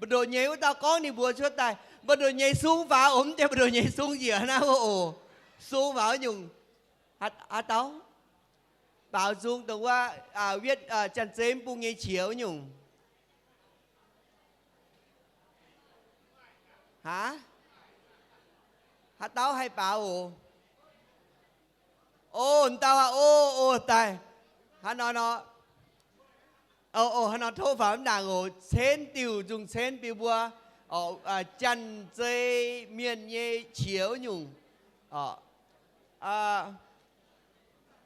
Mbu'ndongx nyei wuov dauh gorngv ninh mbuox cuotv daaih, mbu'ndongx nyei sung faaux oc, mv deix mbu'ndongx nyei sung njiec hnangv wuov oc. Sung faaux wuov nyungc, haaix dauh? Baaux nzung dongh wuov, Janx-Zei mv bung nyei qiex wuov nyungc. Aav, haaix dauh haih baaux oc? O, dauh aac, o, o, daaih. Hnangv nor nor, o, hnangv nor tov faaux mv ndaangc oc. Cenv diuh nzung cenv bun mbuo, Janx-Zei mienh nyei qiex wuov nyungc.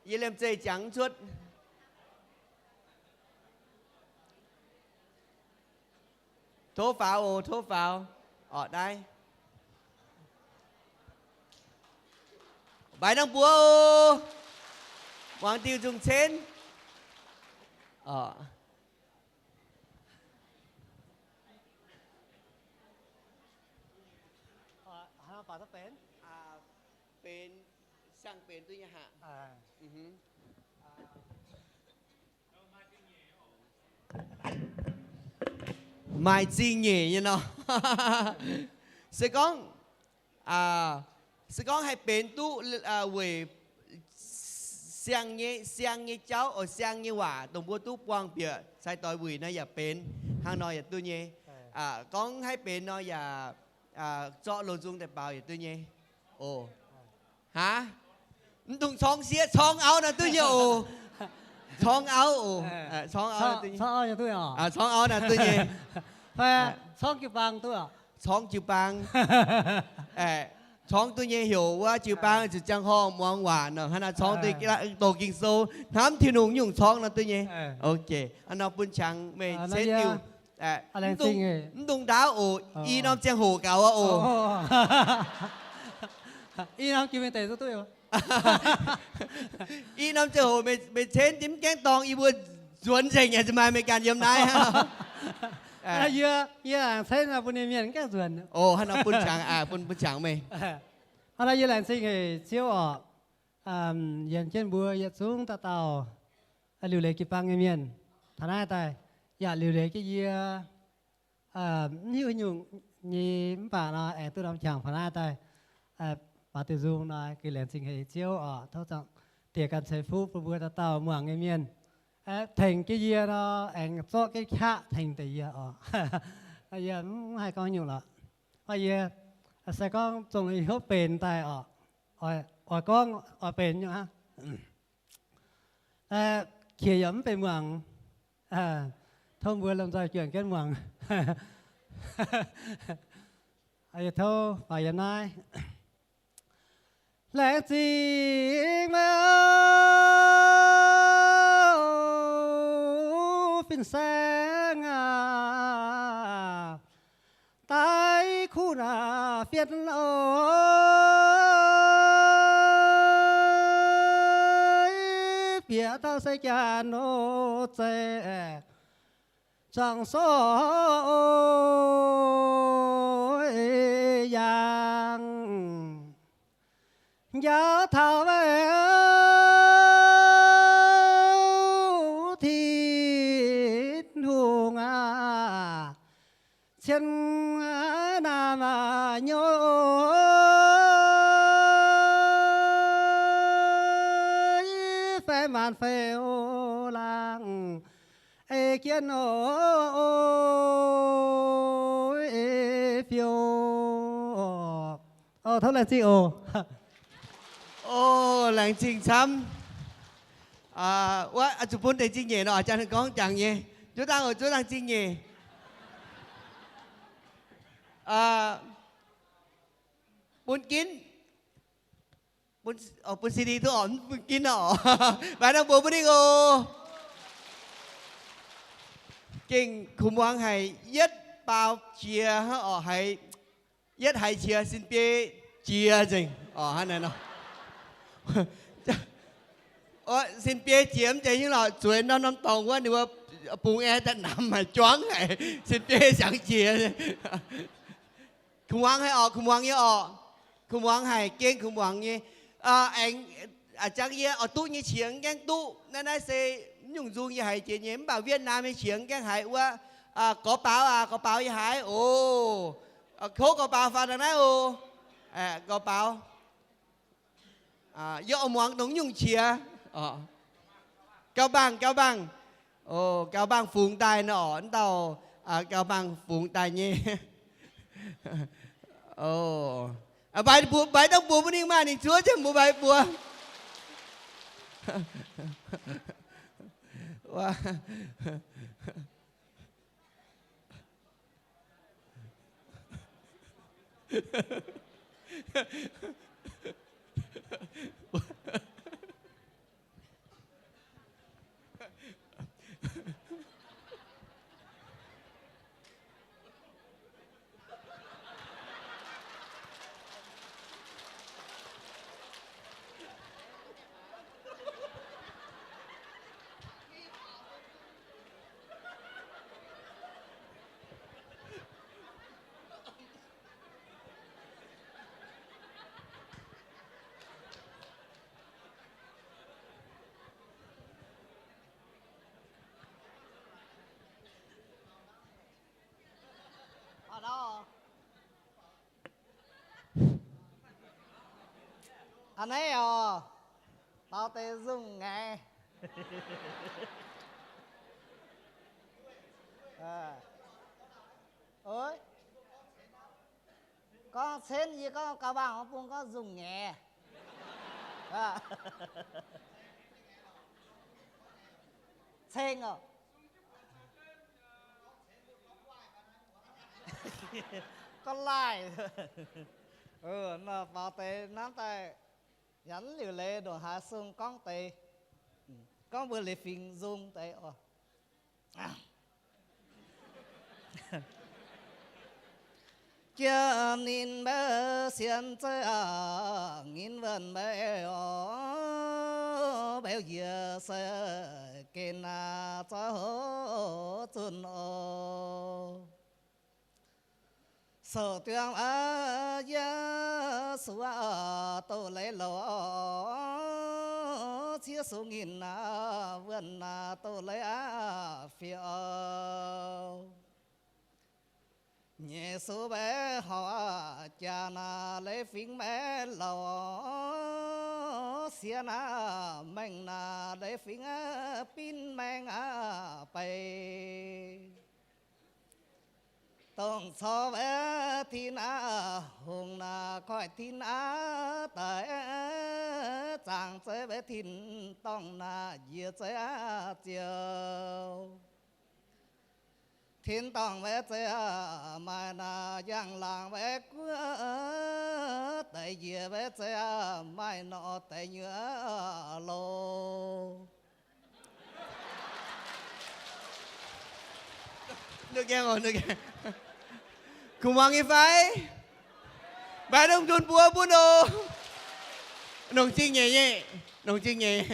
Yie liemh zeih jangx mv cuotv. Tov faaux oc, tov faaux. Orqc, naaiv. Mbaix norm buoz oc. Muangx diuh nzung cenv. Benx, siang-benx duqv nyei haic. Maaih zingh nyeic nyei nor. Se gorngv, se gorngv haih benx duqv weic siang nyei, siang nyei jauv, siang nyei waac dongh mbuo duqv buangh bieqc cai doix wuic nor yaac benx. Hnangv nor yaac duqv nyei. Gorngv haih benx nor yaac zorqv loz-nzung daaih baaux yaac duqv nyei. Oc. Aav, mv dungx corng sieqv, corng auv nor duqv nyei oc. Corng auv oc. Corng auv nor duqv nyei. Corng auv nor duqv nyei. Corng jiu-baang duqv. Corng jiu-baang. Corng duqv nyei heuc wuov jiu-baang zuqc ziangh horngh muangx waac nor, hnangv naaiv corng duqv doqc Ging-Sou, hnamv Tin-Hungh nyungc corng nor duqv nyei. Ok, hnangv nor bun qangx meih cenv diuh. Mv dungx ndaauv oc, i norm ziangh hoc gaux oc. I norm ziangh hoc meih cenv dimv gaengh dorng yie mbuo nzuonx nzengc yaac maaih meih ganh yiem naaiv. Yie laengz cenv bun ninh mienh gaengh nzuonx. Hnangv nor bun qangx, bun, bun qangx meih. Hnangv nor yie laengz zingh haic Ziouv orqc, yienc jienv mbuo yietc zungv dauh dauh liuc leiz jiu-baang nyei mienh taux naaiv daaih, yaac liuc leiz jienv yie mv hiuv nyungc nyei mv baac nor aengx duqv norm qangx taux naaiv daaih, baaux diuh nzung nor gix laengz zingh haic Ziouv orqc. Tov Zaangc Diex ganh ceix fuqv bun mbuo dauh dauh muangx nyei mienh, tengx jienv yie nor aengx zorqv jienv qaqv tengx deix yie orqc. Yie mv haih gorngv nyungc lorqc. Yie se gorngv zongh hopv benx daaih orqc, oix gorngv oix benx nyungc aqv. Qiex yaac mv benx muangx. Tov mbuo lomh nzoih juangc jienv muangx. Yie tov faaux yiem naaiv. Laengz zingh meih fin-saeng aac, daaih kuv naaic fienx oc. Bieqc taux se jaax nor zeiz zuangx sorc yangh. Njaaux taux Tin-Hungh aac, cien naamh nyouv fai maanc fei laangh ei jienv fiou. Tov laengz zingh oc. O, laengz zingh camv. Wuov zuqc bun deix zingh nyeic nor, janx gorngv jangx nyei. Zuov dangh oc, zuov dangh zingh nyeic. Bun ginv, bun C D duqv oc, mv bun ginv oc. Mbaix norm mbuox bun ninh oc. Gengh kuv muangx haic, yietv baaux jiex hnangv oc, haiz, yietv haiz qiex sin biei jiex nzengc oc, hnangv naaiv nor. Sin biei jiex mv zeiz nyungc lorqc, zueiz norm norm dorngx wuov ninh mbuo bungx aengx daaih namx haic, juangv haic, sin biei siangx jiex. Kuv muangx haic oc, kuv muangx nyei oc. Kuv muangx haic, gengh kuv muangx nyei. Aengx jangx yie oix duqv nyei qiex mv gaengh duqv. Naaiv, naaiv se mv nyungc nzung yie haiz jiex nyei, mv baac Wietv^naam nyei qiex mv gaengh haiz wuov. Gorx baaux aac, gorx baaux yie haiz oc. Kouv gorx baaux faaux daaih naaiv oc. Gorx baaux, yie oix muangx dongh nyungc qiex. Gauh mbaangh, gauh mbaangh. Gauh mbaangh fungx daaih nor, wuov dauh gauh mbaangh fungx daaih nyei. Mbaix mbuox, mbaix dangh mbuox mbuo ninh maah, ninh zuov jienv mbuo mbaix mbuox. A'hneiv oc, baaux deix nzungh ngaengc. Gorngv cenv yie gorngv gauh mbaangh bung gorngv nzungh ngaengc. Ceng oc. Gorngv laaih. Nor baaux deix nanv daaih, yaac mv liuc leiz ndongc haaix sung gorngv deix, gorngv mbuo leiz fingx nzung deix oc. Jiex ninh mbaeqv sienx zeiv aac, ngin wuonh mbaeqv oc, mbaeqv njiec se gen aac, zorqv houv zunh oc. Sou-duangv aac, Yesu aac, doz-leiz louc, ciev sux nginh aac, wuonh aac, doz-leiz aac, fiev oc. Nyeic sux mbaeqv horc aac, jaax naaic leiz fingx mbaeqv louc, sieqv naaic maengh naaic leiz fingx aac, binv maengh aac, beiv. Dongh corc mbaeqv tin aac, hungh naaic koiv tin aac, daic zaangc zeiv mbaeqv tin, dorngh naaic njiec zeiv aac, ziouc. Tin-dorngh mbaeqv zeiv aac, maaih naaic njang-laangc mbaeqv guoqv, deix njiec mbaeqv zeiv aac, maaih norqc deix nyuoqc loh. Kuv muangx nyei fai? Mbaix dongh nzunc buoz bun oc. Nongc zingh nyeic nyei, nongc zingh nyeic.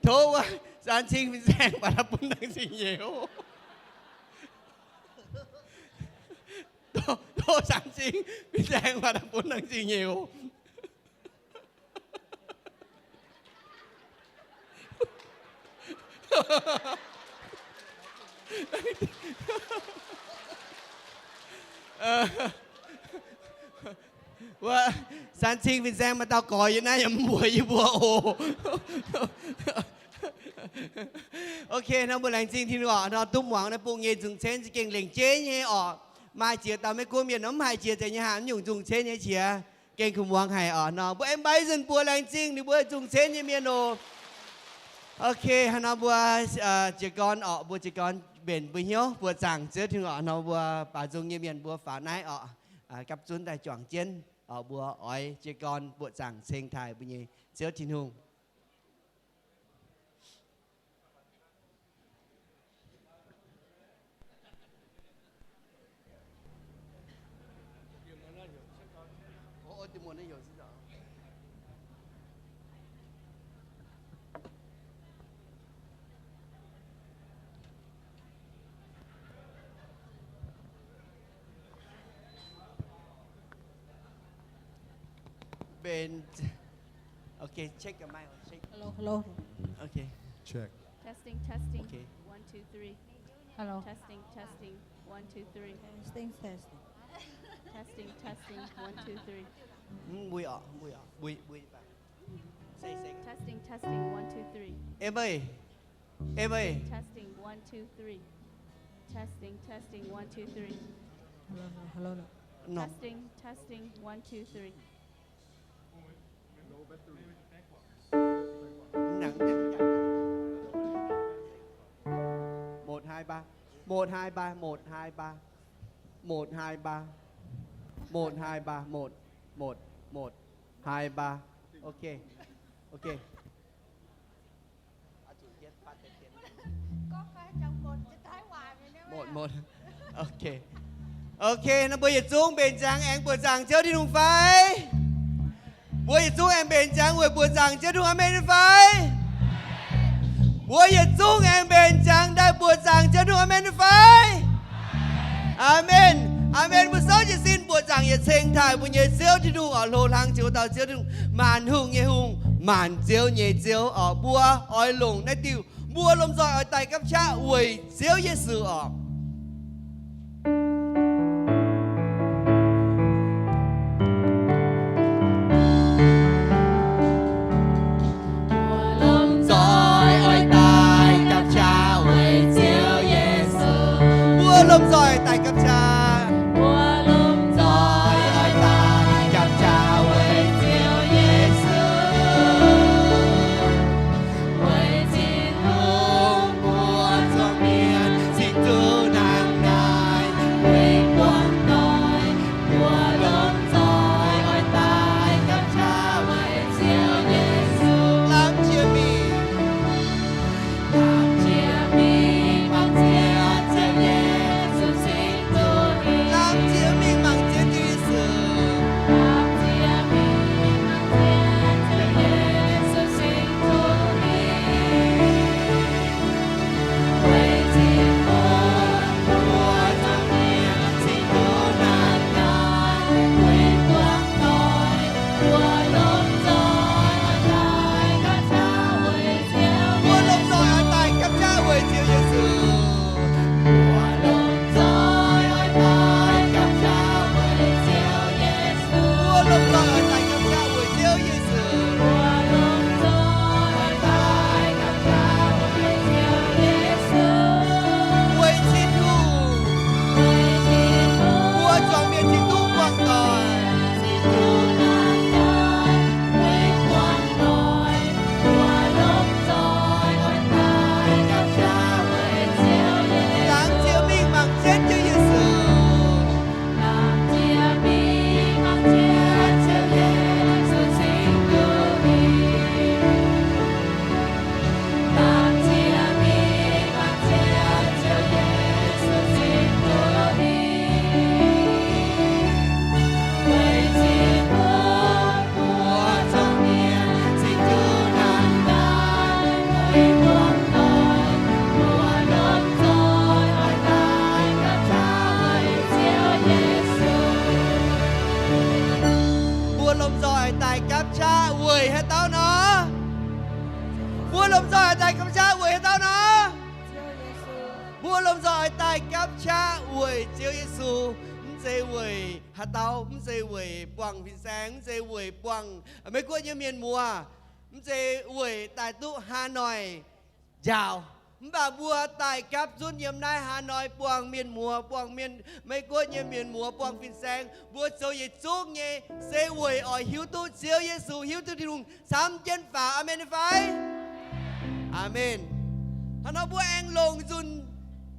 Tov wuov San Cing fin-saeng baac daaih bun nongc zingh nyeic oc. Tov, tov San Cing fin-saeng baac daaih bun nongc zingh nyeic oc. Wuov, San Cing fin-saeng maaih dauh goix yie naaiv yaac mv mbuox yie mbuo oc. Ok, nor mbuo laengz zingh Tin-Hungh oc. Nor duqv muangx naaiv bung nyei nzungh cenv za'gengh lengc jeiv nyei oc. Maaih ziex dauh Meiv-Guoqv mienh nor mv haih jiex zeqc nyei haah, mv nyungc nzungh cenv nyei qiex. Gengh kuh muangx haic oc. Nor mbuo aengx mbaix nzunc buoz laengz zingh ninh mbuo nzungh cenv nyei mienh oc. Ok, hnangv nor mbuo jiez gorn oc, mbuo jiez gorn mbenc mbuo hnyouv buoqc zaangc Ziouv Tin-Hungh oc. Nor mbuo baaux nzung nyei mienh mbuo faaux naaiv oc, gapv zunv daaih juangc jienv oc. Mbuo oix jiez gorn buoqc zaangc ceng taaih mbuo nyei Ziouv Tin-Hungh. Mbenc. Okay, check your mic. Check. Hello, hello. Okay. Check. Testing, testing. Okay. One, two, three. Hello. Testing, testing. One, two, three. Testing, testing. Testing, testing. One, two, three. Mv mbui oc, mv mbui oc. Mbui, mbui baac. Say, say. Testing, testing. One, two, three. Em ơi. Em ơi. Testing, one, two, three. Testing, testing. One, two, three. Hello, hello, hello. No. Testing, testing. One, two, three. Một, hai, ba. Một, hai, ba, một, hai, ba. Một, hai, ba. Một, hai, ba, một, một, một, hai, ba. Ok. Ok. Một, một. Ok. Ok, nor mbuo yietc zungv mbenc ziangx aengx buoqc zaangc Ziouv Tin-Hungh fai? Mbuo yietc zungv aengx mbenc ziangx weic buoqc zaangc Ziouv Tin-Hungh, aamen fai? Mbuo yietc zungv aengx mbenc ziangx daaih buoqc zaangc Ziouv Tin-Hungh, aamen fai? Aamen. Aamen. Mbuo souv jiez sin buoqc zaangc yietc ceng taaih mbuo nyei Ziouv Tin-Hungh oc. Hlo hlang jiex wuov dauh Ziouv Tin-Hungh, maanc hungh nyei Hungh, maanc ziouv nyei Ziouv oc. Mbuo oix longc naaiv diuh mbuo lomh nzoih oix daaih gapv qaqv weic Ziouv Yesu oc. Mbuo lomh nzoih oix daaih gapv qaqv weic Ziouv Yesu. Mbuo lomh nzoih daaih gapv qaqv. Mbuo lomh nzoih oix daaih gapv qaqv weic Ziouv Yesu. Weic Tin-Hungh mbuo zuangx mienh cingx duqv nangh daaih, weic buangh doic mbuo lomh nzoih oix daaih gapv qaqv weic Ziouv Yesu. Lamh jiex mingh. Lamh jiex mingh mangc jienv Ziouv Yesu cingx duqv hingh. Lamh jiex mingh mangc jienv Ziouv Yesu. Lamh jiex mingh mangc jienv Ziouv Yesu cingx duqv hingh. Weic Tin-Hungh mbuo zuangx mienh cingx duqv nangh daaih, weic buangh doic mbuo lomh nzoih oix daaih gapv qaqv weic Ziouv Yesu. Mbuo lomh nzoih oix daaih gapv qaqv weic Ziouv Yesu. Mbuo lomh nzoih oix daaih gapv qaqv weic Ziouv Yesu. Mbuo lomh nzoih oix daaih gapv qaqv weic Ziouv Yesu. Mbuo lomh nzoih oix daaih gapv qaqv weic Ziouv Yesu. Weic Tin-Hungh, weic Tin-Hungh mbuo zuangx mienh cingx duqv buangh doic. Cingx duqv nangh daaih, weic buangh doic mbuo lomh nzoih oix daaih gapv qaqv weic Ziouv Yesu. Laangz jiex mingh mangc jienv Ziouv Yesu. Laangz jiex mingh mangc jienv Ziouv Yesu cingx duqv hingh. Laangz jiex mingh mangc jienv Ziouv Yesu cingx duqv hingh. Weic Tin-Hungh mbuo zuangx mienh cingx duqv nangh daaih, weic buangh doic mbuo lomh nzoih oix daaih gapv qaqv weic Ziouv Yesu. Mbuo lomh nzoih daaih gapv qaqv weic haaix dauh nor? Mbuo lomh nzoih daaih gapv qaqv weic haaix dauh nor? Mbuo lomh nzoih daaih gapv qaqv weic Ziouv Yesu. Mv zeiz weic haaix dauh, mv zeiz weic buangh fin-saeng, mv zeiz weic buangh Meiv-Guoqv nyei mienh muoz, mv zeiz weic daaih duqv Hà Nội njaaux. Mv baac mbuo daaih gapv zunv yiem naaiv Hà Nội buangh mienh muoz, buangh mienh, Meiv-Guoqv nyei mienh muoz buangh fin-saeng, mbuo zoux yietc zungv nyei se weic oix hiuv duqv Ziouv Yesu, hiuv duqv Tin-Hungh camv jienv faaux. Aamen fai? Aamen. Hnangv nor mbuo aengx longc nzunc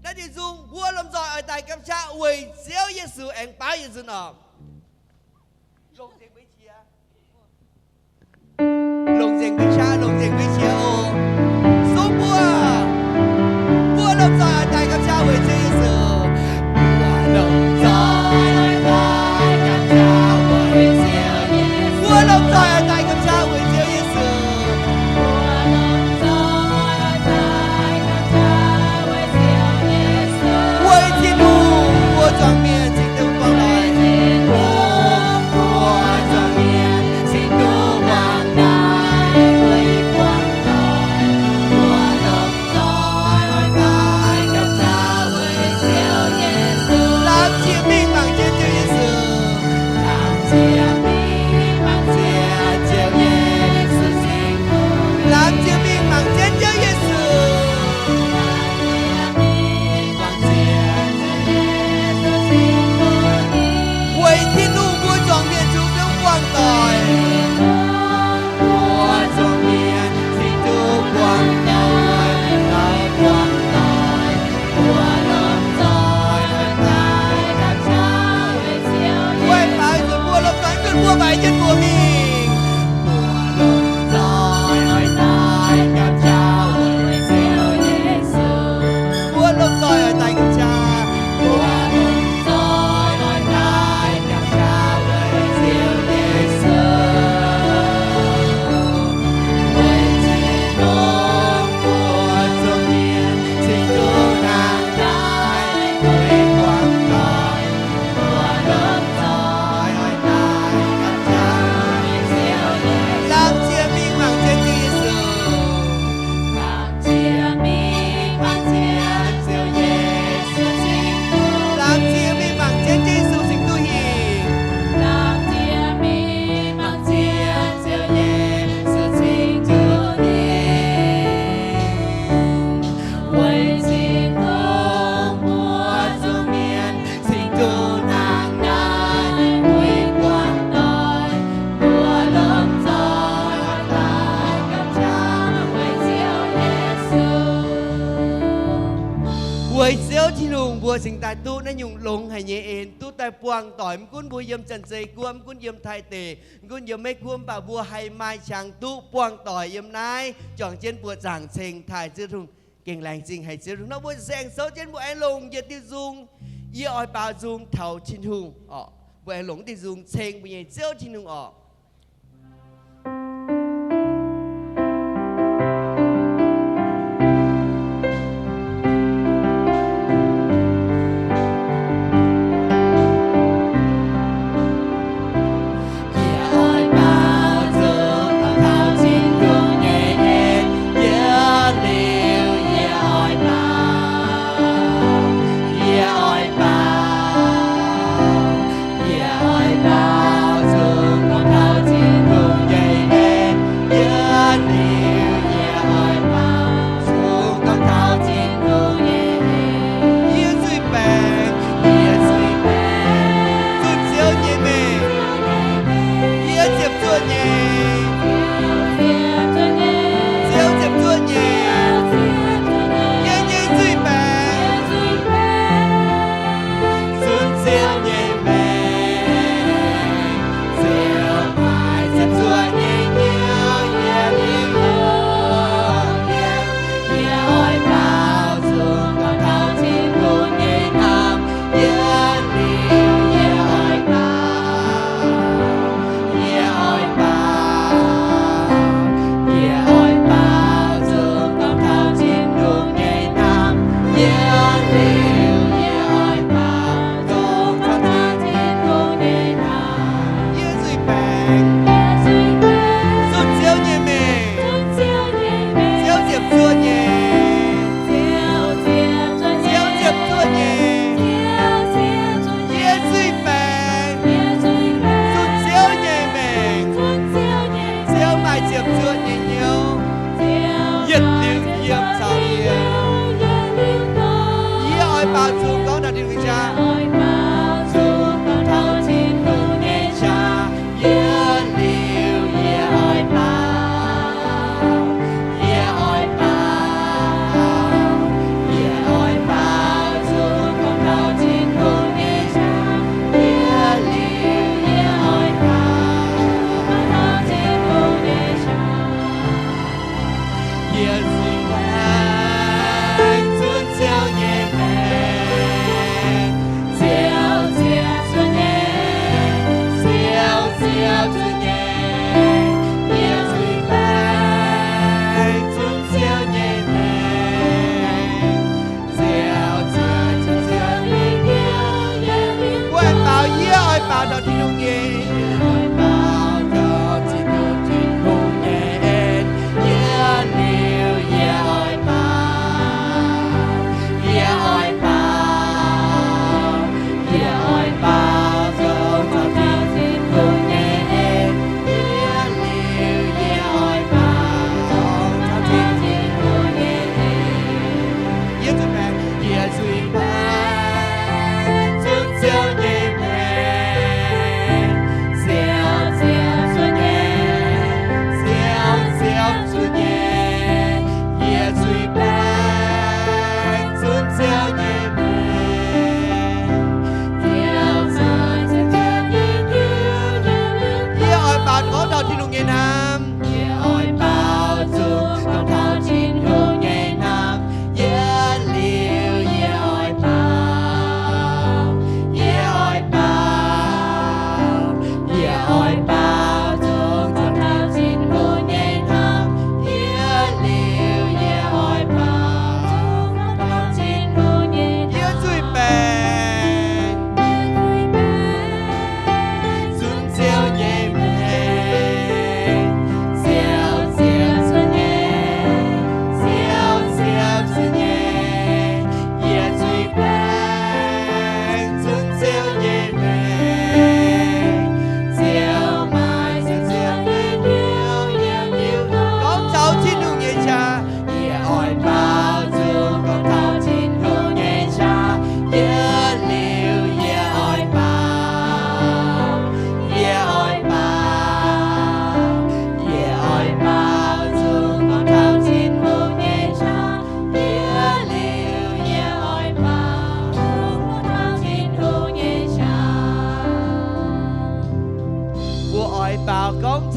naaiv diuh nzung, mbuo lomh nzoih oix daaih gapv qaqv weic Ziouv Yesu aengx baauv yietc nzunc oc. Longc nzengc mbuo qiex, longc nzengc mbuo qiex oc. Sung mbuo, mbuo lomh nzoih oix daaih gapv qaqv weic Ziouv Yesu. Mbuo lomh nzoih oix daaih gapv qaqv weic Ziouv Yesu. Mbuo lomh nzoih oix daaih gapv qaqv weic Ziouv Yesu. Weic Tin-Hungh, mbuo zuangx mienh cingx duqv buangh doic. Mbuo zuangx daaih duqv naaiv nyungc longx haic nyei en, duqv daaih buangh doic. Mv gunv mbuo yiem Janx-Zei Guoqv, mv gunv yiem Taiv deic, mv gunv yiem Meiv Guoqv, mv baac mbuo haih maaih qangx duqv buangh doic yiem naaiv juangc jienv buoqc zaangc ceng taaih Ziouv Tin-Hungh. Gengh laengz zingh haic Ziouv Tin-Hungh nor, mbuo nzaeng souv jienv mbuo aengx longc yietc diuh nzung, yie oix baaux nzung taux Tin-Hungh orqc. Mbuo aengx longc diuh nzung ceng mbuo nyei Ziouv Tin-Hungh orqc. Yie oix baaux nzung taux Tin-Hungh nyei en, yiem liuz yie oix baaux, yie oix baaux, yie oix baaux nzung taux Tin-Hungh nyei en, yiem liuz yie oix baaux nzung taux Tin-Hungh nyei en. Yie zuiz-baengc, yie zuiz-baengc, zunh Ziouv nyei mengh, yie ziepc zuoqv nyei, Ziouv ziepc zuoqv nyei, yie nyei zuiz-baengc, zunh Ziouv nyei mengh, Ziouv maaih ziepc zuoqv nyei hnyouv yiem yie. Yie oix baaux nzung taux Tin-Hungh nyei hnamv, yiem liuz yie oix baaux, yie oix baaux, yie oix baaux nzung taux Tin-Hungh nyei hnamv, yiem liuz yie oix baaux nzung taux Tin-Hungh nyei hnamv. Yie zuiz-baengc, zunh Ziouv nyei mengh, Ziouv ziepc zuoqv nyei, Ziouv ziepc zuoqv nyei. Yie zuiz-baengc, zunh Ziouv nyei mengh, Ziouv maaih ziepc zuoqv nyei hnyouv yietc liuz yiem caux yie. Yie oix baaux nzung gorngv taux Tin-Hungh nyei qaqv, taux Tin-Hungh nyei qaqv. Yiem liuz yie oix baaux, yie oix baaux, yie oix baaux nzung gorngv taux Tin-Hungh nyei qaqv. Yiem liuz yie oix baaux nzung gorngv taux Tin-Hungh nyei qaqv. Yie zuiz-baengc, zunh Ziouv nyei mengh, Ziouv ziepc zuoqv nyei, Ziouv ziepc zuoqv nyei. Yie zuiz-baengc, zunh Ziouv nyei mengh, Ziouv ziepc zuoqv nyei hnyouv yiem liuz. Mbuo aengx baaux, yie oix baaux taux Tin-Hungh nyei, yie oix baaux taux Tin-Hungh, Tin-Hungh nyei en. Yiem liuz yie oix baaux, yie oix baaux, yie oix baaux nzung taux Tin-Hungh nyei en. Yiem liuz yie oix baaux nzung taux Tin-Hungh nyei en. Yie zuiz-baengc, yie zuiz-baengc, zunh Ziouv nyei mengh.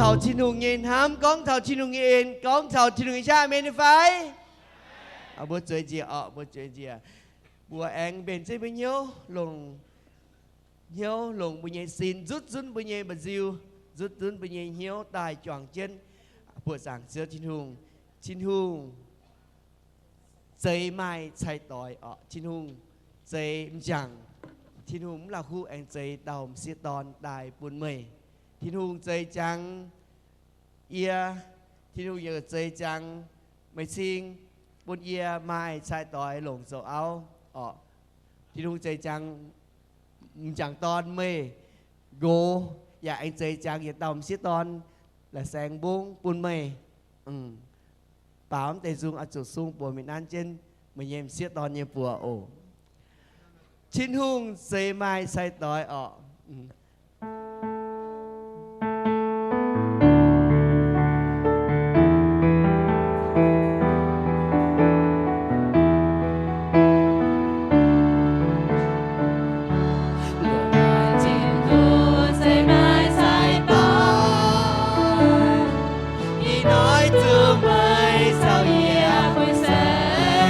taux Tin-Hungh nyei hnamv, gorngv taux Tin-Hungh nyei en, gorngv taux Tin-Hungh nyei qaqv, aamen fai? Mbuo zueiz njiec orqc, mbuo zueiz njiec. Mbuo aengx mbenc jienv mbuo hnyouv longc, hnyouv longc mbuo nyei sin, nzutv zunv mbuo nyei mba'nziu, nzutv zunv mbuo nyei hnyouv daaih juangc jienv buoqc zaangc Ziouv Tin-Hungh. Tin-Hungh zeix maaih cai-doix orqc. Tin-Hungh zeix m'jangc. Tin-Hungh mv la'kuqv aengx zeix dauh m'sieqv dorn daaih bun meih. Tin-Hungh zeix ziangx yie, Tin-Hungh yaac zeix ziangx meih cing, bun yie maaih cai-doix longc zoux auv orqc. Tin-Hungh zeix ziangx m'jangc dorn meih nqox, yaac aengx zeix ziangx yietc dauh m'sieqv dorn la'saengx mbungv bun meih. Baaux mv deix nzung oix zuqc sung buoz mingh nanv jienv meih nyei m'sieqv dorn nyei buoz oc. Tin-Hungh zeix maaih cai-doix orqc. Tin-Hungh zeix maaih cai-doix, ih hnoi zuqc meih caux yie guei seix.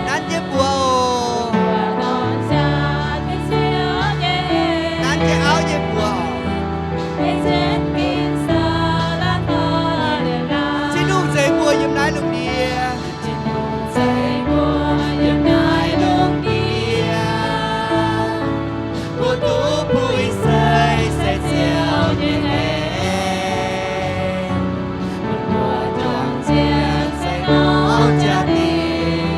Nanv jienv buoz oc. Nanv jienv auv nyei buoz. Tin-Hungh zeix mbuo yiem naaiv lungh ndiev. Mbuo duqv puix seix, seix Ziouv nyei en. Mbuo juangc jienv seix norm jaa-dingh.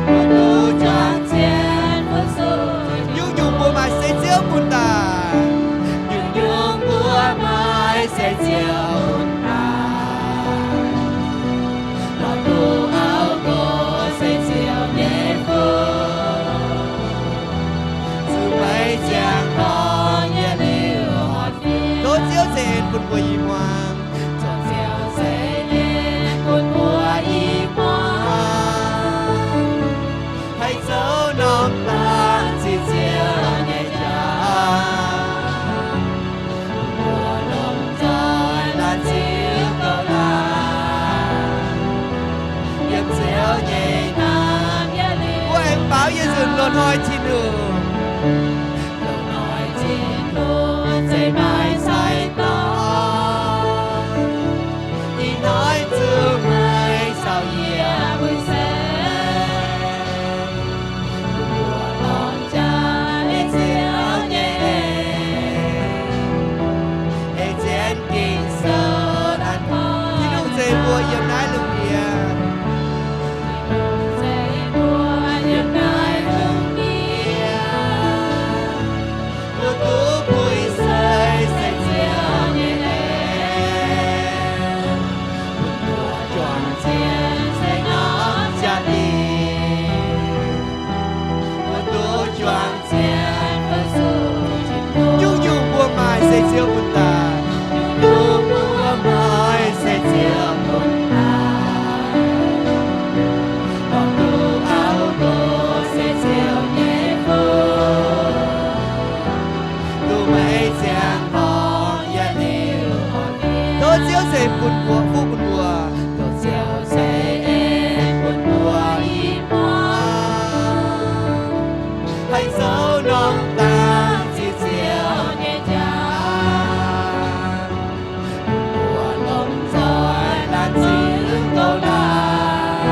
Mbuo duqv juangc jienv fu-sux. Nyungc-nyungc mbuo maaih seix Ziouv bun daaih. Nyungc-nyungc mbuo maaih seix Ziouv bun daaih. Lorz duqv auv nqox seix Ziouv nyei fun. Zuqc meih ziangh hoc yietc liuz oix fiev. Tov Ziouv ceix en bun mbuo i hmuangx. Tov Ziouv ceix en bun mbuo i hmuangx. Haih zoux norm dangx ziqc Ziouv nyei jauv. Mbuo lomh nzoih laanh Ziouv gauh laanh. Yiem Ziouv nyei hnamv yietc liuz. Mbuo aengx baaux yietc nzunc loz-hnoi Tin-Hungh. Loz-hnoi Tin-Hungh zeix maaih cai-doix. Ih hnoi zuqc meih caux yie guei seix. Mbuo lomh nzoih ei Ziouv nyei en, ei jienv Ging-Sou daaih tov. Tin-Hungh zeix mbuo yiem naaiv lungh ndiev. Tin-Hungh zeix mbuo yiem naaiv lungh ndiev. Mbuo duqv puix seix, seix Ziouv nyei en. Mbuo juangc jienv seix norm jaa-dingh. Mbuo duqv juangc jienv fu-sux Tin-Hungh. Nyungc-nyungc mbuo maaih seix Ziouv bun daaih. Nyungc-nyungc mbuo maaih seix Ziouv bun daaih. Lorz duqv auv nqox seix Ziouv nyei fun. Duqv meih ziangh hoc yietc liuz oix fiev. Tov Ziouv ceix bun mbuo, fuqv bun mbuo. Tov Ziouv ceix en bun mbuo i hmuangx. Haih zoux norm dangx ziqc Ziouv nyei jauv. Mbuo lomh nzoih laanh Ziouv gauh laanh.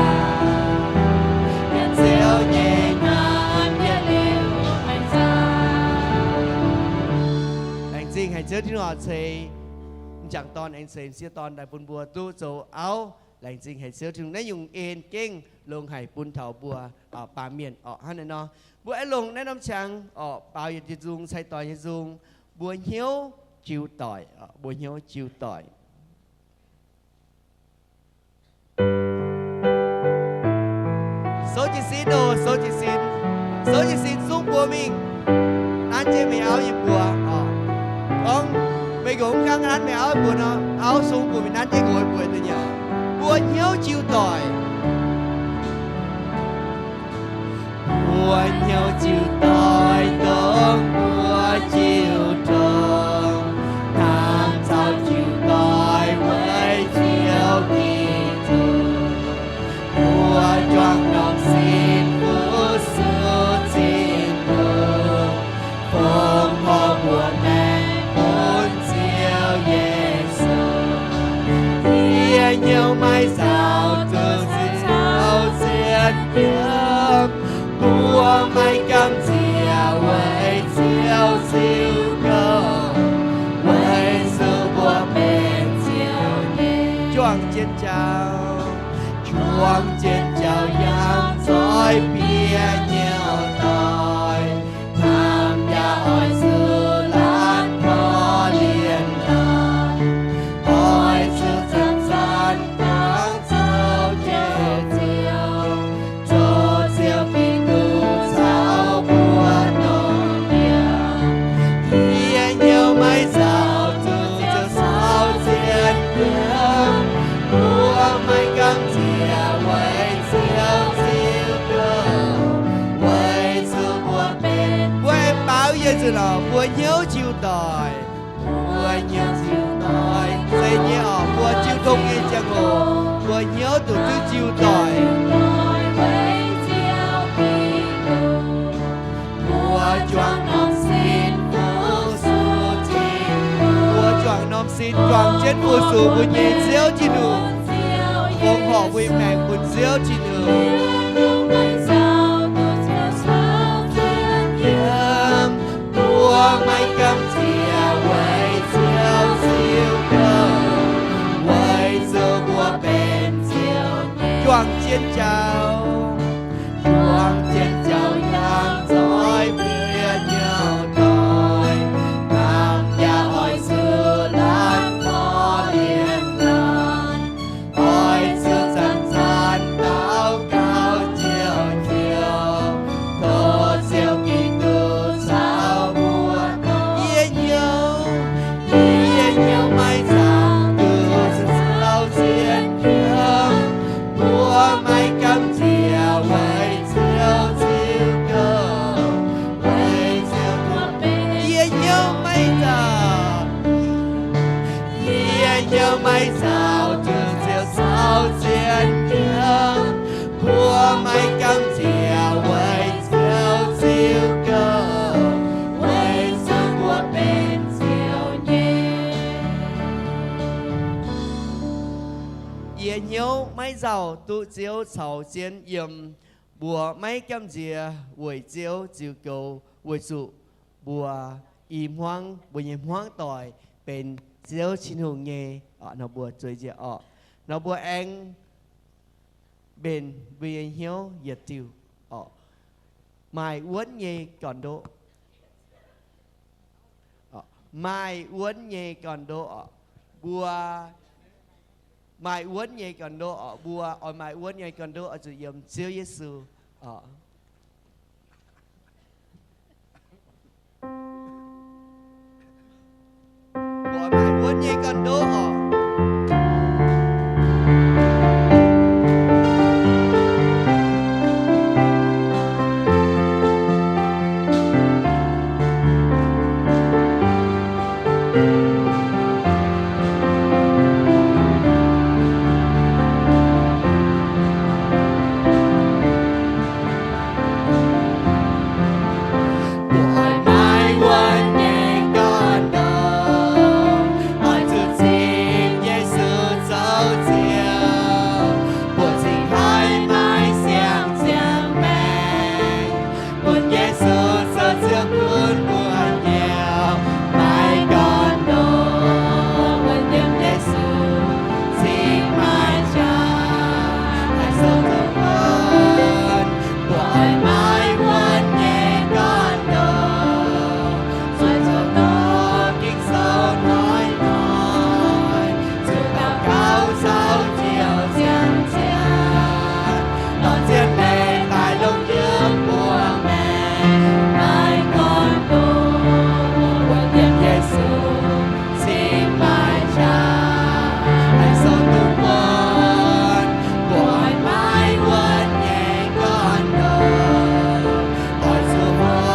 Yiem Ziouv nyei hnamv yietc liuz haih zaah. Laengz zingh haic Ziouv Tin-Hungh ceix m'jangc dorn aengx ceix m'sieqv dorn daaih bun mbuo duqv zoux auv. Laengz zingh haic Ziouv Tin-Hungh. Naaiv nyungc en gengh longx haic bun taux mbuo baamh mienh orqc. Hnangv naaiv nor, mbuo aengx longc naaiv norm qangx orqc, baaux yietc diuh nzung, cai-doix nyei nzung, mbuo hnyouv jiu doic orqc, mbuo hnyouv jiu doic. Souv jiez sin oc, souv jiez sin. Souv jiez sin sung buoz mingh nanv jienv meih auv nyei buoz oc. Gorngv meih nqox mv gaengh nanv meih auv nyei buoz nor, auv sung buoz mingh nanv jienv nqox nyei buoz daaih nyei. Mbuo hnyouv jiu doic. Mbuo hnyouv jiu doic, dongh mbuo jiu tong, hnamv caux Buangh jienv jauv yangh zoih bieqc nyouv doic, hnamv yaac oix zuqc laanh korv-lienh laanh, oix zuqc zanc-zanc dangh zoux jiex Ziouv, tov Ziouv Giduc caux mbuo nor yiem. Yie hnyouv maiv nzauh, duqv Ziouv caux zien yiem. Mbuo maiv gamh nziex weic Ziouv ziux gouv, weic zuqc mbuo benx, mbuo aengx baaux yienc nzunc lorqc, mbuo hnyouv jiu doic. Mbuo hnyouv jiu doic. Se nyei orqc, mbuo jiu tong nyei ziangh hoc, mbuo hnyouv duqv duqv jiu doic. Mbuo juangc norm sin fu-sux Tin-Hungh. Mbuo juangc norm sin juangc jienv fu-sux mbuo nyei Ziouv Tin-Hungh, fongc horc mbuo nyei maengc bun Ziouv Tin-Hungh. Yiem mbuo maiv gamh nziex weic Ziouv ziux gouv, weic zuqc mbuo benx Ziouv nyei. Juangc jienv jauv, juangc jienv jauv yangh zoih bieqc nyouv doic, hnamv yaac oix zuqc laanh korv-lienh laanh, oix zuqc zanc-zanc daux gaux Ziouv, Ziouv, tov Ziouv Giduc caux mbuo nor. Yie hnyouv, yie hnyouv maiv nzauh, duqv Ziouv caux zien yiem. Mbuo maiv gamh nziex weic Ziouv ziux gouv, weic zuqc mbuo benx, yie hnyouv maiv nzauh, yie hnyouv maiv nzauh, duqv Ziouv caux zien yiem. Mbuo maiv gamh nziex weic Ziouv ziux gouv, weic zuqc mbuo benx Ziouv nyei. Yie hnyouv maiv nzauh, duqv Ziouv caux zien yiem. Mbuo maiv gamh nziex weic Ziouv ziux gouv, weic zuqc mbuo i hmuangv, mbuo nyei hmuangv doic benx Ziouv Tin-Hungh nyei. Nor mbuo zueiz njiec orqc. Nor mbuo aengx mbenc mbuo nyei hnyouv yietc diuh orqc. Maaih wuonv nyei gorn-ndoqv. Maaih wuonv nyei gorn-ndoqv orqc. Mbuo maaih wuonv nyei gorn-ndoqv orqc. Mbuo oix maaih wuonv nyei gorn-ndoqv oix zuqc yiem Ziouv Yesu orqc. Mbuo maaih wuonv nyei gorn-ndoqv orqc. Mbuo oix maaih wuonv nyei gorn-ndoqv, oix zuqc cingx Yesu zoux Ziouv. Mbuo cingx haih maaih siang-ziangh maengc, bun Yesu zoux Ziouv gunv mbuo nyei. Maaih gorn-ndoqv wuonv yiem Yesu, cingx maaih qaqv haih souv duqv wuonv. Mbuo oix maaih wuonv nyei gorn-ndoqv, zuqc zoux doqc Ging-Sou hnoi-hnoi, zuqc daux gaux caux Ziouv ziangh ziangh, dorh zien leiz daaih longc yiem mbuo maengc. Maaih gorn-ndoqv wuonv yiem Yesu, cingx maaih qaqv haih souv duqv wuonv. Mbuo oix maaih wuonv nyei gorn-ndoqv, oix zuqc mbuo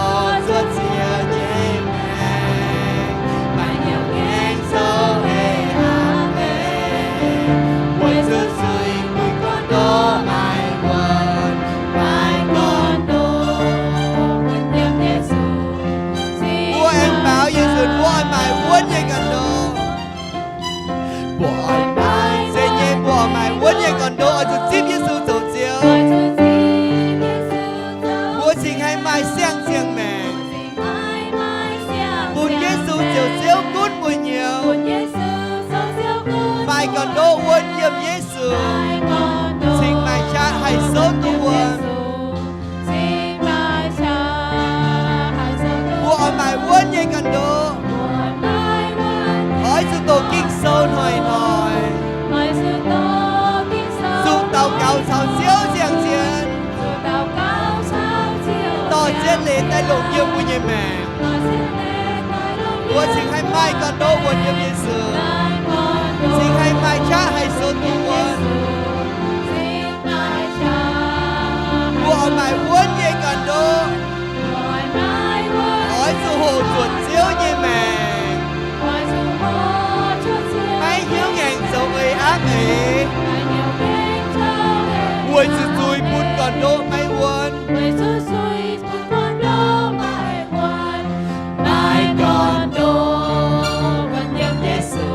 zuov Ziouv nyei maengc, maaih hnyouv ngaengc zoux heh aqv. Weic zuqc zuiz-mueiz gorn-ndoqv maaih wuonv, maaih gorn-ndoqv wuonv yiem Yesu. Mbuo aengx baaux yietc nzunc, mbuo oix maaih wuonv nyei gorn-ndoqv. Mbuo oix maaih, se nyei mbuo oix maaih wuonv nyei gorn-ndoqv, oix zuqc zipv Yesu zoux Ziouv. Mbuo cingx haih maaih siang-ziangh maengc, bun Yesu zoux Ziouv gunv mbuo hnyouv. Maaih gorn-ndoqv wuonv yiem Yesu, cingx maaih Zoux hnoi-hnoi zuqc daux gaux caux Ziouv nziang-zien, dorh jienv leiz daaih longc yiem mbuo nyei maengc. Mbuo cingx haih maaih gorn-ndoqv wuonx yiem Yesu. Cingx haih maaih qaqv haih sou duqv wuonx. Mbuo oix maaih wuonx nyei gorn-ndoqv. Oix zuqc hoqc zuotc Ziouv nyei maengc. Maiv hnyouv ngaengc zoux eix aqv eix, weic zuqc zuiz bun gorn-ndoqv maiv wuonx. Maaih gorn-ndoqv wuonx yiem Yesu,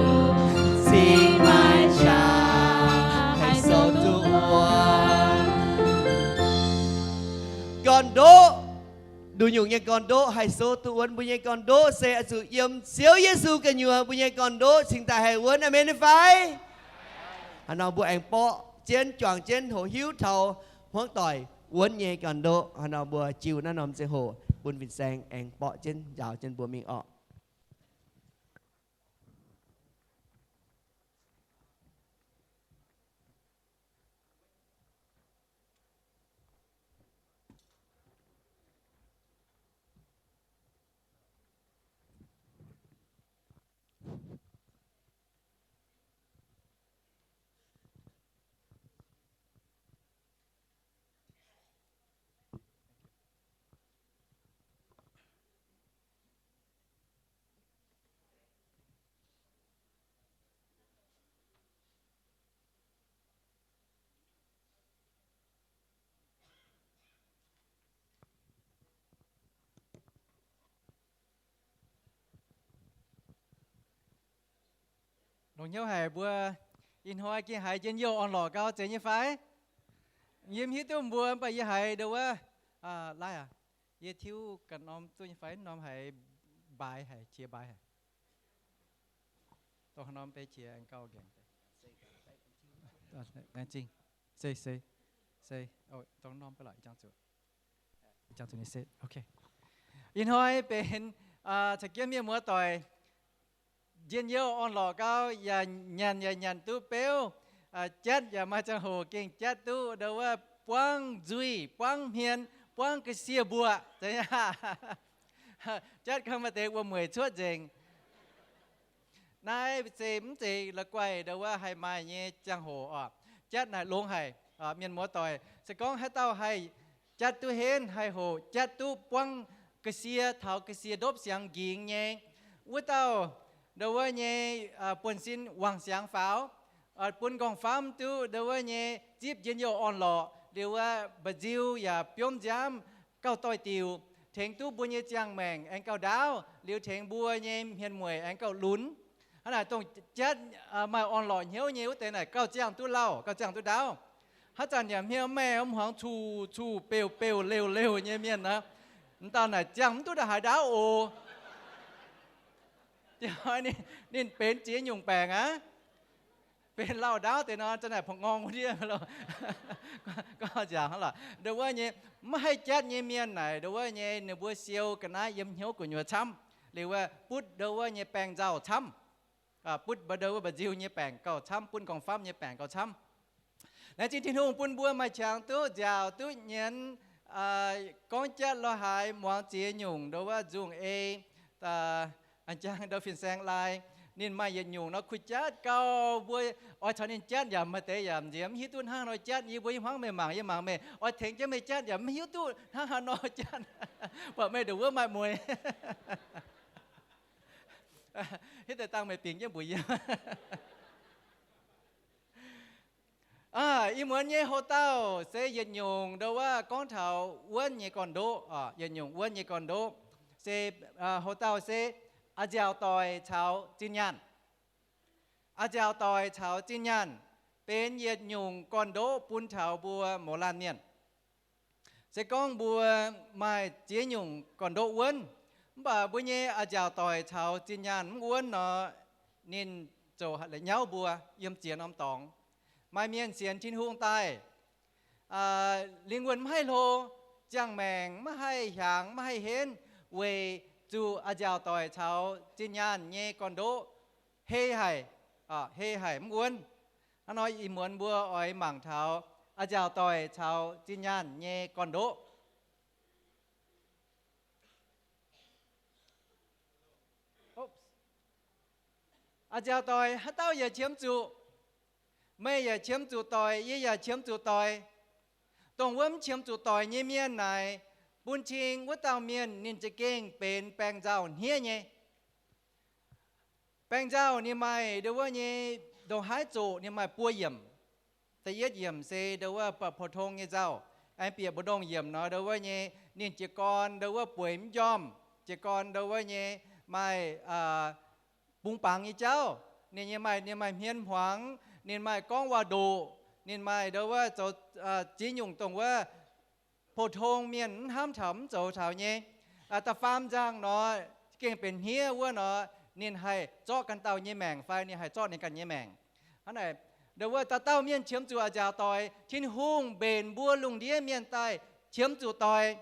cingx maaih qaqv haih sou duqv wuonx. Gorn-ndoqv, nduqc nyungc nyei gorn-ndoqv haih sou duqv wuonx. Mbuo nyei gorn-ndoqv se oix zuqc yiem Ziouv Yesu gu'nyuoz. Mbuo nyei gorn-ndoqv cingx daaih haih wuonx. Aamen fai? Hnangv nor mbuo aengx borqv jienv, juangc jienv hoqc hiuv taux hmuangv doic wuonx nyei gorn-ndoqv. Hnangv nor mbuo jiu naaiv norm ziangh hoc bun fin-saeng aengx borqv jienv njaaux jienv mbuo mingh orqc. Longc hnyouv haic mbuo ih hnoi gengh haiz njien-youh orn-lorqc gau, zeiz nyei fai? Yie mv hiuv duqv mbuo, mv baac yie haiz ndo wuov, laaiv aac, yie tiuv ganh norm duqv nyei fai? Norm haiz mbaaix haic, qiex mbaaix haic. Dongh norm beiv qiex aengx gauh nqaengc. Se, se, se, dongh norm beiv lorqc, ih hnoi benx caux jienv mienh muoz doic njien-youh orn-lorqc gau, yaac nyanc yaac nyanc duqv beuv, jatv yaac maaih ziangh hoc gengh jatv duqv ndo wuov buangv nzuih, buangv hmien, buangv ga'sie mbuoqc. Jatv gau maaih deix wuom-mueic cuotv nzengc. Naaiv se mv zeiz la'guaih ndo wuov haih maaih nyei ziangh hoc oc. Jatv naaic longx haic, mienh muoz doic. Se gorngv haaix dauh haih jatv duqv henv, haih hoqc jatv duqv buangv ga'sie taux ga'sie ndopv siangx nqingx nyei, wuov dauh ndo wuov nyei buonv-sin wangc siangx faaux, bun nqorngv-famv duqv ndo wuov nyei zipv njien-youh orn-lorqc, liuz wuov mba'nziu yaac biomv nziaamv gauh doix-diuc, tengx duqv mbuo nyei ziangh maengc aengx gauh ndaauv, liuz tengx mbuo nyei hmien mueic aengx gauh lunx. Hnangv naaic dongh jatv maaih orn-lorqc hnyouv nyei wuov deix naaic gauh ziangh duqv lauh, gauh ziangh duqv ndaauv. Haaix zanc yaac hmien mv maaih, mv hmuangx cuh cuh beuv beuv leuh leuh nyei mienh aqv, m'dauh naaic ziangh mv duqv ndongc haaix ndaauv oc. Ninh benx ziex nyungc baengc aqv. Benx lauh ndaauv deix nor, za'naaic pa'nqorng wuov ndiev. Gorngv nziaauc hnangv lorqc, ndo wuov nyei, maiv haih jatv nyei mienh naaic, ndo wuov nyei ninh mbuo siou ga'naaiv yiem hnyouv gu'nyuoz camv, liuz wuov butv ndo wuov nyei baengh nzauh camv, butv ndo wuov mba'nziu nyei baengc gauh camv, butv nqorngv-famv nyei baengc gauh camv. Laengz zingh Tin-Hungh bun mbuo maaih qangx duqv nziaauc duqv nyienz, gorngv jatv lorz haaix muangx ziex nyungc ndo wuov nzungh ei, njang ndo fin-saeng lai, ninh maaih yietc nyungc nor kuh jatv gau, mbuo oix caux ninh jatv yaac maaih deix yaac nziex mv hiuv duqv hnangv haaix nor jatv. Yie mbuo nyei hmuangv meih mangc, yie mangc meih, oix tengx jienv meih jatv yaac mv hiuv duqv hnangv haaix nor jatv, buatc meih nduqc wuov maaih mueiz. Hitv deix dangh meih bingx jienv mbuox yie. Ih muonz nyei houx-dauh se yietc nyungc ndo wuov gorngv taux wuonv nyei gorn-ndoqv, yietc nyungc wuonv nyei gorn-ndoqv se houx-dauh se a'nziaauc doic caux zinh nyaanh. A'nziaauc doic caux zinh nyaanh benx yietc nyungc gorn-ndoqv bun taux mbuo mouz laanh mienh. Se gorngv mbuo maaih ziex nyungc gorn-ndoqv wuonv, mv baac mbuo nyei a'nziaauc doic caux zinh nyaanh mv wuonv nor, ninh ziouc la'nyauv mbuo yiem ziex norm dorngx. Maaih mienh sienx Tin-Hungh daaih, lingh wuonh maiv haih hlo, ziangh maengc maiv haih hiaangx, maiv haih henv, weic zuqc a'nziaauc doic caux zinh nyaanh nyei gorn-ndoqv hei haic. hei haic mv wuonv. Hnangv nor ih muonz mbuo oix mangc taux a'nziaauc doic caux zinh nyaanh nyei gorn-ndoqv. A'nziaauc doic, haaix dauh yaac qiemx zuqc. Meih yaac qiemx zuqc doic, yie yaac qiemx zuqc doic. Dongh wuov mv qiemx zuqc doic nyei mienh naaic, bun cing wuov dauh mienh ninh za'gengh benx baeng-nzauh hniev nyei. Baeng-nzauh ninh maaih ndo wuov nyei, ndongc haaix zoqc ninh maaih buo yiemc. Da'yietv yiemc se ndo wuov ba'po-tong nyei nzauh. Aengx bieqc mbu'ndongx yiemc nor ndo wuov nyei, ninh jiez gorn ndo wuov bueix mv njormh, jiez gorn ndo wuov nyei maaih bungx bangx nyei jauv. Ninh nyei maaih, ninh maaih hmien hmuangx, ninh maaih gorngv waac-ndoqc, ninh maaih ndo wuov zoux ziex nyungc dongh wuov pou-tong mienh mv hnamv taux mv zoux taux nyei. Da'faam nzangc nor, gengh benx hniev wuov nor, ninh haih zorqv ganh dauh nyei maengc fai ninh haih zorqv ninh ganh nyei maengc. Hnangv naaic, ndo wuov dauh dauh mienh qiemx zuqc a'nziaauc doic. Tin-Hungh mbenc mbuo lungh ndiev mienh daaih qiemx zuqc doic.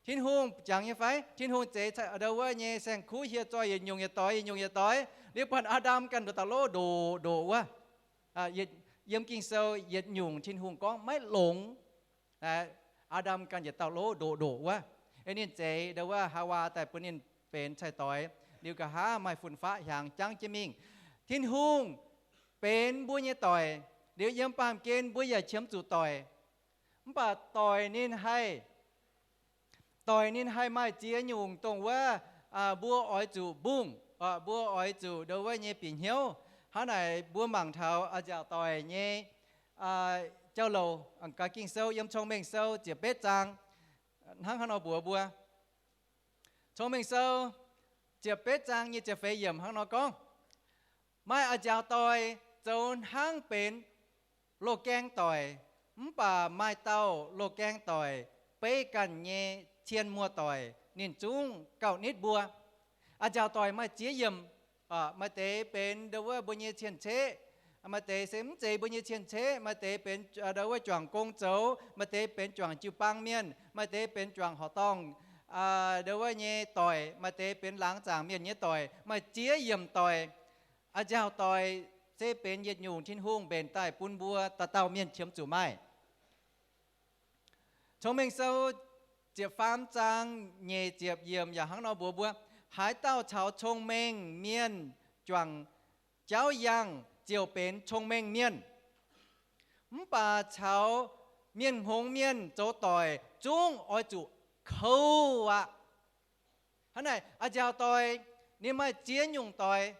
Tin-Hungh jangx nyei fai? Tin-Hungh zeix ndo wuov nyei saeng-kuv hieh zoih yietc nyungc yietc doix, yietc nyungc yietc doix. Liuz buatc Aa^ndam ganh ndoqc daaih lov ndoqc ndoqc wuov. Yiem Ging-Sou yietc nyungc Tin-Hungh gorngv maiv longx. Aa^ndam ganh yietc dauh lov ndoqc ndoqc wuov. Ninh zeix ndo wuov Haawaa daaih bun ninh benx cai-doix. Liuz nqa'haav maaih fun-faqv hiaangx jangv jienv mingh. Tin-Hungh benx mbuo nyei doic. Liuz yiem baamh gen mbuo yaac qiemx zuqc doic. Mv baac doic ninh haih, doic ninh haih maaih ziex nyungc dongh wuov mbuo oix zuqc mbungh, mbuo oix zuqc ndo wuov nyei bieqc hnyouv. Hnangv naaic mbuo mangc taux a'nziaauc doic nyei jauv-louc, gaax Ging-Sou yiem Cong-Mengh Sou ziepc betv zaang hnangv haaix nor mbuox mbuo. Cong-Mengh Sou ziepc betv zaang nyei ziepc feix yiemc hnangv nor gorngv, maaih a'nziaauc doic zoux hnangv benx loz-gaeng doic, mv baac maaih dauh loz-gaeng doic beiv ganh nyei cien muoz-doic ninh zungv gauh nitv mbuo. A'nziaauc doic maaih ziex yiemc. Maaih deix benx ndo wuov mbuo nyei cien-ceqv, maaih deix se mv zeiz mbuo nyei cien-ceqv, maaih deix benx ndo wuov juangc gong zoux, maaih deix benx juangc jiu-baang mienh, maaih deix benx juangc horqc dorngh ndo wuov nyei doic, maaih deix benx laangz zaangc mienh nyei doic, maaih ziex yiemc doic. A'nziaauc doic se benx yietc nyungc Tin-Hungh mbenc daaih bun mbuo dauh dauh mienh qiemx zuqc maaih. Cong-Mengh Sou ziepc faam zaang nyeic ziepc yiemc yaac hnangv nor mbuox mbuo, haaix dauh caux cong-mengh mienh juangc jauv yangh ziouc benx cong-mengh mienh. Mv baac caux mienh hngongx mienh zoux doic zungv oix zuqc kouv aqv. Hnangv naaic, a'nziaauc doic ninh maaih ziex nyungc doic.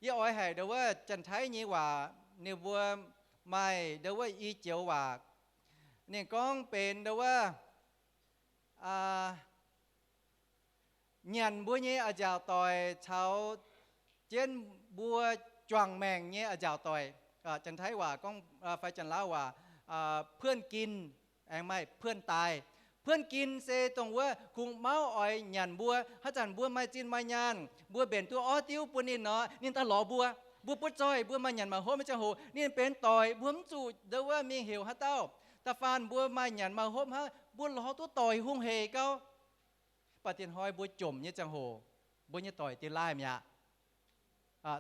Yie oix haic ndo wuov Janx-Taiv nyei waac, ninh mbuo maaih ndo wuov i joux waac. Ninh gorngv benx ndo wuov nyanc mbuo nyei a'nziaauc doic caux jienv mbuo juangc maengc nyei a'nziaauc doic. Janx-Taiv waac gorngv, fai Janx-Laauv waac, เพื่อนกิน, aengx maaih เพื่อนตาย. เพื่อนกิน se dongh wuov kungx mauv oix nyanc mbuo. Haaix zanc mbuo maaih zinh maaih nyaanh, mbuo mbenc duqv orv diuv bun ninh nor, ninh daaih lorz mbuo. Mbuo butv zoih, mbuo maaih nyanc maaih hopv nyei ziangh hoc, ninh benx doic, mbuo mv zuqc ndo wuov mingh heuc haaix dauh. Da'faanh mbuo maaih nyanc maaih hopv hnangv, mbuo lorz duqv doic hungh heic gau. Mv baac dien hnoi mbuo jomc nyei ziangh hoc, mbuo nyei doic dingh laaih mi'aqv.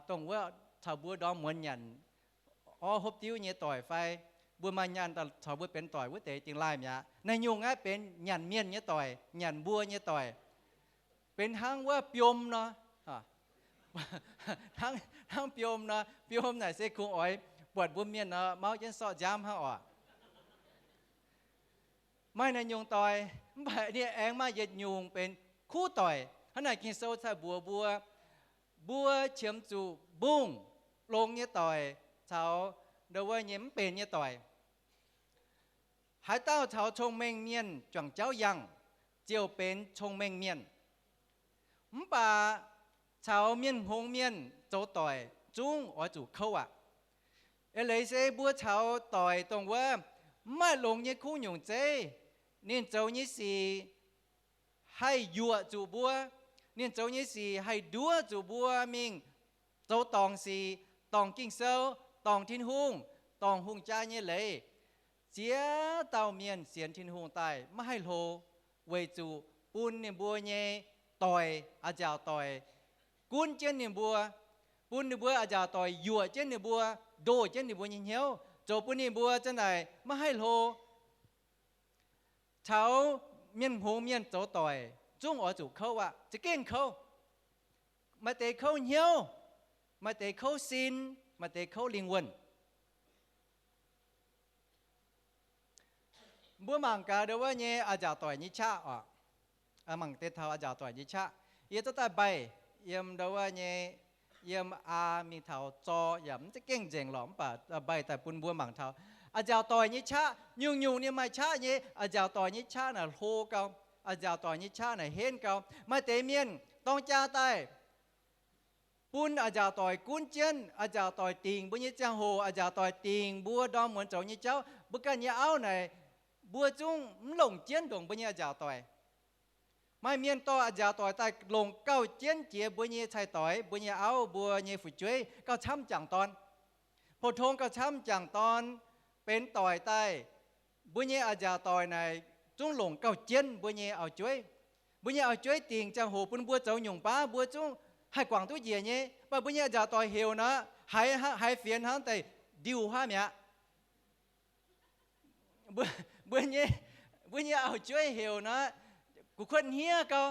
Dongh wuov caux mbuo ndorm muonz nyanc orv hopv diuv nyei doic fai mbuo maaih nyaanh daaih caux mbuo benx doic wuov deix dingh laaih mi'aqv. Naaiv nyungc aeqv, benx nyanc mienh nyei doic, nyanc mbuo nyei doic. Benx hnangv wuov biom nor. Hnangv biom nor, biom naaic se kungx oix buatc mbuo mienh nor mauv jienv sorqv nziaamv hnangv oc. Maaih naaiv nyungc doic, mv baac ninh aengx maaih yietc nyungc benx kuv doic. Hnangv naaic Ging-Sou cai mbuox mbuo, mbuo qiemx zuqc mbungh, longx nyei doic caux ndo wuov nyei mv benx nyei doic. Haaix dauh caux cong-mengh mienh juangc jauv yangh, ziouc benx cong-mengh mienh. Mv baac caux mienh hngongx mienh zoux doic zungv oix zuqc kouv aqv. Eix leiz se mbuo caux doic dongh wuov mv maaih longx nyei kuv nyungc zeiv, ninh zoux nyei sic haih yuoqc zuqc mbuo. Ninh zoux nyei sic haih nduov zuqc mbuo mingh zoux dorngc sic, dorngc Ging-Sou, dorngc Tin-Hungh, dorngc hungh jaa nyei leiz. Ziex dauh mienh sienx Tin-Hungh daaih maiv haih hlo, weic zuqc bun ninh mbuo nyei doic, a'nziaauc doic, gunv jienv ninh mbuo. bun ninh mbuo a'nziaauc doic yuoqc jienv ninh mbuo, ndoh jienv ninh mbuo nyei hnyouv, zoux bun ninh mbuo za'naaic maiv haih hlo. Taux mienh hngongx mienh zoux doic zungv oix zuqc kouv aqv, za'gengh kouv. Maaih deix kouv hnyouv, maaih deix kouv sin, maaih deix kouv lingh wuonh. Mbuo mangc gaax ndo wuov nyei a'nziaauc doic nyei qaqv oc. Mangc deix taux a'nziaauc doic nyei qaqv. Yie zorqv daaih mbaih yiem ndo wuov nyei, yiem aa mingh taux zor yaac mv za'gengh nzengc lorqc, mv baac mbaih daaih bun mbuo mangc taux a'nziaauc doic nyei qaqv. Nyungc-nyungc ninh maaih qaqv nyei. A'nziaauc doic nyei qaqv naaic hlo gau. A'nziaauc doic nyei qaqv naaic henv gau. Maaih deix mienh dorng jaa daaih bun a'nziaauc doic gunv jienv, a'nziaauc doic dingc mbuo nyei ziangh hoc, a'nziaauc doic dingc mbuo ndorm muonz zoux nyei jauv, mbuo ganh nyei auv naaic, mbuo zungv mv longc jienv ndongc mbuo nyei a'nziaauc doic. Maaih mienh dorh a'nziaauc doic daaih longc gauh jienv jiex mbuo nyei cai-doix, mbuo nyei auv, mbuo nyei fu'jueiv, gauh camv m'jangc dorn. Pou-tong gauh camv m'jangc dorn benx doic daaih, mbuo nyei a'nziaauc doic naaic zungv longc gauh jienv mbuo nyei auv-jueiv. Mbuo nyei auv-jueiv dingc ziangh hoc bun mbuo zoux nyungc baav, mbuo zungv haih guangc duqv njiec nyei. Mv baac mbuo nyei a'nziaauc doic heuc nor, haiz, haiz fienx hnangv deix ndiuh huaav mi'aqv. Mbuo, mbuo nyei, mbuo nyei auv-jueiv heuc nor, gu'kuotv hniev gau,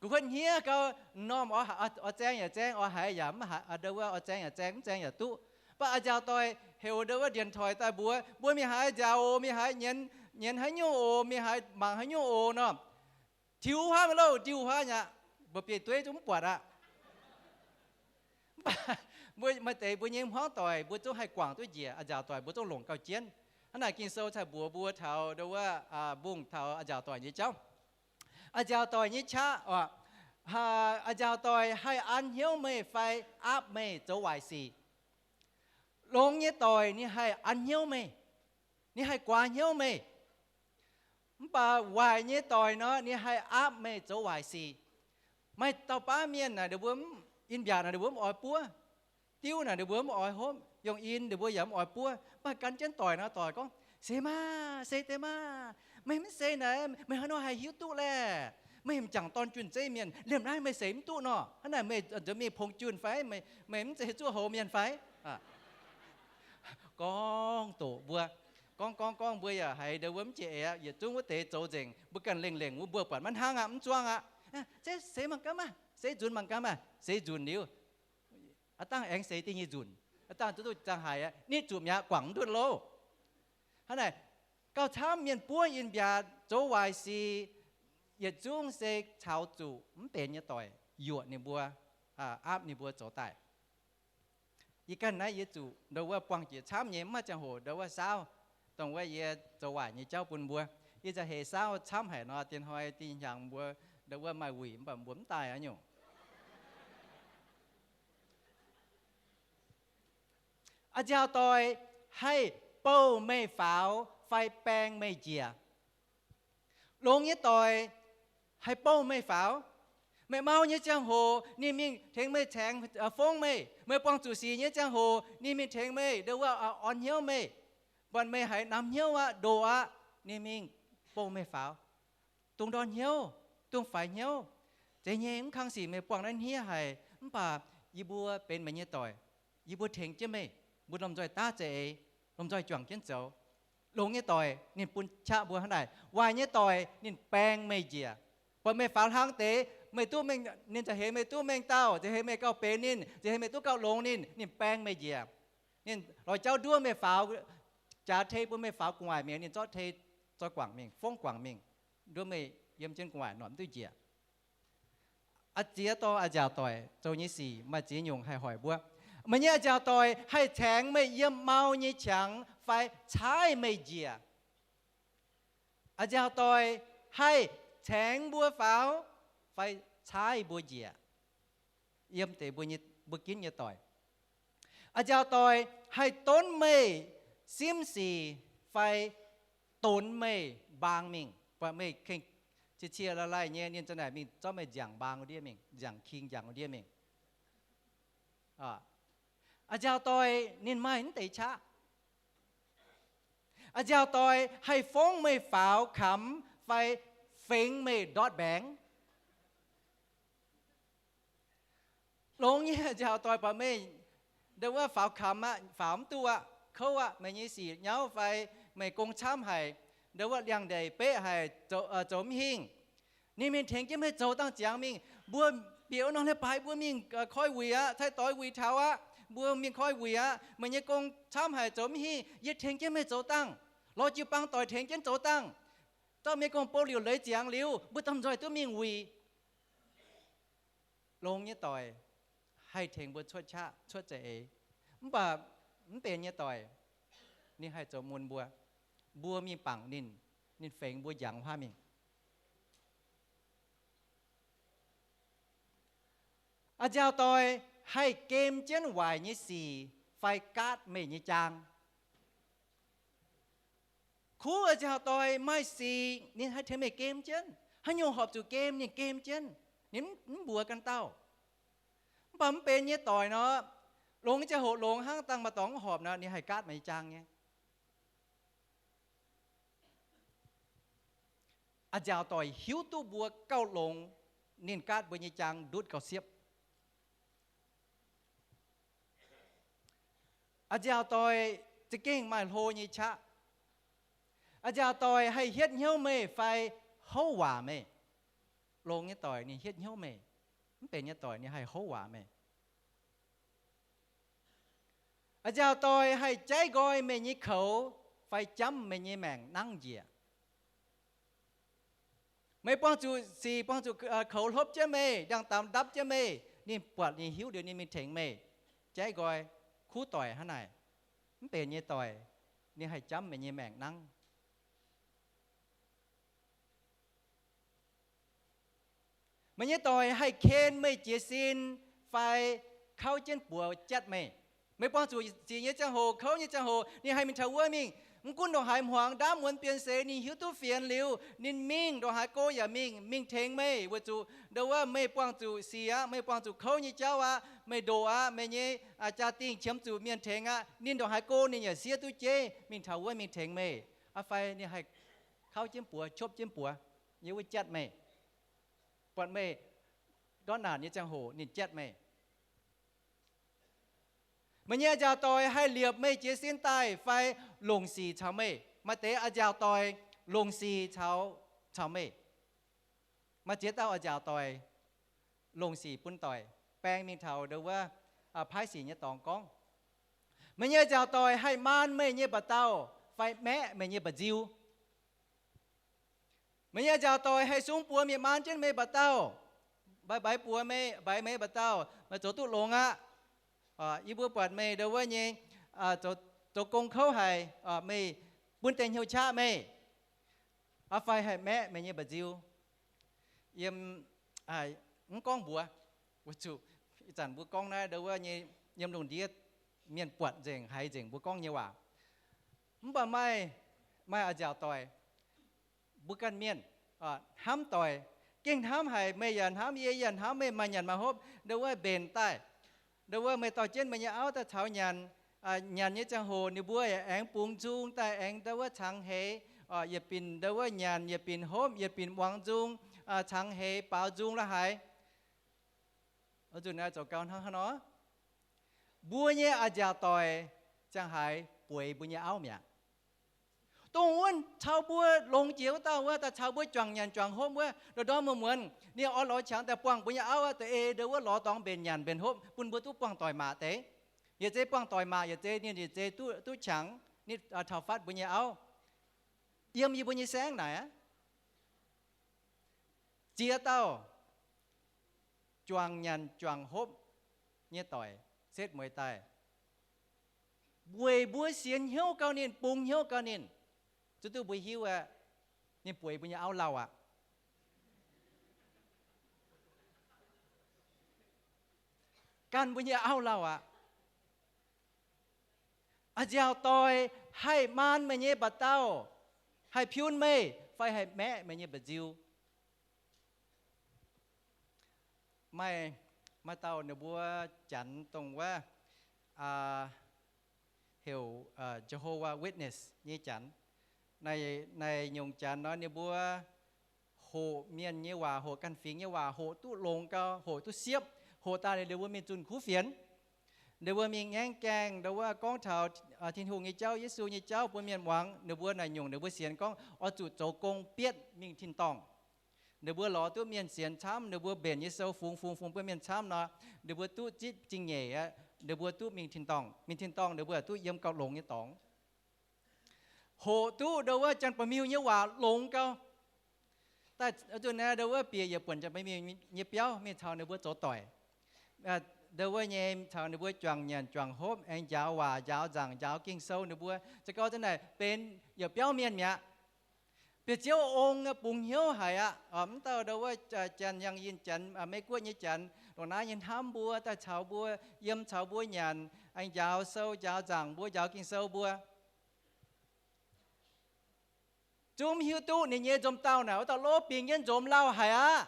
gu'kuotv hniev gau, m'normh oix, oix zaeng yaac zaeng, oix haiz yaac mv haiz, ndo wuov oix zaeng yaac zaeng, mv zaeng yaac duqv. Mv baac a'nziaauc doic heuc ndo wuov ndienx toic daaih mbuox mbuo, mienh haiz a'nziaauc oc, mienh haiz nyienx, nyienx haaix nyungc oc, mienh haiz mangc haaix nyungc oc nor, tiux huaav mi'aqv loh, ndiuh huaav mi'aqv, mbuo biei dueiv zungv mv buatc aqv. Mv baac mbuo maaih deix mbuo nyei hmuangv doic mbuo zungv haih guangc duqv njiec, a'nziaauc doic mbuo zungv longc gauh jienv. Hnangv naaic Ging-Sou cai mbuox mbuo taux ndo wuov, mbungh taux a'nziaauc doic nyei jauv. A'nziaauc doic nyei qaqv oc. A'nziaauc doic haih an hnyouv meih fai aapv meih zoux waaic sic. Longx nyei doic ninh haih an hnyouv meih, ninh haih guaax hnyouv meih. Mv baac waaic nyei doic nor, ninh haih aapv meih zoux waaic sic. Maaih dauh baav mienh naaic ninh mbuo, in-mbiaatc naaic ninh mbuo mv oix buov, diuv naaic ninh mbuo mv oix hopv, yongh in ninh mbuo yaac mv oix buov, mv baac gan jienv doic nor, doic gorngv, Seix maah, seix deix maah. Meih mv seix naaic meih haaix nor haih hiuv duqv laeh? Meih m'jangc dorn junh zeiv mienh, liemh naaiv meih seix mv duqv nor. Hnangv naaic meih nzuonx mingh pongx junh fai? Meih mv zeiz zuov houx mienh fai? Gorngv doqc mbuo, gorngv gorngv gorngv mbuo yaac haiz ndo wuov mv jiex eix aqv. Yietc zungv wuov deix zoux nzengc, mbuo ganh lengh lengc wuov mbuo buatc maiv hnangv aqv, mv zuangv aqv. Seix mangc gaax maah, seix nzunc mangc gaax maah. Seix nzunc liuz, aav dangh aengx seix da'nyeic nzunc, aav dangh duqv duqv zaangc haic aqv, nitv zuqc mi'aqv, guangc mv duqv loh. Hnangv naaic, gauh camv mienh buov in-mbiaatc zoux waaic sic, yietc zungv se caux zuqc mv benx nyei doic yuoqc ninh mbuo, aapv ninh mbuo zoux daaih. Yie ganh naaiv yie zuqc ndo wuov buangh jiex camv nyei, mv maaih ziangh hoc ndo wuov saauv, dongh wuov yie zoux waaic nyei jauv bun mbuo. Yie za'heix saauv camv haic nor, dien hnoi dinh hnyangx mbuo ndo wuov maaih wuic mv baac mbuo mv daaih aqv nyungc. A'nziaauc doic haih bouh meih faaux fai baeng meih njiec. Longx nyei doic haih bouh meih faaux. Meih mau nyei ziangh hoc ninh mingh tengx meih caengx fongv meih. Meih buangh zuqc sic nyei ziangh hoc ninh mingh tengx meih ndo wuov orn hnyouv meih. Buatc meih haiz namx hnyouv aqv, ndoh aqv, ninh mingh bouh meih faaux. Dongh ndorn hnyouv, dongh faix hnyouv. Zeiz nyei, mv kang sic meih buangh naaiv hniev haic, mv baac yie mbuo benx meih nyei doic. Yie mbuo tengx jienv meih, mbuo lomh nzoih daav za'eix, lomh nzoih juangc jienv zoux. Longx nyei doic ninh bun qaqv mbuo hnangv naaic. Waaic nyei doic ninh baeng meih njiec. Buatc meih faaux hlang deix, meih duqv mengh, ninh za'heix meih duqv mengh dauh, za'heix meih gauh benx ninh, za'heix meih duqv gauh longx ninh, ninh baeng meih njiec. Ninh lorz jauv nduov meih faaux, jaax tei bun meih faaux gu'nguaaic mi'aqv, ninh zorqv tei zoi guangc mingh, fongv guangc mingh, nduov meih yiem jienv gu'nguaaic norqc mv duqv njiec. A'ziex dorh a'nziaauc doic zoux nyei sic maaih ziex nyungc haih hoic mbuo. Meih nyei a'nziaauc doic haih caengx meih yiem mau nyei qangx fai caaiv meih njiec. A'nziaauc doic haih caengx mbuo faaux fai caaiv mbuo njiec, yiem deix mbuo nyei, mbuo ginv nyei doic. A'nziaauc doic haih donv meih simv sic fai donx meih mbaang mingh. Buatc meih kengh cie-cie lai-lai nyei, ninh za'naaic mingh zorqv meih nziangc mbaang wuov ndiev mingh, nziangc king nziangc wuov ndiev mingh. A'nziaauc doic ninh maaih mv deix qaqv. A'nziaauc doic haih fongv meih faaux kamx fai fengx meih ndortv mbaengx. Longx nyei nziaaux doic buatc meih ndau wuov faaux kamx aqv, faaux mv duqv aqv, kouv aqv, meih nyei sic nyauv fai meih gong camv haic, ndau wuov liangx-ndeic beqv haic, zoux mv hingh. Ninh mingh tengx jienv meih zoux dangh ziangx mingh. Mbuo bieqc wuov norm leiz-baaix mbuo mingh koi wuic aqv, cai doix wuic taux aqv, mbuo mingh koi wuic aqv. Meih nyei gong camv haic, zoux mv hingh, yie tengx jienv meih zoux dangh. Lorz jiu-baang doic tengx jienv zoux dangh. Zorqv meih gong-bou liuc leiz ziangx liuz, mbuo domh nzoih duqv mingh wuic. Longx nyei doic haih tengx mbuo cuotv qaqv cuotv za'eix. Mv baac mv benx nyei doic, ninh haih zoux mun mbuo. Mbuo mingh bangc ninh, ninh fengx mbuo njangx huaav mingh. A'nziaauc doic haih gem jienv waaic nyei sic fai gaatv meih nyei jaang. Kuv a'nziaauc doic maaih sic, ninh haih tengx meih gem jienv. Haaix nyungc horpc zuqc gem, ninh gem jienv. Ninh mv mbuox ganh dauh. Mv baac mv benx nyei doic nor, longx nyei ziangh hoc longx hnangv, dangh maaih dorngx mv horpc nor, ninh haih gaatv meih nyei jaang nyei. A'nziaauc doic hiuv duqv mbuo gauh longx, ninh gaatv mbuo nyei jaang ndutv gauh siepv. A'nziaauc doic za'gengh maaih hlo nyei qaqv. A'nziaauc doic haih hietv hnyouv meih fai houv waac meih. Longx nyei doic ninh hietv hnyouv meih. Mv benx nyei doic ninh haih houv waac meih. A'nziaauc doic haih jaiv nqoi meih nyei koux fai jamv meih nyei maengc nangv njiec. Meih buangh zuqc sic, buangh zuqc koux hlopv jienv meih, ndiangx-damx ndapv jienv meih, ninh buatc ninh hiuv liuz ninh mingh tengx meih. Jaiv nqoi, kuv doic hnangv naaic. Mv benx nyei doic, ninh haih jamv meih nyei maengc nangv. Meih nyei doic haih ken meih jiez sin fai kauv jienv buoz jatv meih. Meih buangh zuqc sic nyei ziangh hoc, kouv nyei ziangh hoc, ninh haih mingh taux wuov mingh. Mv gunv ndongc haaix hmuangx ndaamv muonz bienx seix, ninh hiuv duqv fienx liuz, ninh mingh ndongc haaix go yaac mingh, mingh tengx meih weic zuqc ndau wuov meih buangh zuqc sic aqv, meih buangh zuqc kouv nyei jauv aqv, meih ndoqc aqv, meih nyei jaa-dingh qiemx zuqc mienh tengx aqv, ninh ndongc haaix go ninh yaac siev duqv jeiv mingh taux wuov mingh tengx meih. Aa fai ninh haih kauv jienv buoz, qopv jienv buoz, yiem wuov jatv meih. Buatc meih ndortv naanc nyei ziangh hoc ninh jatv meih. Meih nyei a'nziaauc doic haih liepc meih jiez sin daaih fai longc sic caux meih. Maaih deix a'nziaauc doic longc sic caux, caux meih. Maaih ziex dauh a'nziaauc doic longc sic bun doic, baeng mingh taux ndau wuov paaiv sic nyei dorngx gorngv. Meih nyei a'nziaauc doic haih maan meih nyei mba'dauh fai maeqv meih nyei mba'nziu. Meih nyei a'nziaauc doic haih sung buoz mienh maan jienv meih mba'dauh, mbaix mbaix buoz meih, mbaix meih mba'dauh, meih zoux duqv longx aqv. Yie mbuo buatc meih ndau wuov nyei zoux gong kouv haic, meih bun deix hnyouv qaqv meih. Aa fai haih maeqv meih nyei mba'nziu. Yiem, mv gorngv mbuox, weic zuqc ih zanc mbuo gorngv naaiv ndau wuov nyei, yiem lungh ndiev mienh buatc nzengc, haiz nzengc mbuo gorngv nyei waac. Mv baac maaih, maaih a'nziaauc doic, mbuo ganh mienh hnamv doic, gengh hnamv haic, meih yaac hnamv yie, yie yaac hnamv meih, maaih nyanc maaih hopv ndau wuov mbenc daaih. Ndau wuov meih dorh jienv meih nyei auv daaih caux nyanc. Nyanc nyei ziangh hoc ninh mbuo yaac aengx bungx nzung daaih, aengx ndau wuov cangx heix, yietc binc ndau wuov nyanc, yietc binc hopv, yietc binc muangx nzung, cangx heix baaux nzung la'haaix. Nzunc naaiv zoux gau hnangv haaix nor, mbuo nyei a'nziaauc doic ziangh haaix bueix mbuo nyei auv mi'aqv. Dongh wuov caux mbuo longx jiex wuov dauh wuov, daaih caux mbuo juangc nyanc juangc hopv wuov, ndorm ndorm muonz muonz ninh oix lorz qangx daaih buangh mbuo nyei auv aqv, da'eix ndau wuov lorz dorngx mbenc nyanc mbenc hopv bun mbuo duqv buangh doic maac deix. Yietc zei buangh doic maac, yietc zei ninh yietc zei duqv, duqv qangx, ninh taux fatv mbuo nyei auv. Yiem yie mbuo nyei saengv naaic aqv. Ziex dauh juangc nyanc juangc hopv nyei doic setv mueiz daaih, weic mbuo sienx hnyouv gau ninh, bungx hnyouv gau ninh, zuqc duqv mbuo hiuv aqv, ninh bueix mbuo nyei auv lauh aqv. Ganh mbuo nyei auv lauh aqv. A'nziaauc doic haih maan meih nyei mba'dauh, haih piun meih, fai haih maeqv meih nyei mba'nziu. Maaih, maaih dauh ninh mbuo janx dongh wuov heuc Jehovah Witness nyei janx. Naaiv nyungc janx nor ninh mbuo hoqc mienh nyei waac, hoqc ganh fingx nyei waac, hoqc duqv longx gau, hoqc duqv siepv, Hoqc daaih ninh mbuo mingh zunh kuv fienx. Ninh mbuo mingh ngaengv gaengh, ninh mbuo gorngv taux Tin-Hungh nyei jauv, Yesu nyei jauv bun mienh muangx. Ninh mbuo naaic nyungc ninh mbuo sienx gorngv oix zuqc zoux gong bietv mingh tin-dorngh. Ninh mbuo lorz duqv mienh sienx camv, ninh mbuo mbenc nyei sou fungx fungx fungx bun mienh camv nor, ninh mbuo duqv zipv zingh nyeic aqv. Ninh mbuo duqv mingh tin-dorngh. Mingh tin-dorngh ninh mbuo duqv yiem gauh longx nyei dorngx. Hoqc duqv ndo wuov Janx-Baeqc-Miuh nyei waac longx gau. Daaih zuqc naaiv ndo wuov bieqc yietc buonc Janx-Baeqc-Miuh nyei biauv mingh caux ninh mbuo zoux doic. Ndo wuov nyei caux ninh mbuo juangc nyanc juangc hopv, aengx njaaux waac, njaaux nzaangc, njaaux Ging-Sou. Ninh mbuo za'gengh za'naaic benx yietc biauv mienh mi'aqv. Bieqc Ziouv ong bungx hnyouv haic aqv. Mv dauh ndo wuov Janx, yangh yinh Janx, Meiv-Guoqv nyei Janx, ndongc naaiv nyei hnamv mbuo, daaih caux mbuo yiem, caux mbuo nyanc, aengx njaaux sou, njaaux nzaangc, mbuo njaaux Ging-Sou mbuo zungv mv hiuv duqv ninh nyei nzomc dauh naaic wuov dauh lov bingx jienv nzomc lauh haic aqv.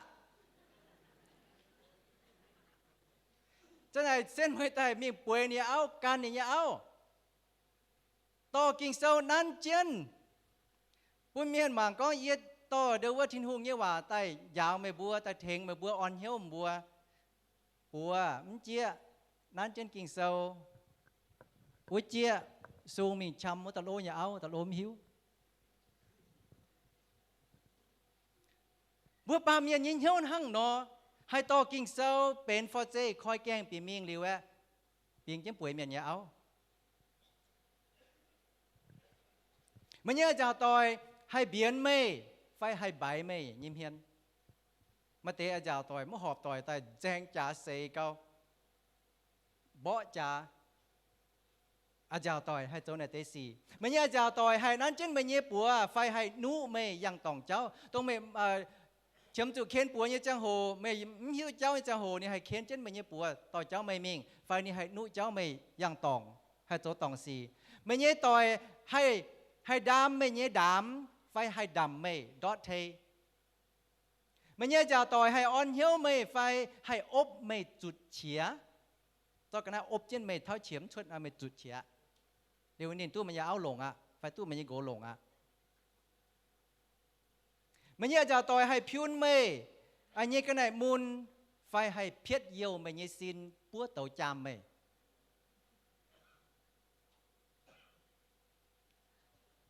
Za'naaic senv meih daaih mingh bueix ninh nyei auv, gan ninh nyei auv, dorh Ging-Sou nanv jienv bun mienh mangc gorngv, yie dorh ndo wuov Tin-Hungh nyei waac daaih njaaux meih mbuo, daaih tengx meih mbuo, orn hnyouv meih mbuo. Buoz mv jieqv, nanv jienv Ging-Sou. Wuov jieqv, sung mingh qam wuov dauh lov nyei auv, dauh lov mv hiuv. Mbuo baamh mienh nyei hnyouv hnangv nor, haih dorh Ging-Sou benx for zeih koi gaengh bieqc mingh liuz aeqv, bingx jienv bueix mienh nyei auv. Meih nyei a'nziaauc doic haih mbienx meih fai haih mbaix meih nyei hmien. Maaih deix a'nziaauc doic maiv horpc doic daaih nzaeng jaax seix gau, mborqv jaax. A'nziaauc doic haih zoux naaic deix sic. Meih nyei a'nziaauc doic haih nanv jienv meih nyei buoz fai haih nuqv meih yangh dorngc jauv. Dongh meih qiemx zuqc ken buoz nyei ziangh hoc, meih mv hiuv jauv nyei ziangh hoc, ninh haih ken jienv meih nyei buoz dorh jauv meih mingh, fai ninh haih nuqv jauv meih yangh dorngc, haih zoux dorngc sic. Meih nyei doic haih, haih ndaam meih nyei ndaamv fai haih ndamc meih ndortv tei. Meih nyei a'nziaauc doic haih orn hnyouv meih fai haih opv meih zutc qiex. Zorqv ga'naaiv opv jienv meih tauv qiex mv cuotv, meih zutc qiex. Liuz ninh duqv meih nyei auv longc aqv fai duqv meih nyei nqox longc aqv. Meih nyei a'nziaauc doic haih piun meih nyei ga'naaiv mun fai haih pietv youh meih nyei sin buov douz jaam meih.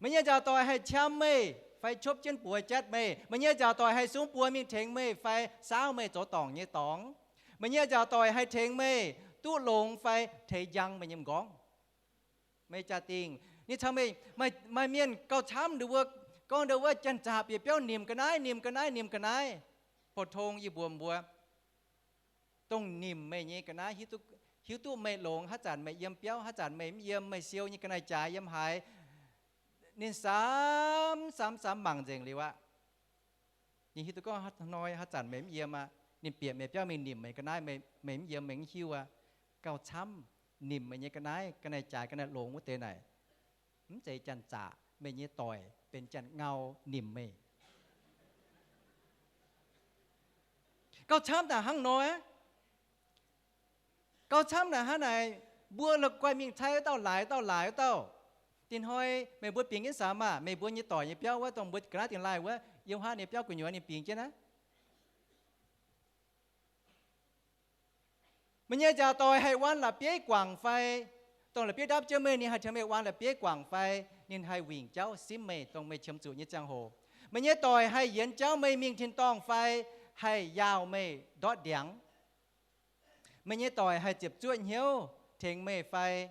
Meih nyei a'nziaauc doic haih qam meih fai qopv jienv buoz jatv meih. Meih nyei a'nziaauc doic haih sung buoz mingh tengx meih fai saauv meih zoux dorngc nyei dorngx. Meih nyei a'nziaauc doic haih tengx meih duqv longx fai teix njang meih nyei m'nqorngv. Meih jaa-dingh ninh caux meih, maaih mienh gauh camv, ninh mbuo gorngv ndo wuov janx-zaqc bieqc biauv nimc ga'naaiv, nimc ga'naaiv, nimc ga'naaiv. Pou-tong yie mbuox mbuo, dongh nimc meih nyei ga'naaiv hiuv duqv meih longx haaix zanc meih yiem biauv, haaix zanc meih mv yiem, meih siou nyei ga'naaiv jaaix yiem haaix, ninh samx samx samx mangc nzengc liuz aqv. Ninh hiuv duqv gorngv hnoi haaix zanc meih mv yiem aqv, ninh bieqc meih biauv mingh nimc meih ga'naaiv, meih mv yiem meih mv hiuv aqv. Gauh camv, nimc meih nyei ga'naaiv, ga'naaiv jaaix ga'naaiv longx wuov deix naaic, mv zeiz janx-zaqc, meih nyei doic benx janx-ngau nimc meih. Gauh camv daaih hnangv nor aqv. Gauh camv naaic hnangv naaic, mbuo la'guaih mingh cai wuov dauh laaix dauh laaix wuov dauh. Dinh hnoi meih mbuo bingx jienv samx maah, meih mbuo nyei doic nyei biauv wuov, dongh mbuo ga'naaiv dingh laaih wuov, yiem haav nyei biauv gu'nyuoz ninh bingx jienv aqv. Meih nyei a'nziaauc doic haih waan la'bieiv guangc fai? Dongh la'bieiv ndapv jienv meih, ninh haih tengx meih waan la'bieiv guangc fai? Ninh haih wingc jauv simv meih, dongh meih qiemx zuqc nyei ziangh hoc. Meih nyei doic haih yienx jauv meih mingh tin-dorngh fai haih yaauh meih ndortv ndiangx. Meih nyei doic haih ziepc zuoqv hnyouv tengx meih fai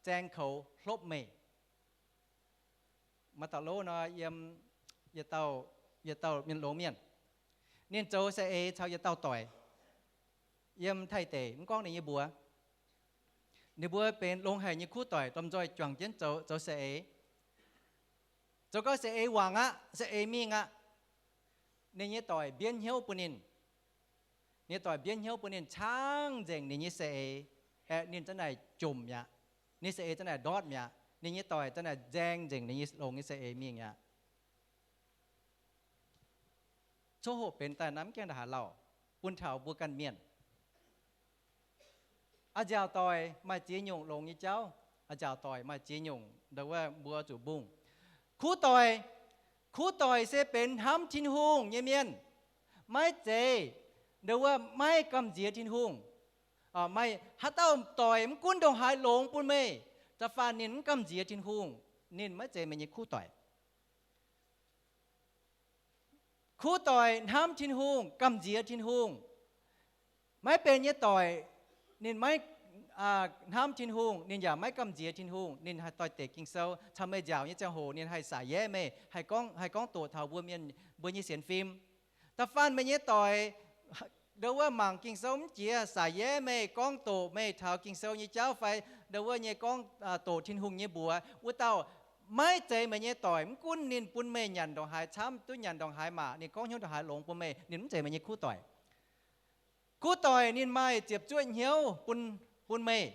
zaeng koux hlopv meih. Maaih dauh lov nor, yiem, yietc dauh mienh longx mienh, ninh zoux saeng-eix caux yietc dauh doic yiem Taiv deic, mv gorngv ninh nyei mbuox. Ninh mbuo benx longx haic nyei kuv doic, domh nzoih juangc jienv zoux, zoux saeng-eix. Zoux gau saeng-eix wangc aqv, saeng-eix mingh aqv. Ninh nyei doic mbienv hnyouv bun ninh. Ninh nyei doic mbienv hnyouv bun ninh, caangv nzengc ninh nyei saeng-eix. Aeqv, ninh za'naaic jomc mi'aqv. Ninh saeng-eix za'naaic ndortv mi'aqv. Ninh nyei doic za'naaic nzaeng nzengc ninh nyei longx nyei saeng-eix mingh aqv. Coqv hoqc benx daaih naaiv mv gaengh ndaaih haaix lauh bun taux mbuo ganh mienh. A'nziaauc doic maaih ziex nyungc longx nyei jauv. A'nziaauc doic maaih ziex nyungc ndo wuov mbuo zuqc mbungh. Kuv doic, kuv doic se benx hnamv Tin-Hungh nyei mienh, maiv zeiz ndo wuov maiv gamh nziex Tin-Hungh. Maaih haaix dauh doic mv gunv ndongc haaix longx bun meih, da'faanh ninh mv gamh nziex Tin-Hungh, ninh maiv zeiz meih nyei kuv doic. Kuv doic hnamv Tin-Hungh, gamh nziex Tin-Hungh. Maiv benx nyei doic, ninh maiv hnamv Tin-Hungh, ninh yaac maiv gamh nziex Tin-Hungh, ninh haih doix-dekc Ging-Sou, caux meih nziaauc nyei ziangh hoc ninh haih saaix yaev meih, haih gorngv, haih gorngv doqc taux mbuo mienh, mbuo nyei sienx fim. Da'faanh meih nyei doic, ndo wuov mangc Ging-Sou mv jiex, saaix yaev meih, gorngv doqc meih taux Ging-Sou nyei jauv fai ndo wuov nyei gorngv doqc Tin-Hungh nyei mbuox, wuov dauh maiv zeiz meih nyei doic. Mv gunv ninh bun meih nyanc ndongc haaix camv, duqv nyanc ndongc haaix maac, ninh gorngv hnyouv ndongc haaix longx bun meih, ninh mv zeiz meih nyei kuv doic. Kuv doic ninh maaih ziepc zuoqv hnyouv bun, bun meih.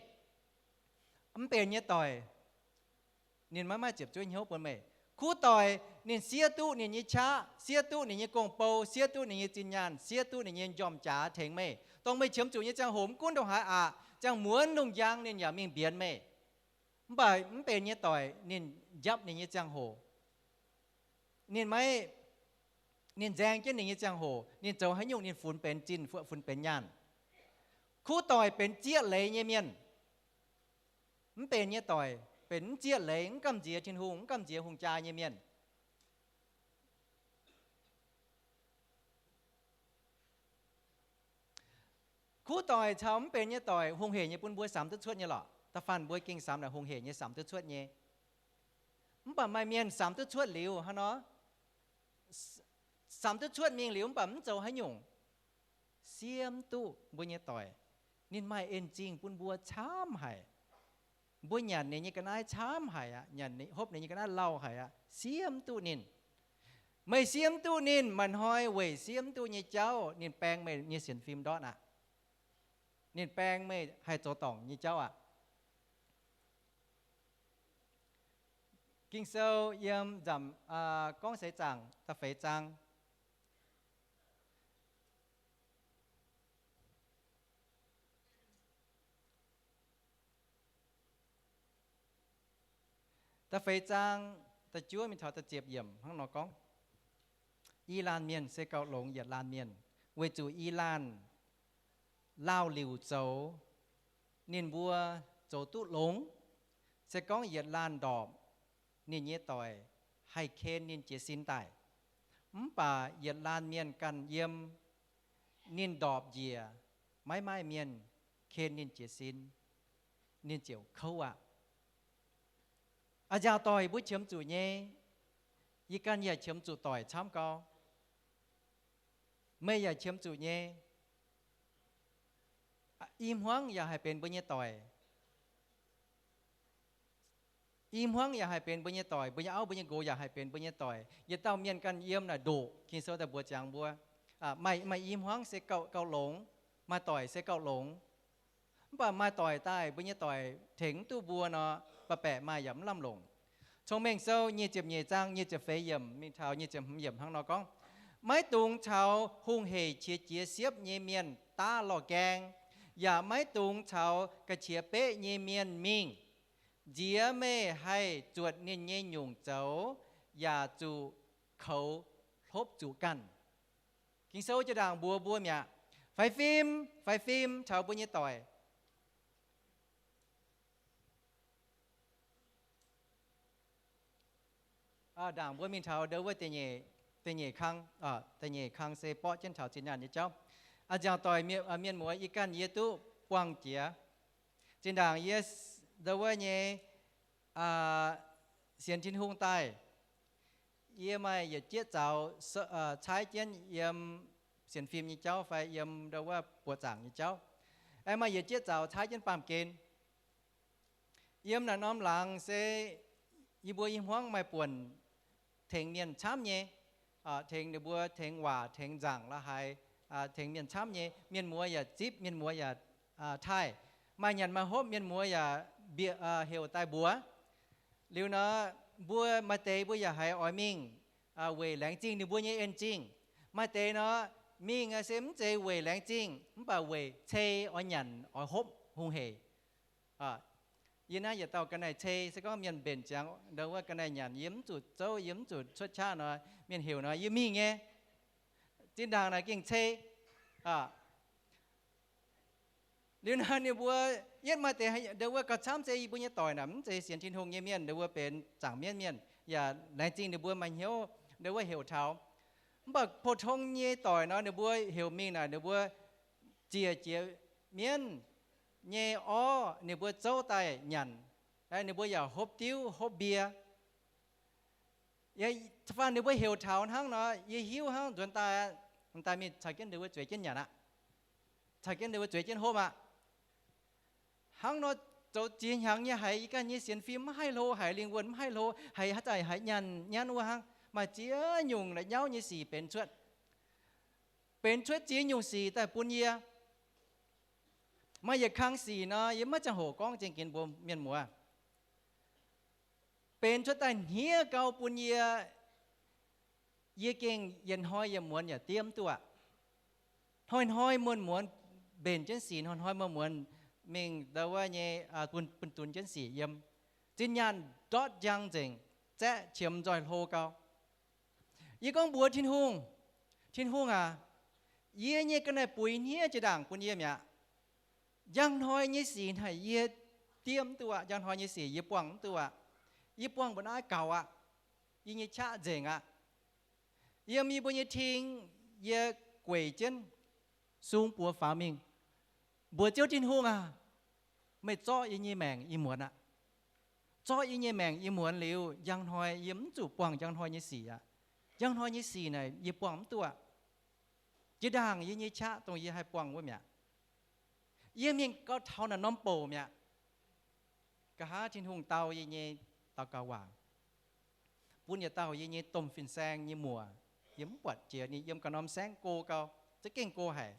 Mv benx nyei doic, ninh maiv maaih ziepc zuoqv hnyouv bun meih. Kuv doic ninh siev duqv ninh nyei qaqv, siev duqv ninh nyei gong-bou, siev duqv ninh nyei zinh nyaanh, siev duqv ninh nyei njormh jaax tengx meih, dongh meih qiemx zuqc nyei ziangh hoc, mv gunv ndongc haaix aqc, ziangh muonz lungh njang ninh yaac mingh mbienx meih. Mv baac mv benx nyei doic ninh njapv ninh nyei ziangh hoc. Ninh maiv, ninh nzaeng jienv ninh nyei ziangh hoc, ninh zoux haaix nyungc ninh funx benx zinh, funx benx nyaanh. Kuv doic benx zieqv leiz nyei mienh. Mv benx nyei doic benx mv zieqv leiz, mv gamh nziex Tin-Hungh, mv gamh nziex hungh jaa nyei mienh. Kuv doic caux mv benx nyei doic hungh heic nyei bun mbuo samx duqv cuotv nyei lorqc. Da'faanh mbuo gengh samx naaic hungh heic nyei, samx duqv cuotv nyei. Mv baac maaih mienh samx duqv cuotv liuz hnangv nor, samx duqv cuotv mingh liuz mv baac mv zoux haaix nyungc, siemv duqv mbuo nyei doic ninh maaih en zingh bun mbuo camv haic. Mbuo nyanc ninh nyei ga'naaiv camv haic aqv, nyanc, hopv ninh nyei ga'naaiv lauh haic aqv, siemv duqv ninh. Meih siemv duqv ninh, maaih hnoi weic siemv duqv nyei jauv ninh baeng meih nyei sienx fim ndortv aqv. Ninh baeng meih haih zoux dorngc nyei jauv aqv. Ging-Sou yiem nzamc, Gorngv Seix Zaangc da'feix zaang. Da'feix zaang, da'juov mingh taux da'ziepc yiemc hnangv nor gorngv, I laanh mienh se gauh longx yietc laanh mienh, weic zuqc I laanh laauh liuc zoux, ninh mbuo zoux duqv longx. Se gorngv yietc laanh ndorpc, ninh nyei doic haih ken ninh jiez sin daaih. Mv baac yietc laanh mienh ganh yiem, ninh ndorpc njiec, maiv maaih mienh ken ninh jiez sin, ninh ziouc kouv aqv. A'nziaauc doic mbuo qiemx zuqc nyei. Yie ganh yaac qiemx zuqc doic camv gau. Meih yaac qiemx zuqc nyei. I hmuangv yaac haih benx mbuo nyei doic. I hmuangv yaac haih benx mbuo nyei doic. Mbuo nyei auv, mbuo nyei nqox yaac haih benx mbuo nyei doic. Yietc dauh mienh ganh yiem naaic ndoqc, Ging-Sou daaih mbuox ziangx mbuo, maaih, maaih i hmuangv se gauh, gauh longx, maaih doic se gauh longx. Mv baac maaih doic daaih, mbuo nyei doic tengx mv duqv mbuo nor, baac baeqc maaih yaac mv lamh longc. Cong-Mengh Sou nyic ziepc nyeic zaang nyic ziepc feix yiemc mingh taux nyic ziepc hmz yiemc hnangv nor gorngv, maiv dungx caux hungh heic qiex jiez siepv nyei mienh daav lorh gaeng, yaac maiv dungx caux ga'qiex beqv nyei mienh mingh. Nziex meih haih zuotc ninh nyei nyungc zoux, yaac zuqc koux hlopv zuqc ganh. Ging-Sou jiex ndaangc mbuox mbuo mi'aqv. Faix fim, faix fim taux mbuo nyei doic. Ndaangc mbuo mingh taux ndo wuov da'nyeic, da'nyeic kang, da'nyeic kang se borqv jienv taux zinh nyaanh nyei jauv. A'nziaauc doic, mienh muoz, yie ganh yie duqv buangh jiex. Zinh ndaangc yie ndo wuov nyei sienx Tin-Hungh daaih, yie maaih yietc jieqv zaux caaiv jienv yiem sienx fim nyei jauv fai yiem ndo wuov buoqc zaangc nyei jauv. Aengx maaih yietc jieqv zaux caaiv jienv baamh gen. Yiem naaiv norm laangz se yie mbuo i hmuangv maaih buonc tengx mienh camv nyei, tengx ninh mbuo tengx waac tengx nzaangc la'haaix, tengx mienh camv nyei. Mienh muoz yaac zipv, mienh muoz yaac taaih. Maaih nyanc maaih hopv mienh muoz yaac bieqc heuc daaih mbuox. Liuz nor, mbuo maaih deix mbuo yaac haiz oix mingh weic laengz zingh ninh mbuo nyei en-zingh. Maaih deix nor, mingh se mv zeiz weic laengz zingh mv baac weic cei oix nyanc oix hopv hungh heic. Yie naaiv yietc dauh ga'naaiv cei se gorngv mienh mbenc ziangx ndo wuov ga'naaiv nyanc, yie mv zuqc zouv, yie mv zuqc cuotv qaqv nor, mienh heuc nor yie mingh nyei. Zinh ndaangc naaic gengh cei. Liuz naaic ninh mbuo yietv maaih deix, ndau wuov gauh camv se yie mbuo nyei doic naaic mv zeiz sienx Tin-Hungh nyei mienh, ndau wuov benx zaangc mienv mienh, yaac laengz zingh ninh mbuo maaih hnyouv ndau wuov heuc taux. Mv baac pou-tong nyei doic nor, ninh mbuo heuc mingh naaic, ninh mbuo ziec jiex mienv nyei orv, ninh mbuo zouv daaih nyanc. Ninh mbuo yaac hopv diuv hopv mbie. Fanh ninh mbuo heuc taux hnangv nor, yie hiuv hnangv nzuonx daaih, daaih mingh caux jienv ninh mbuo zueiz jienv nyanc aqv, caux jienv ninh mbuo zueiz jienv hopv aqv. Hnangv nor, zoux ziex hnyangx nyei haiz, yie ganh nyei sienx fim maiv haih hlo, haiz lingh wuonh maiv haih hlo, haiz haaix zanc haiz nyanc nyanv wuov hnangv, maaih ziex nyungc la'nyauv nyei sic benx cuotv. Benx cuotv ziex nyungc sic daaih bun yie. Maaih yietc kang sic nor, yie maiv ziangh hoc gorngv zingh ginx mbuox mienh muoz. Benx cuotv daaih hniev gau bun yie. Yie gengh yietc hnoi yietc muonz yaac diev mv duqv aqv. Hnoi-hnoi muonz-muonz mbenc jienv sic, hnoi-hnoi muonz-muonz mingh ndau wuov nyei, bun, bun dunx jienv sic yiem. Zinh nyaanh ndortv njang nzengc, zaeqv qiemx nzoih hlo gau. Yie gorngv mbuox Tin-Hungh, Tin-Hungh aac, yie nyei ga'naaiv-buix hniev jiex ndaangc bun yie mi'aqv. Njang hnoi nyei sic naaic yie diev mv duqv aqv. Njang hnoi nyei sic yie buangh mv duqv aqv. Yie buangh mbu'naaiv gaux aqv. Yie nyei qaqv nzengc aqv. Yiem yie mbuo nyei ting, yie gueic jienv sung buoz faaux mingh mbuox Ziouv Tin-Hungh aac, meih zorqv yie nyei maengc i muonz aqv. Zorqv yie nyei maengc i muonz liuz, njang hnoi yie mv zuqc buangh njang hnoi nyei sic aqv. Njang hnoi nyei sic naaic yie buangh mv duqv aqv. Jiex ndaangc yie nyei qaqv dongh yie haih buangh wuov mi'aqv. Yie mingh gau taux naaic norm bouc mi'aqv. Nqa'haav Tin-Hungh dau yie nyei daux gaux waac, bun yietc dauh yie nyei domh fin-saeng nyei muoc. Yie mv buatc jiex ninh yiem ganh norm saengv go gau, za'gengh go haic.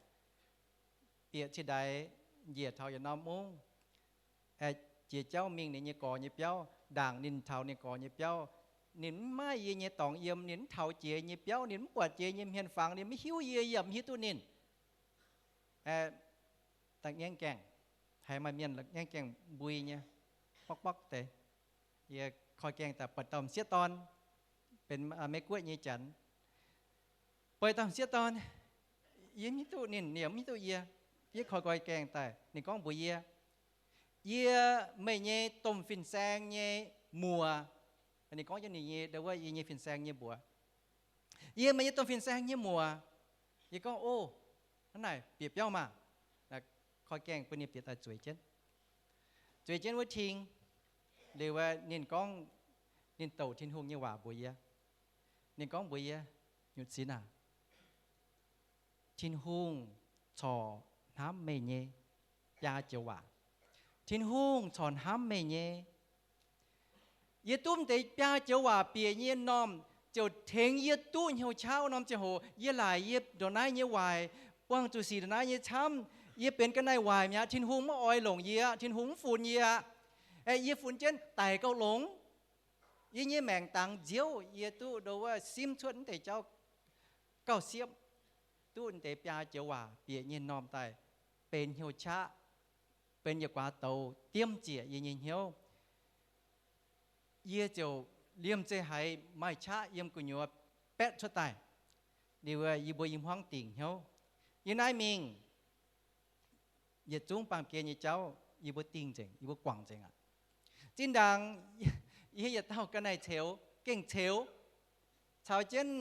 Bieqc ciex ndaix njiec taux yietc norm mungv, jiex jauv mingh ninh nyei gorx nyei biauv, ndaangc ninh taux ninh gorx nyei biauv. Ninh mv maaih yie nyei dorngx yiem, ninh mv taux jiex nyei biauv, ninh mv buatc jiex nyei hmien-fangx, ninh mv hiuv yie, yie yaac mv hiuv duqv ninh. Da'ngaengv gaengh, haiz maaih mienh ngaengv gaengh mbui nyei, bokv bokv deix. Yie koi gaengh daaih buatc dauh m'sieqv dorn, benx Meiv Guoqv nyei janx. Buatc dauh m'sieqv dorn, yie mv hiuv duqv ninh, ninh yaac mv hiuv duqv yie. Yie koi nqoi gaengh daaih, ninh gorngv mbuox yie, yie meih nyei domh fin-saeng nyei muoc. Ninh gorngv jienv ninh nyei, ndau wuov yie nyei fin-saeng nyei mbuox. Yie meih nyei domh fin-saeng nyei muoc. Yie gorngv, o, hnangv naaic bieqc biauv maah! Koi gaengh bun ninh bieqc daaih zueiz jienv. Zueiz jienv wuov ting, liuz ninh gorngv, ninh douc Tin-Hungh nyei waac mbuox yie. Ninh gorngv mbuox yie, Nyutc Sinx aac, Tin-Hungh corc hnamv meih nyei biaa joux waac. Tin-Hungh corc hnamv meih nyei. Yie duqv m'deix biaa joux waac bieqc nyei normh ziouc tengx yie duqv hnyouv qaqv wuov norm ziangh hoc. Yie laaic yie ndongc naaiv nyei waaic, buangh zuqc sic ndongc naaiv nyei camv. Yie benx ga'naaiv waaic mi'aqv. Tin-Hungh maiv oix longc yie aqv. Tin-Hungh mv funx yie aqv. Yie funx jienv daic gauh longx. Yie nyei maengc dangx nziouv, yie duqv ndo wuov simv cuotv m'deix jauv gauh siepv, duqv m'deix biaa joux waac bieqc nyei normh daaih benx hnyouv qaqv, benx yietc guaax douz diemv ziec yie nyei hnyouv. Yie ziouc liemh zeih haiz maaih qaqv yiem gu'nyuoz baetv cuotv daaih. Liuz yie mbuo i hmuangv dingc hnyouv. Yie naaiv mingh yietc zungv baamh gen nyei jauv yie mbuo dingh nzengc, yie mbuo guangc nzengc aqv. Zinh ndaangc yie yietc dauh ga'naaiv ceux, gengh ceux, caux jienv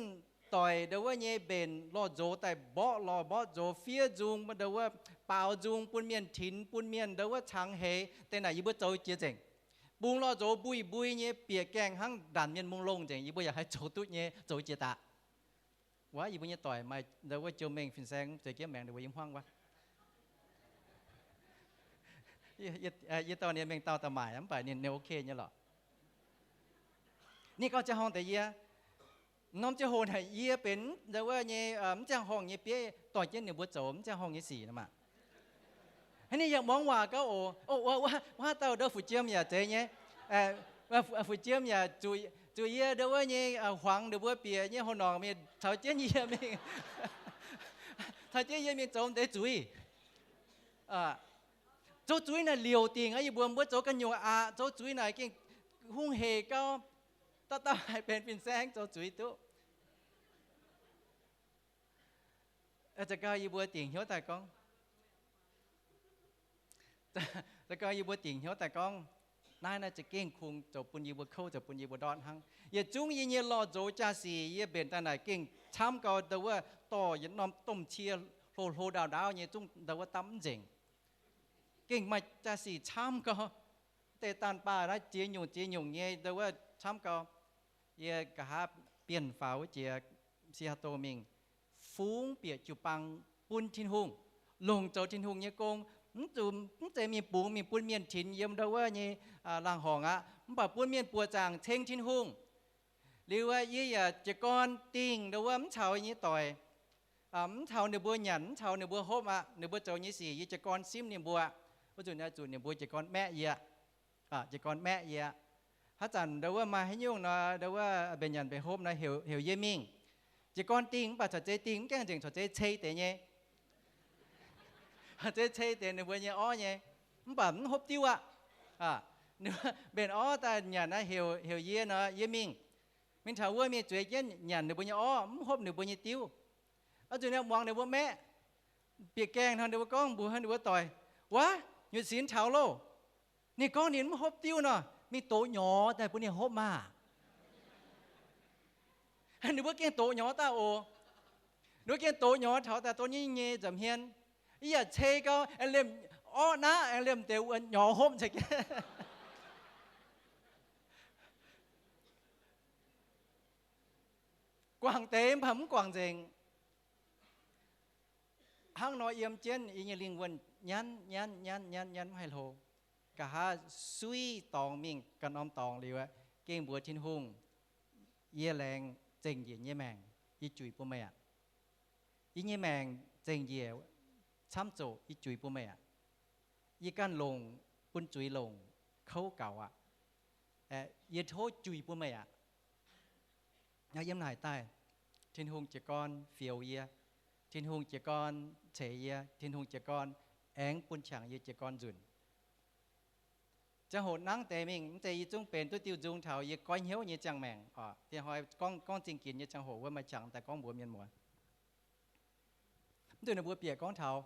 doic ndo wuov nyei mbenc lorh nzox daaih mborqv lorh mborqv nzox, fiev nzung ndo wuov, baaux nzung bun mienh tinx, bun mienh ndo wuov cangx heix. Deix naaic yie mbuo zoux jiex nzengc. Bungx lorh nzox mbui mbui nyei, bieqc gaengh hnangv ndanc mienh mungh longh nzengc, yie mbuo yaac haih zoux duqv nyei, zoux jiex daaih. Wuov yie mbuo nyei doic maaih ndo wuov jouh mengh fin-saeng zueiz jienv maengx ndo wuov i hmuangv wuov. Yie dorh ninh mengh dauh daaih maaic, mv baac ninh, ninh ok nyei lorqc. Ninh gauh ziangh horngh deix yie. Norm ziangh hoc naaic yie benx ndo wuov nyei mv ziangh horngh nyei bieiv dorh jienv ninh mbuo zoux mv ziangh horngh nyei sic nor maah. Ninh yaac muangx waac gauh oc. Wuov dauh ndo fu'jiem yaac zeiz nyei. Fu'jiem yaac zuqc yie ndo wuov nyei huangx ninh mbuo bieqc nyei houx norqc mingh caux jienv yie mingh, caux jienv yie mingh zoux deix zuiz. Zoux zuiz naaic liouc dingc aqv. Yie mbuox mbuo zoux ganh nyungc aqv. Zoux zuiz naaic gengh hungh hec gau, dauh dauh haih benx fin-saeng zoux zuiz duqv. Za'gengh yie mbuo dingc hnyouv daaih gorngv, Se gorngv yie mbuo dingc hnyouv daaih gorngv, naaiv naaiv za'gengh kungx zoux bun yie mbuo kouv, zoux bun yie mbuo ndortv hnangv. Yietc zungv yie nyei lorh nzox jaa-sic yie mbenc daaih naaic gengh camv gau, ndau wuov dorh yietc norm domh cie hlo hlo ndaauv ndaauv nyei zungv ndau wuov dapv mv nzengc. Gengh maaih jaa-sic camv gau. Deix daanh baah naaiv ziex nyungc ziex nyungc nyei ndau wuov camv gau. Yie nqa'haav bienh faaux wuov jiex Seattle mingh, fungx bieqc jiu-baang bun Tin-Hungh, longc zoux Tin-Hungh nyei gong. Mv zuqc, mv zeiz mingh bungx mingh bun mienh tinx yiem ndau wuov nyei laangz horngc aqv, mv baac bun mienh buoqc zaangc ceng Tin-Hungh. Liuz yie yaac jiez gorn dingh ndau wuov mv caux nyei doic, mv caux ninh mbuo nyanc, mv caux ninh mbuo hopv aqv. Ninh mbuo zoux nyei sic yie jiez gorn simv ninh mbuo. Wuov nzunc zuqc ninh mbuo jiez gorn maeqv yie, jiez gorn maeqv yie. Haaix zanc ndau wuov maaih haaix nyungc nor, ndau wuov mbenc nyanc mbenc hopv nor, heuc yie mingh. Jiez gorn dingh mv baac caux zeiz dingh, mv gaengh nzengc caux zeiz cei deix nyei. Caux zeiz cei deix ninh mbuo nyei orv nyei, mv baac mv hopv diuv aqv. Mbenc orv daaih nyanc naaiv, heuc yie nor, yie mingh. Mingh taux wuov mingh zueiz jienv nyanc ninh mbuo nyei orv, mv hopv ninh mbuo nyei diuv. Oix zuqc muangx ninh mbuo maeqv. Bieqc gaengh nor ninh mbuo gorngv mbuox ninh mbuo doic, Wuov, nyutc sinx taux loh. Ninh gorngv ninh mv hopv diuv nor, mingh doqc nyorx daaih bun ninh hopv maah. Ninh mbuo gengh doqc nyorx daaih oc. Ninh mbuo gengh doqc nyorx taux daaih dongh nyei nyei nza'hmien. Yie yaac cei gau, aengx liemh orv naqv, aengx liemh deix wuov nyorx hopv nzengc. Guangc deix mv baac mv guangc nzengc. Hnangv nor yiem jienv yie nyei lingh wuonh nyanv nyanv nyanv nyanv nyanv mv haih hlo. Nqa'haav suiv dorngx mingh ganh norm dorngx liuz, gengh mbuox Tin-Hungh, Yie laengz zengc njiec nyei maengc yie juix bun meih aqv. Yie nyei maengc zengc njiec camv zoqc yie juix bun meih aqv. Yie ganh longc bun zuiz longc kouv gaux aqv. Yie tov juix bun meih aqv. Yiem naaic daaih, Tin-Hungh jiez gorn fioux yie. Tin-Hungh jiez gorn ceix yie. Tin-Hungh jiez gorn aengx bun qangx yie jiez gorn nzunc. Ziangh hoc nangv deix mingh, mv zeiz yie zungv benx duqv diuh nzung taux yie goiv hnyouv nyei ziangh maengc oc. Diex hnoi gorngv, gorngv zingh ginx nyei ziangh hoc wuov maaih qangx daaih gorngv mbuox mienh muoz. Mv deix ninh mbuo bieqc gorngv taux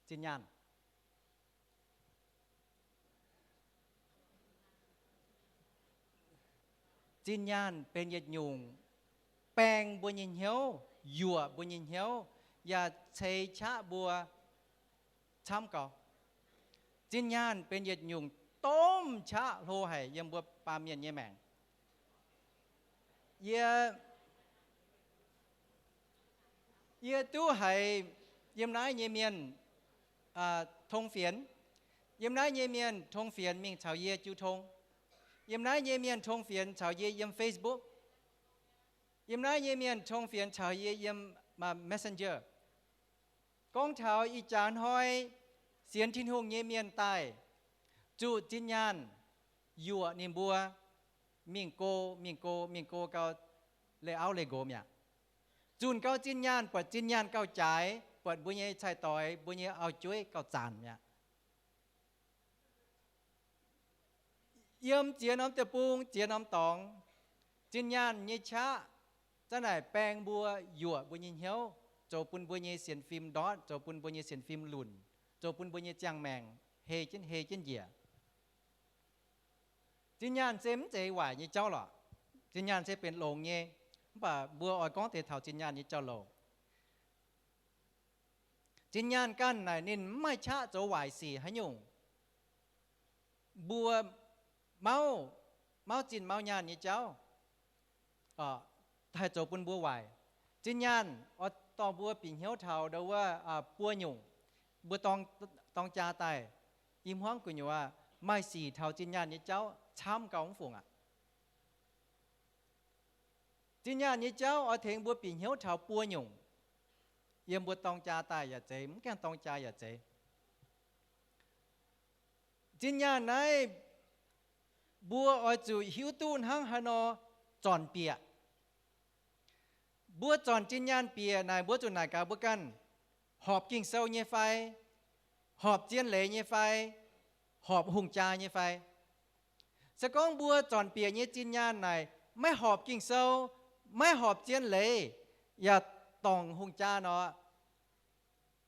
zinh nyaanh. Zinh nyaanh benx yietc nyungc baeng mbuo nyei hnyouv, yuoqc mbuo nyei hnyouv, yaac ceix qaqv mbuo camv gau. Zinh nyaanh benx yietc nyungc domh qaqv hlo haic yiem mbuo baamh mienh nyei maengc. Yie, yie duqv haiz yiem naaiv nyei mienh tong fienx. Yiem naaiv nyei mienh tong fienx mingh caux yie jiu tong. Yiem naaiv nyei mienh tong fienx caux yie yiem Facebook. Yiem naaiv nyei mienh tong fienx caux yie yiem Messenger. Gorngv taux ih jaax hnoi sienx Tin-Hungh nyei mienh daaih, zuqc zinh nyaanh yuoqc ninh mbuo mingh go, mingh go, mingh go gau, leih auv leih nqox mi'aqv. Zunc gau zinh nyaanh, buatc zinh nyaanh gauh jaaix, buatc mbuo nyei cai-doix, mbuo nyei auv-jueiv gauh zanc mi'aqv. Yiem ziex norm deic-bung, ziex norm dorngx, zinh nyaanh nyei qaqv za'naaic baeng mbuo, yuoqc mbuo nyei hnyouv, zoux bun mbuo nyei sienx fim ndortv, zoux bun mbuo nyei sienx fim lunc, zoux bun mbuo nyei ziangh maengc hei jienv hei jienv njiec. Zinh nyaanh se mv zeiz waaic nyei jauv lorqc. Zinh nyaanh se benx longx nyei, mv baac mbuo oix gorngv deix taux zinh nyaanh nyei jauv-louc. Zinh nyaanh ganh naaic ninh mv maaih qaqv zoux waaic sic haaix nyungc. Mbuo mauv, mauv zinh mauv nyaanh nyei jauv haih zoux bun mbuo waaic. Zinh nyaanh oix dorh mbuo bieqc hnyouv taux ndau wuov buo nyungc. Mbuo dorng jaa daaih, i hmuangv gu'nyuoz maaih sic taux zinh nyaanh nyei jauv camv gau mv fungc aqv. Zinh nyaanh nyei jauv oix tengx mbuo bieqc hnyouv taux buo nyungc. Yiem mbuo dorng jaa daaih yaac zeiz, mv gaengh dorng jaa yaac zeiz. Zinh nyaanh naaiv mbuo oix zuqc hiuv duqv hnangv haaix nor zornc bieqc. Mbuo zornc zinh nyaanh bieqc naaic, mbuo zuqc naaic gaax mbuo ganh, horpc Ging-Sou nyei fai, horpc zien leiz nyei fai, horpc hungh jaa nyei fai. Se gorngv mbuo zornc bieqc nyei zinh nyaanh naaic maiv horpc Ging-Sou, maiv horpc zien leiz, yaac dorngc hungh jaa nor,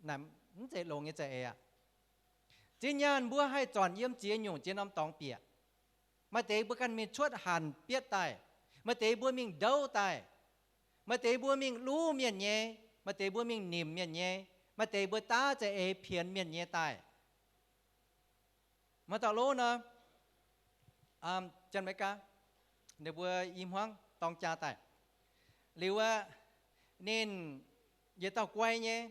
mv zeiz longx nyei za'eix aqv. Zinh nyaanh mbuo haih zornc yiem ziex nyungc ziex norm dorngx bieqc. Maaih deix mbuo ganh mingh cuotv hanc bietv daaih. Maaih deix mbuo mingh ndouv daaih. Maaih deix mbuo mingh luv mienh nyei. Maaih deix mbuo mingh nimc mienh nyei. Maaih deix mbuo daav za'eix pienx mienh nyei daaih. Maaih dauh lov nor, Janx-Meigaa, ninh mbuo i hmuangv dorng jaa daaih. Liuz aeqv, ninh yietc dauh guai nyei,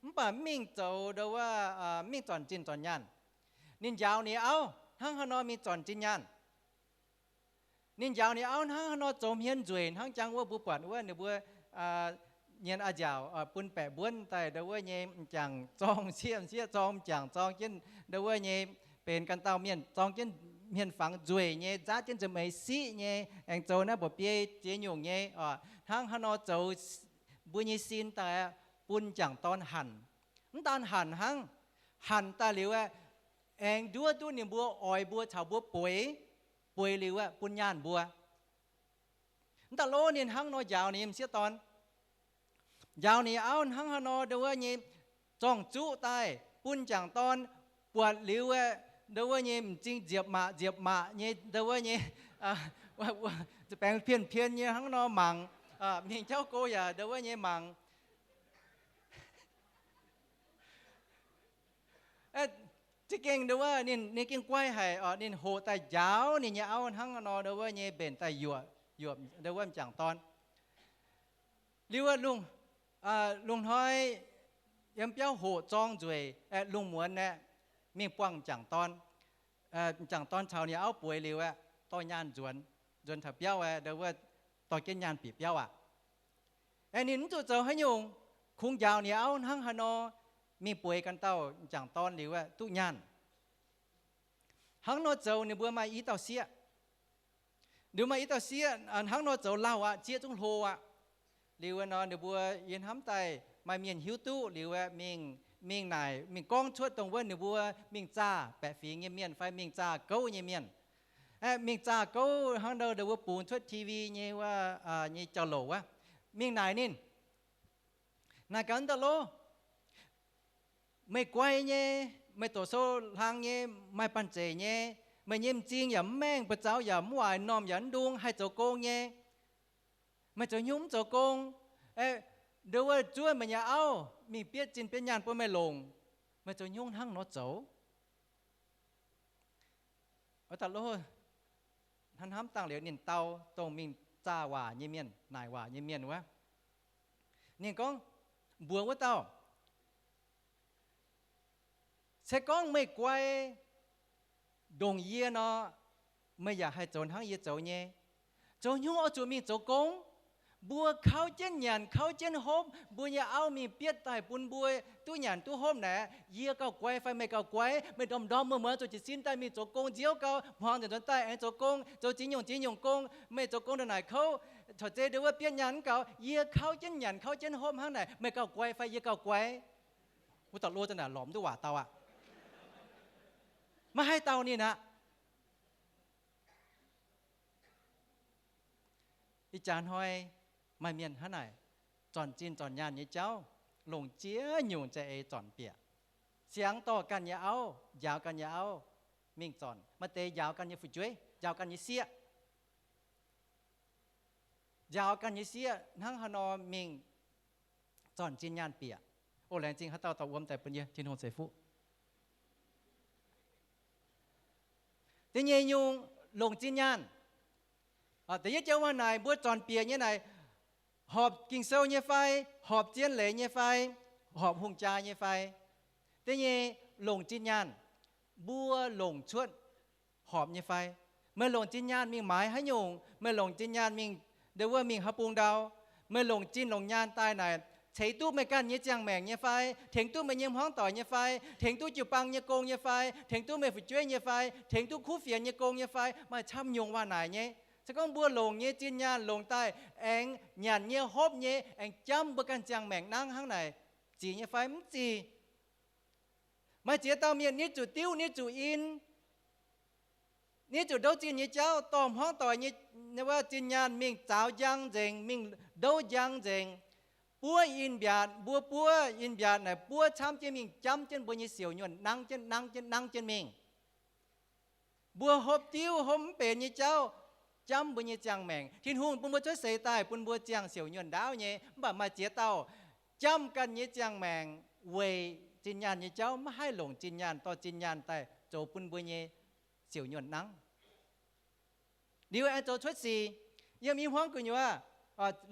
mv baac mv mingh zoux ndo wuov, mv mingh zornc zinh zornc nyaanh. Ninh njaaux ninh auv hnangv haaix nor mingh zornc zinh nyaanh. Ninh njaaux ninh auv hnangv haaix nor zoux hmien nzueic hnangv jangx wuov mbuo buatc wuov ninh mbuo nyienz a'nziaauc bun baeqc mbuonv daaih ndo wuov nyei m'jangc zorng sieqv, m'sieqv zorng m'jangc, zorng jienv ndo wuov nyei benx ganh dauh mienh, zorng jienv hmien fangx nzueic nyei, nzaatv jienv nza'meix siqv nyei, aengx zoux naaiv mba'biei ziex nyungc nyei oc. Hnangv haaix nor zoux mbuo nyei sin daaih bun m'jangc dorn hanc. Mv daan hanc hnangv, hanc daaih liuz aeqv, aengx nduov duqv ninh mbuo oix mbuo caux mbuo bueix, bueix liuz aeqv, bun nyaanh mbuo. Mv daan lov ninh hnangv nor njaaux ninh m'sieqv dorn. Njaaux ninh auv hnangv haaix nor ndo wuov nyei zorng-zuqv daaih bun m'jangc dorn buatc liuz aeqv, ndo wuov nyei m'zing nziepc maac nziepc maac nyei ndo wuov nyei, baengx pien pien nyei hnangv nor mangc, mingh jauv go yaac ndo wuov nyei mangc. Za'gengh ndo wuov ninh, ninh gengh guai haic oc. Ninh hoqc daaih njaaux ninh nyei auv hnangv nor ndo wuov nyei mbenc daaih yuoqc, yuoqc ndo wuov m'jangc dorn. Liuz, lungh hnoi yiem biauv hoqc zorng nzueic, lungh muonz aeqv, mingh buangh m'jangc dorn. M'jangc dorn caux ninh auv bueix liuz aeqv, dorh nyaanh nzuonx, nzuonx taux biauv aeqv, ndo wuov dorh jienv nyaanh bieqc biauv aqv. Aeqv, ninh mv zuqc zoux haaix nyungc, kungx njaaux ninh auv hnangv haaix nor mingh bueix ganh dauh m'jangc dorn liuz aeqv, duqv nyaanh. Hnangv nor zoux ninh mbuo maaih i dauh sieqv. Ninh maaih i dauh sieqv hnangv nor zoux lauh aqv, zieqv zungv hlo aqv. Liuz nor ninh mbuo yie hnamv daaih maaih mienh hiuv duqv liuz aeqv, mingh, mingh naaic, mingh gorngv cuotv dongh wuov ninh mbuo mingh zaah baeqc fingx nyei mienh fai mingh zaah gouv nyei mienh. Aeqv, mingh zaah gouv hnangv ndo, ndo wuov bungx cuotv T V nyei wuov, nyei jauv-louc wuov. Mingh naaic ninh, naaic gaax, Dauh lov, meih guai nyei, meih doqc sou hlang nyei, maaih banh zeic nyei, meih nyei m'zing yaac mv maengh, buoz-zaux yaac mv waaic, m'normh yaac mv ndung, haih zoux gong nyei. Meih zoux haaix nyungc mv zoux gong? Ndo wuov zuov meih nyei auv mingh bietv zinh bietv nyaanh bun meih longc. Meih zoux haaix nyungc hnangv nor zoux? Wuov dauh lov hnamv hnamv dangh liuz ninh dau dongh mingh zaah waac nyei mienh, naaic waac nyei mienh wuov. Ninh gorngv mbuox wuov dauh, Se gorngv meih guai ndongc yie nor, meih yaac haih zoux hnangv yie zoux nyei. Zoux haaix nyungc oix zuqc mingh zoux gong? Mbuo kauv jienv nyanc, kauv jienv hopv, mbuo nyei auv mingh bietv daaih bun mbuo duqv nyanc duqv hopv naaic, yie gauh guai fai meih gauh guai? Meih ndorm-ndorm muonz-muonz zuqc jiez sin daaih mingh zoux gong nziouv gau, hmuangx nzengc nzuonx daaih aengx zoux gong, zoux ziex nyungc ziex nyungc gong. Meih zoux gong ndongc naaic kouv, corc zei ndo wuov bietv nyaanh mv gaux, yie kauv jienv nyanc kauv jienv hopv hnangv naaic, meih gauh guai fai yie gauh guai? Wuov dauh lov za'naaic lorz mv duqv waac dau aqv. Maiv haih dau ninh aqv. Ih jaax hnoi maaih mienh hnangv naaic, zornc zinh zornc nyaanh nyei jauv, longc ziex nyungc za'eix zornc bieqc. Siangx dorh ganh nyei auv, njaaux ganh nyei auv mingh zornc. Maaih deix njaaux ganh nyei fu'jueiv, njaaux ganh nyei sieqv. Njaaux ganh nyei sieqv hnangv haaix nor mingh zornc zinh nyaanh bieqc. O, laengz zingh haaix dauh dorh wuom daaih bun yie, Tin-Hungh ceix fuqv. Da'nyeic nyungc, longc zinh nyaanh. Da'yietv joux waac naaic mbuo zornc bieqc nyei naaic, horpc Ging-Sou nyei fai, horpc zien leiz nyei fai, horpc hungh jaa nyei fai. Da'nyeic, longc zinh nyaanh. Mbuo longc cuotv horpc nyei fai? Meih longc zinh nyaanh mingh maaiz haaix nyungc? Meih longc zinh nyaanh mingh ndo wuov mingh haaix bung ndau? Meih longc zinh longc nyaanh daaih naaic, ceix duqv meih ganh nyei ziangh maengc nyei fai? Tengx duqv meih nyei hmuangv doic nyei fai? Tengx duqv jiu-baang nyei gong nyei fai? Tengx duqv meih fu'jueiv nyei fai? Tengx duqv kuv fienx nyei gong nyei fai? Maaih camv nyungc waac naaic nyei. Se gorngv mbuo longc nyei zinh nyaanh longc daaih aengx nyanc nyei, hopv nyei, aengx jamv mbuo ganh ziangh maengc nangv hnangv naaic, zic nyei fai? Mv zic. Maaih ziex dauh mienh, nitv zuqc diuv, nitv zuqc in, nitv zuqc ndouv zinh nyei jauv, dorh hmuangv doic nyei wuov zinh nyaanh mingh zaaux njang nzengc, mingh ndouv njang nzengc. buov in-mbiaatc, mbuo buov in-mbiaatc naaic buov camv jienv mingh, jamv jienv mbuo nyei siouc nyuonh, nangv jienv, nangv jienv, nangv jienv mingh. Mbuo hopv diuv, hopv mv benx nyei jauv, jamv mbuo nyei ziangh maengc. Tin-Hungh bun mbuo cuotv seix daaih bun mbuo ziangh siouc nyuonh ndaauv nyei, mv baac maaih ziex dauh jamv ganh nyei ziangh maengc weic zinh nyaanh nyei jauv maiv haih longc zinh nyaanh, dorh zinh nyaanh daaih zoux bun mbuo nyei siouc nyuonh nangv. Liuz aengx zoux cuotv sic. Yiem i hmuangv gu'nyuoz,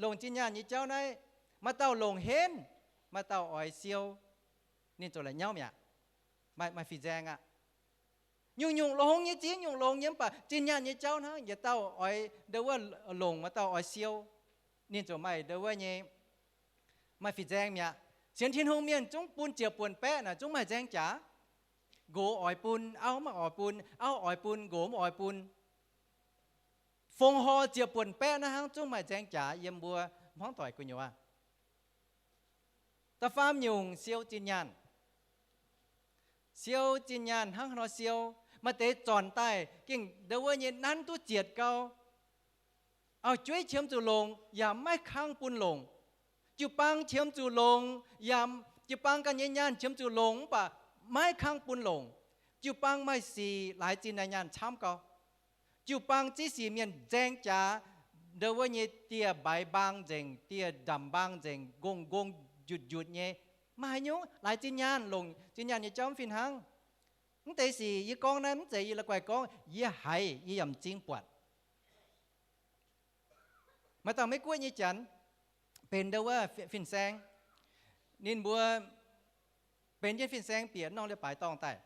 longc zinh nyaanh nyei jauv naaiv, maaih dauh longc henv, maaih dauh oix siou. Ninh ziouc la'nyauv mi'aqv. Maaih, maaih fin-saeng aqv. Nyungc-nyungc longx nyei, ziex nyungc longx nyei, mv baac zinh nyaanh nyei jauv hnangv, yietc dauh oix ndo wuov longc, maaih dauh oix siou. Ninh ziouc maaih ndo wuov nyei, maaih fin-saeng mi'aqv. Sienx Tin-Hungh mienh zungv bun ziepc buonc baeqv naaic zungv maaih nzaeng jaax. Nqox oix bun, auv maiv oix bun, auv oix bun, nqox mv oix bun. Fongc horc ziepc buonc baeqv naaiv hnangv zungv maaih nzaeng jaax yiem mbuo hmuangv doic gu'nyuoz. Da'faam nyungc, siou zinh nyaanh. Siou zinh nyaanh hnangv haaix nor siou? Maaih deix zornc daaih gengh ndo wuov nyei nanv duqv zietc gau. Auv-jueiv qiemx zuqc longc yaac maiv kangv bun longc. Jiu-baang qiemx zuqc longc yaac, jiu-baang ganh nyei nyaanh qiemx zuqc longc mv baac maiv kangv bun longc. Jiu-baang maaih sic laaix zinh nyaanh camv gau. Jiu-baang ziex sic mienh nzaeng jaax, ndo wuov nyei dieh mbaix mbaang nzengc, dieh ndamc mbaang nzengc, ngongh ngongh njutc njutc nyei. Maaih haaix nyungc laaix zinh nyaanh, longc zinh nyaanh nyei jauv mv fih hnangv. Mv deix sic yie gorngv naaiv mv zeiz yie la'guaih gorngv, yie haiz yie yaac m'zing buatc. Maaih dauh Meiv-Guoqv nyei janx benx ndo wuov fin-saeng. Ninh mbuo benx jienv fin-saeng bieqc norm leiz-baaix dorngh daaih.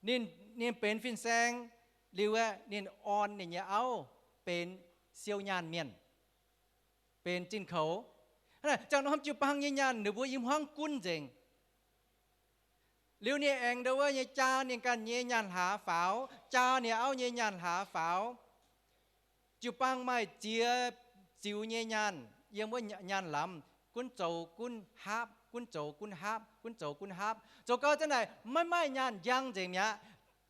Ninh, ninh benx fin-saeng liuz aeqv, ninh orn ninh nyei auv benx siou nyaanh mienh, benx zinh koux. Ziangh norm jiu-baang nyei nyaanh ninh mbuo i hmuangv gunv nzengc. Liuz ninh aengx ndo wuov nyei jaa ninh ganh nyei nyaanh hlaax faaux, jaa ninh auv nyei nyaanh hlaax faaux. Jiu-baang maaih ziex ziux nyei nyaanh yiem wuov nyaanh lamz, gunv zoux gunv haapv, gunv zoux gunv haapv, gunv zoux gunv haapv. Zoux gau za'naaic maiv maaih nyaanh njang nzengc mi'aqv.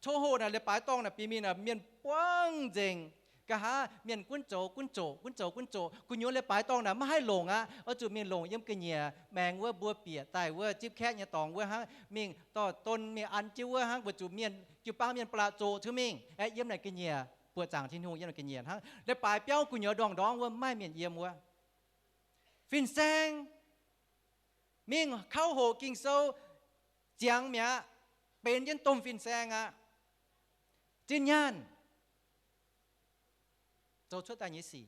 Coqv hoqc naaic leiz-baaix dorngh naaic bieqc mingh naaic mienh buangv nzengc. Nqa'haav mienh gunv zoux gunv zoqc, gunv zoux gunv zoqc. Gu'nyuoz leiz-baaix dorngh naaic maiv haih longc aqv. Oix zuqc mingh longc yiem ga'nyiec maengx wuov mbuo bieqc daaih wuov zipv kaeqv nyei dorngx wuov hnangv, mingh dorh don mingh an jienv wuov hnangv, weic zuqc mienh, jiu-baang mienh ba'laqc zoqc cuotv mingh aeqv, yiem naaic ga'nyiec buoqc zaangc Tin-Hungh, yiem naaic ga'nyiec hnangv. Leiz-baaix biauv gu'nyuoz ndorngx-ndorngv wuov maiv maaih mienh yiem wuov. Fin-saeng mingh kauv hoqc Ging-Sou ziangx mi'aqv, benx jienv domh fin-saeng aqv. Zinh nyaanh zoux cuotv daaih nyei sic.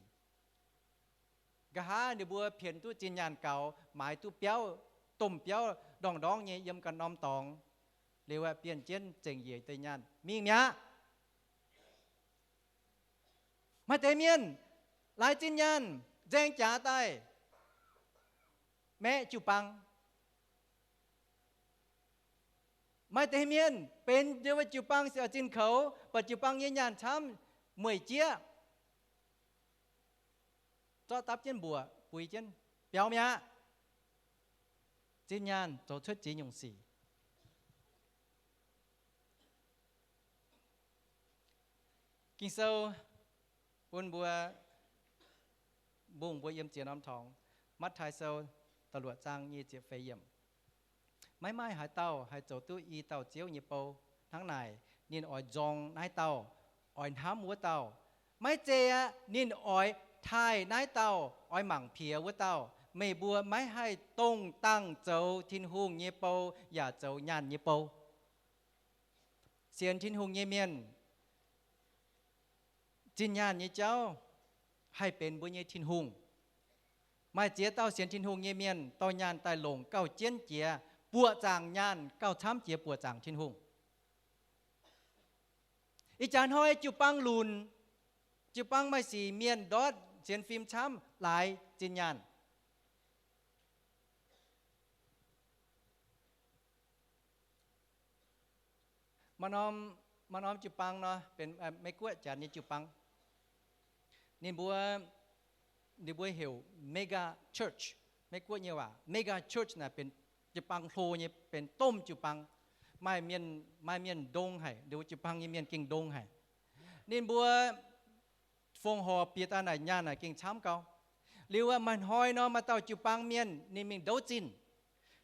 Nqa'haav ninh mbuo pienx duqv zinh nyaanh gaux, maaiz duqv biauv, domh biauv ndorngx-ndorngv nyei yiem ganh norm dorngx. Liuz aeqv, bienh jienv zengc yeic deix nyaanh mingh mi'aqv. Maaih deix mienh laaix zinh nyaanh nzaeng jaax daaih maeqv jiu-baang. Maaih deix mienh benx jiu-baang zinh koux, mv baac jiu-baang nyei nyaanh camv, mueic jieqv, zorqv dapv jienv mbuoqc buix jienv biaux mi'aqv. Zinh nyaanh zoux cuotv ziex nyungc sic. Ging-Sou bun mbuo, mbungh mbuo yiem ziex norm torngx. Matv^taai Sou da'luoqc zaang nyic ziepc feix yiemc. Maiv maaih haaix dauh haih zoux duqv i dauh Ziouv nyei bou. Hnangv naaic, ninh oix nzorng naaiv dauh oix hnamv wuov dauh. Maiv zei aqv, ninh oix taaih naaiv dauh oix mangc piex wuov dauh. Meih mbuo maiv haih dongh dangh zoux Tin-Hungh nyei bou yaac zoux nyaanh nyei bou. Sienx Tin-Hungh nyei mienh, zinh nyaanh nyei jauv haih benx mbuo nyei Tin-Hungh. Maaih ziex dauh sienx Tin-Hungh nyei mienh dorh nyaanh daaih longc gauh jienv jiex buoqc zaangc nyaanh, gauh camv jiex buoqc zaangc Tin-Hungh. Ih jaax hnoi jiu-baang lunc, jiu-baang maaih sic, mienh ndortv sienx fim camv, laaix zinh nyaanh. Maaih norm, maaih norm jiu-baang nor, benx Meiv-Guoqv janx nyei jiu-baang. Ninh mbuo, ninh mbuo heuc mega church. Meiv-Guoqv nyei waac mega church naaic benx jiu-baang hlo nyei, benx domh jiu-baang. Maaih mienh, maaih mienh ndongc haic, ninh mbuo jiu-baang nyei mienh gengh ndongc haic. Ninh mbuo fongc horc bieqc daaih naaic nyaanh naaic gengh camv gau. Liuz maaih hnoi nor, maaih dauh jiu-baang mienh ninh mingh ndouv zinh.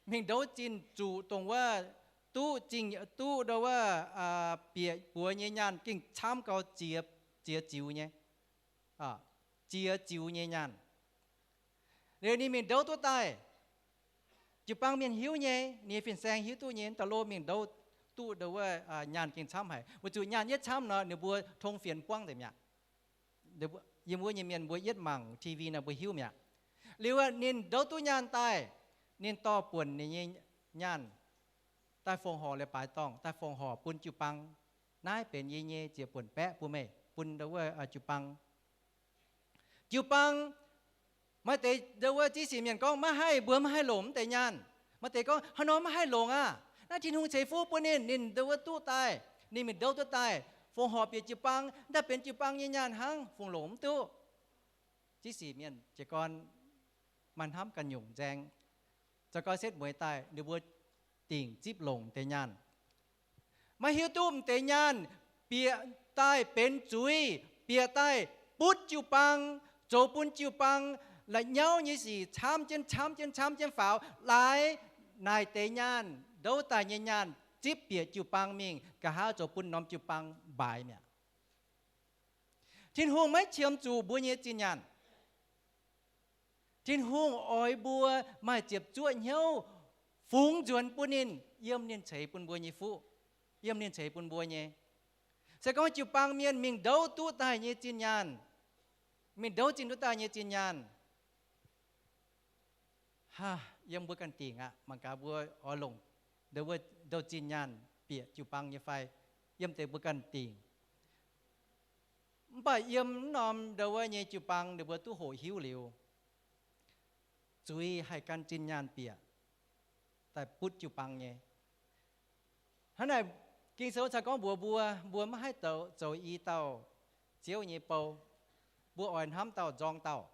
Mingh ndouv zinh zuqc dongh wuov duqv zinh, duqv ndouv wuov bieqc buoz nyei nyaanh gengh camv gau, ziex, ziex ziux nyei, ziex ziux nyei nyaanh. Liuz ninh mingh ndouv duqv daaih, jiu-baang mienh hiuv nyei, ninh nyei fin-saeng hiuv duqv nyei, dauh lo mingh ndouv duqv ndouv wuov nyaanh gengh camv haic. Weic zuqc nyaanh yietv camv nor, ninh mbuo tong fienx buangv nzengc mi'aqv. Yiem wuov nyei mienh mbuo yietv mangc T V nor mbuo hiuv mi'aqv. Liuz ninh ndouv duqv nyaanh daaih, ninh dorh buonc ninh nyei nyaanh daaih fongc horc leiz-baaix dorngh, daaih fongc horc bun jiu-baang. Naaiv benx yie nyei ziepc buonc baeqv bun meih, bun ndouv wuov jiu-baang. Jiu-baang, maaih deix ndouv wuov ziqv sic mienh gorngv, maiv haih, mbuo maiv haih longc mv deix nyaanh. Maaih deix gorngv, haaix nor maiv haih longc aqv? Naaiv Tin-Hungh ceix fuqv bun ninh, ninh ndouv wuov duqv daaih, ninh mingh ndouv duqv daaih, fongc horc bieqc jiu-baang, naaiv benx jiu-baang nyei nyaanh hnangv, fungc longc mv duqv. Ziqv sic mienh jiez gorn maaih hnamv ganh nyungc nzaeng, za'gengh setv mueiz daaih ninh mbuo dingc zipv longc deix nyaanh. Maiv hiuv duqv m'deix nyaanh bieqc daaih benx zuiz, bieqc daaih butv jiu-baang, zoux bun jiu-baang la'nyauv nyei sic camv jienv, camv jienv, camv jienv faaux. Laaix naaic deix nyaanh, ndouv daaih nyei nyaanh zipv bieqc jiu-baang mingh, nqa'haav zoux bun norm jiu-baang mbaaix mi'aqv. Tin-Hungh maiv qiemx zuqc mbuo nyei zinh nyaanh. Tin-Hungh oix mbuo maaih ziepc zuoqv hnyouv fungx nzuonx bun ninh, yiem ninh ceix bun mbuo nyei fuqv, yiem ninh ceix bun mbuo nyei. Se gorngv jiu-baang mienh mingh ndouv duqv daaih nyei zinh nyaanh, mingh ndouv zinh duqv daaih nyei zinh nyaanh, yiem mbuo ganh dingc aqv. Mangc gaax mbuo oix longc ndouv zinh nyaanh bieqc jiu-baang nyei fai, yiem deix mbuo ganh dingc. Mv baac yiem mv norm ndouv wuov nyei jiu-baang ninh mbuo duqv hoqc hiuv liuz, zuiz haih gan zinh nyaanh bieqc daaih butv jiu-baang nyei. Hnangv naaic, Ging-Sou cai gorngv mbuox mbuo, mbuo maiv haih zoux i dauh Ziouv nyei bou. Mbuo oix hnamv dauh nzorng dauh.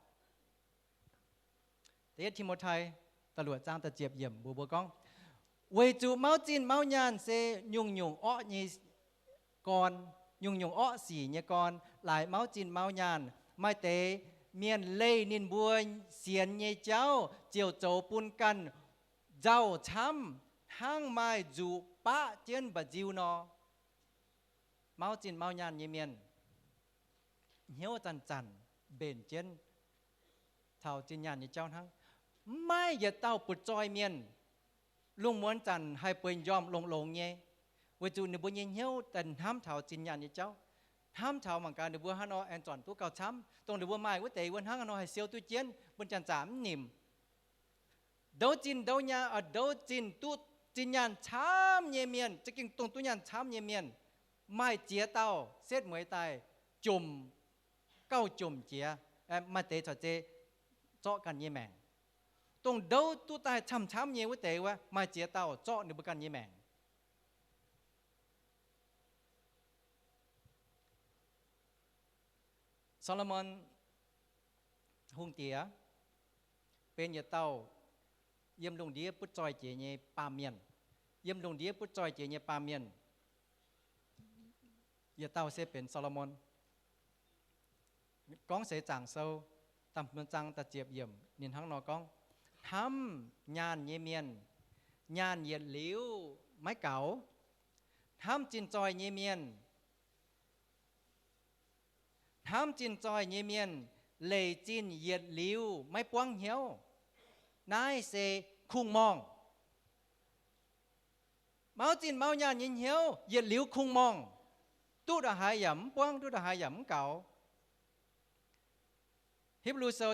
Da'yietv Ti^mo^tai da'luoqc zaang da'ziepc yiemc mbuox mbuo gorngv, weic zuqc mauv zinh mauv nyaanh se nyungc-nyungc orqv nyei gorn, nyungc-nyungc orqv sic nyei gorn. Laaix mauv zinh mauv nyaanh, maaih deix mienh leih ninh mbuo sienx nyei jauv ziouc zoux bun ganh nzauh camv, hnangv maaih nzuqc baqv jienv mba'nziu nor. Mauv zinh mauv nyaanh nyei mienh hnyouv zanc-zanc mbenc jienv taux zinh nyaanh nyei jauv hnangv. Maiv maaih yietc dauh butv-zoih mienh lungh muonz zanc haih bueix njormh longx-longx nyei, weic zuqc ninh mbuo nyei hnyouv daaih hnamv taux zinh nyaanh nyei jauv, hnamv taux mangc gaax ninh mbuo haaix nor aengx zornc duqv gauh camv, dongh ninh mbuo maaih wuov deix wuov hnangv haaix nor haih siou duqv jienv, bun janx-zaqc mv nimc. Ndouv zinh ndouv nyaanh, ndouv zinh duqv zinh nyaanh camv nyei mienh, za'gengh dongh duqv nyaanh camv nyei mienh, maaih ziex dauh setv mueiz daaih jomc, gauh jomc jiex, maaih deix corc zeiz zorqv ganh nyei maengc. Dongh ndouv duqv daaih camv-camv nyei wuov deix wuov, maaih ziex dauh zorqv ninh mbuo ganh nyei maengc. Saa^lo^morn Hungh Diex benx yietc dauh yiem lungh ndiev butv zoih jiex nyei baamh mienh. Yiem lungh ndiev butv zoih jiex nyei baamh mienh, yietc dauh se benx Saa^lo^morn. Gorngv Seix Zaangc Sou da'hmz zaang da'ziepc yiemc ninh hnangv nor gorngv, hnamv nyaanh nyei mienh, nyaanh yietc liuz maiv gaux. Hnamv zinh zoih nyei mienh, hnamv zinh zoih nyei mienh, leic zinh yietc liuz maiv buangv hnyouv. Naaiv se kungx-morngh. Mauv zinh mauv nyaanh nyei hnyouv yietc liuz kungx-morngh, duqv ndongc haaix yaac mv buangv, duqv ndongc haaix yaac mv gaux. Hipv^lu Sou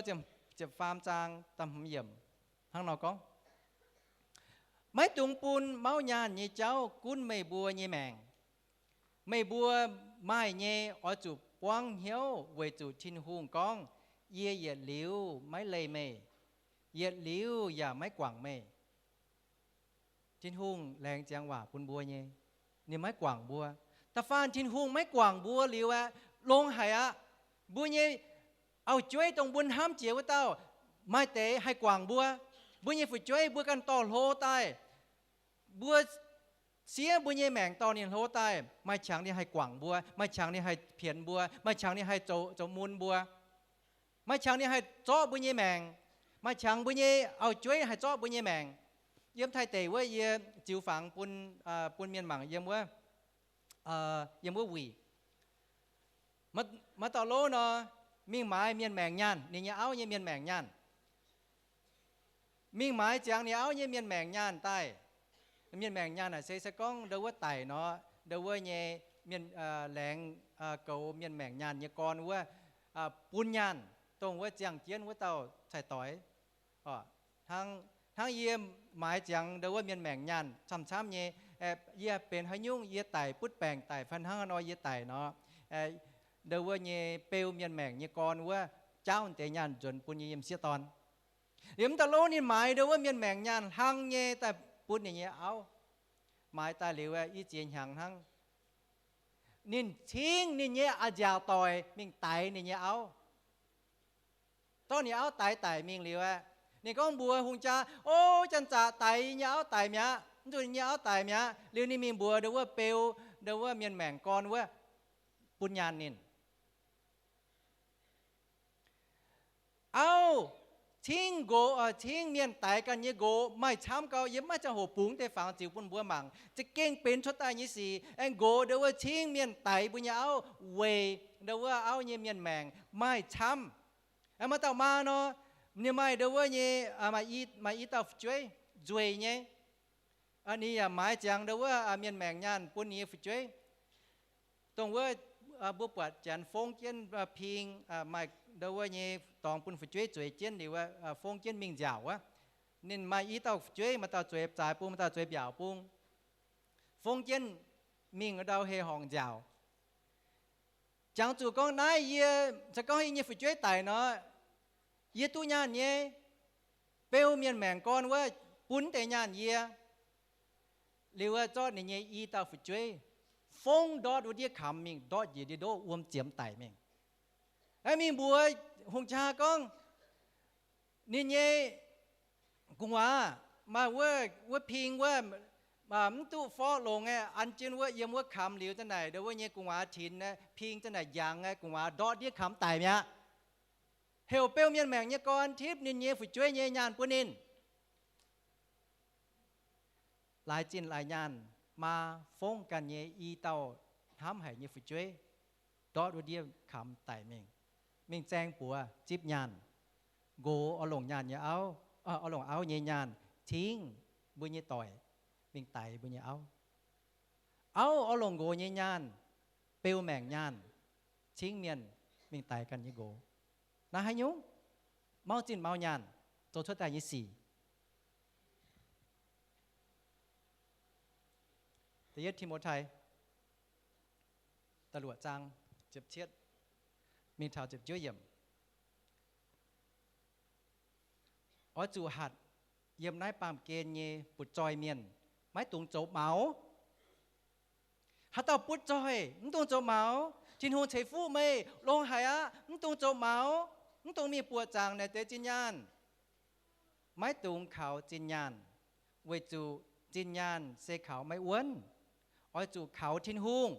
ziepc faam zaang da'hmz yiemc hnangv nor gorngv, maiv dungx bun mauv nyaanh nyei jauv gunv meih mbuo nyei maengc. Meih mbuo maaih nyei oix zuqc buangv hnyouv, weic zuqc Tin-Hungh gorngv, yie yietc liuz maiv leih meih, yietc liuz yaac maiv guangc meih. Tin-Hungh laengz ziangx waac bun mbuo nyei, ninh maiv guangc mbuo. Da'faanh Tin-Hungh maiv guangc mbuo liuz aeqv, longx haic aqv. Mbuo nyei auv-jueiv dongh mbuo hnamv jiex wuov dauh, maaih deix haih guangc mbuo. Mbuo nyei fu'jueiv mbuo ganh dorh hlo daaih, mbuo siev mbuo nyei maengc dorh ninh hlo daaih, maaih qangx ninh haih guangc mbuo, maaih qangx ninh haih pienx mbuo, maaih qangx ninh haih zoux, zoux mun mbuo. Maaih qangx ninh haih zorqv mbuo nyei maengc. Maaih qangx mbuo nyei auv-jueiv haih zorqv mbuo nyei maengc. Yiem Taiv deic wuov yie ziux fangx bun, bun mienh mangc yiem wuov, yiem wuov wuic. Maaih dauh lov nor, mingh maaiz mienh maengc nyaanh, ninh nyei auv nyei mienh maengc nyaanh. Mingh maaiz ziangx ninh auv nyei mienh maengc nyaanh daaih. Mienh maengc nyaanh naaic se, se gorngv ndo wuov daic nor, ndo wuov nyei mienh, laengz goux mienh maengc nyaanh nyei gorn wuov, bun nyaanh dongh wuov ziangh jienv wuov dauh cai-doix. Hnangv yie maaiz ziangx ndo wuov mienh maengc nyaanh camv-camv nyei, yie benx haaix nyungc, yie daic butv baengc daic fai hnangv haaix nor yie daic nor, ndo wuov nyei beu mienh maengc nyei gorn wuov jaauv deix nyaanh nzuonx bun nyei yiem sieqv dorn. Liuz m'dauh lov ninh maaiz ndo wuov mienh maengc nyaanh hlang nyei daaih bun ninh nyei auv. Maaiz daaih liuz i ziex hnyangx hnangv, ninh cingv ninh nyei a'nziaauc doic mingh daix ninh nyei auv. Dorh ninh auv daix daic mingh liuz aeqv, ninh gorngv mbuox hungh jaa, O, janx-zaqc daix yie nyei auv daic mi'aqv, mv zuqc yie nyei auv daic mi'aqv. Liuz ninh mingh mbuox ndo wuov beu, ndo wuov mienh maengc gorn wuov, bun nyaanh ninh. Auv, cingv nqox, cingv mienh daix ganh nyei nqox maaih camv gau. Yie maiv ziangh hoc bungx deix fangx ziux bun mbuo mangc. Za'gengh benx cuotv daaih nyei sic. Aengx nqox ndo wuov cingv mienh daix mbuo nyei auv weic ndo wuov auv nyei mienh maengc maaih camv. Maaih dauh maa nor, ninh maaih ndo wuov nyei, maaih i dauh fu'jueiv nzueic nyei. Ninh yaac maaiz ziangx ndo wuov mienh maengc nyaanh bun ninh nyei fu'jueiv. Dongh wuov mbuo buatc janx fongv jienv ping, maaih ndo wuov nyei dorngx bun fu'jueiv zueiz jienv liuz, fongv jienv mingh nziaauc wuov. Ninh maaih i dauh fu'jueiv, maaih dauh zueiz zaaix bung, maaih dauh zueiz mbiaauc bung. Fongv jienv mingh ndau hei horngc nziaauc. Jangx zuqc gorngv naaiv yie, se gorngv yie nyei fu'jueiv daic nor, yie duqv nyaanh nyei. Beu mienh maengc gorn wuov bun deix nyaanh yie. Liuz wuov zorqv ninh nyei i dauh fu'jueiv fongv ndortv wuov ndiev kamx mingh, ndortv njiec ndiev ndoqv wuom ziemx daic mingh. Aeqv, mingh mbuox hungh jaa gorngv, ninh nyei gu'nguaaz maaih wuov, wuov ping wuov, mv duqv forv longx aeqv, an jienv wuov yiem wuov kamx liuz za'naaic ndo wuov nyei gu'nguaaz tinx, ping za'naaic njangx, gu'nguaaz ndortv ndiev kamx daic mi'aqv. Heuc beu mienh maengc nyei gorn tipv ninh nyei fu'jueiv nyei nyaanh bun ninh. Laaix zinh laaix nyaanh, maa fongv ganh nyei i dauh hnamv haic nyei fu'jueiv ndortv wuov ndiev kamx daic mingh. Mingh zaeng buoz zipv nyaanh. Nqox oix longc nyaanh nyei auv, oix longc auv nyei nyaanh cingv mbuo nyei doic mingh daix mbuo nyei auv. Auv oix longc nqox nyei nyaanh, beu maengc nyaanh, cingv mienh mingh daix ganh nyei nqox. Naaiv haaix nyungc? Mauv zinh mauv nyaanh zoux cuotv daaih nyei sic. Da'yietv Ti^mo^tai da'luoqc zaang ziepc cietv mingh taux ziepc juov yiemc. Oix zuqc hatc yiem naaiv baamh gen nyei butv-zoih mienh, maiv dungx zoux maux. Haaix dauh butv-zoih mv dungx zoux maux. Tin-Hungh ceix fuqv meih, longx haic aqv, mv dungx zoux maux, mv dungx mingh buoqc zaangc naaic deix zinh nyaanh. Maiv dungx kaux zinh nyaanh, weic zuqc zinh nyaanh se kaux maiv wuonv. Oix zuqc kaux Tin-Hungh,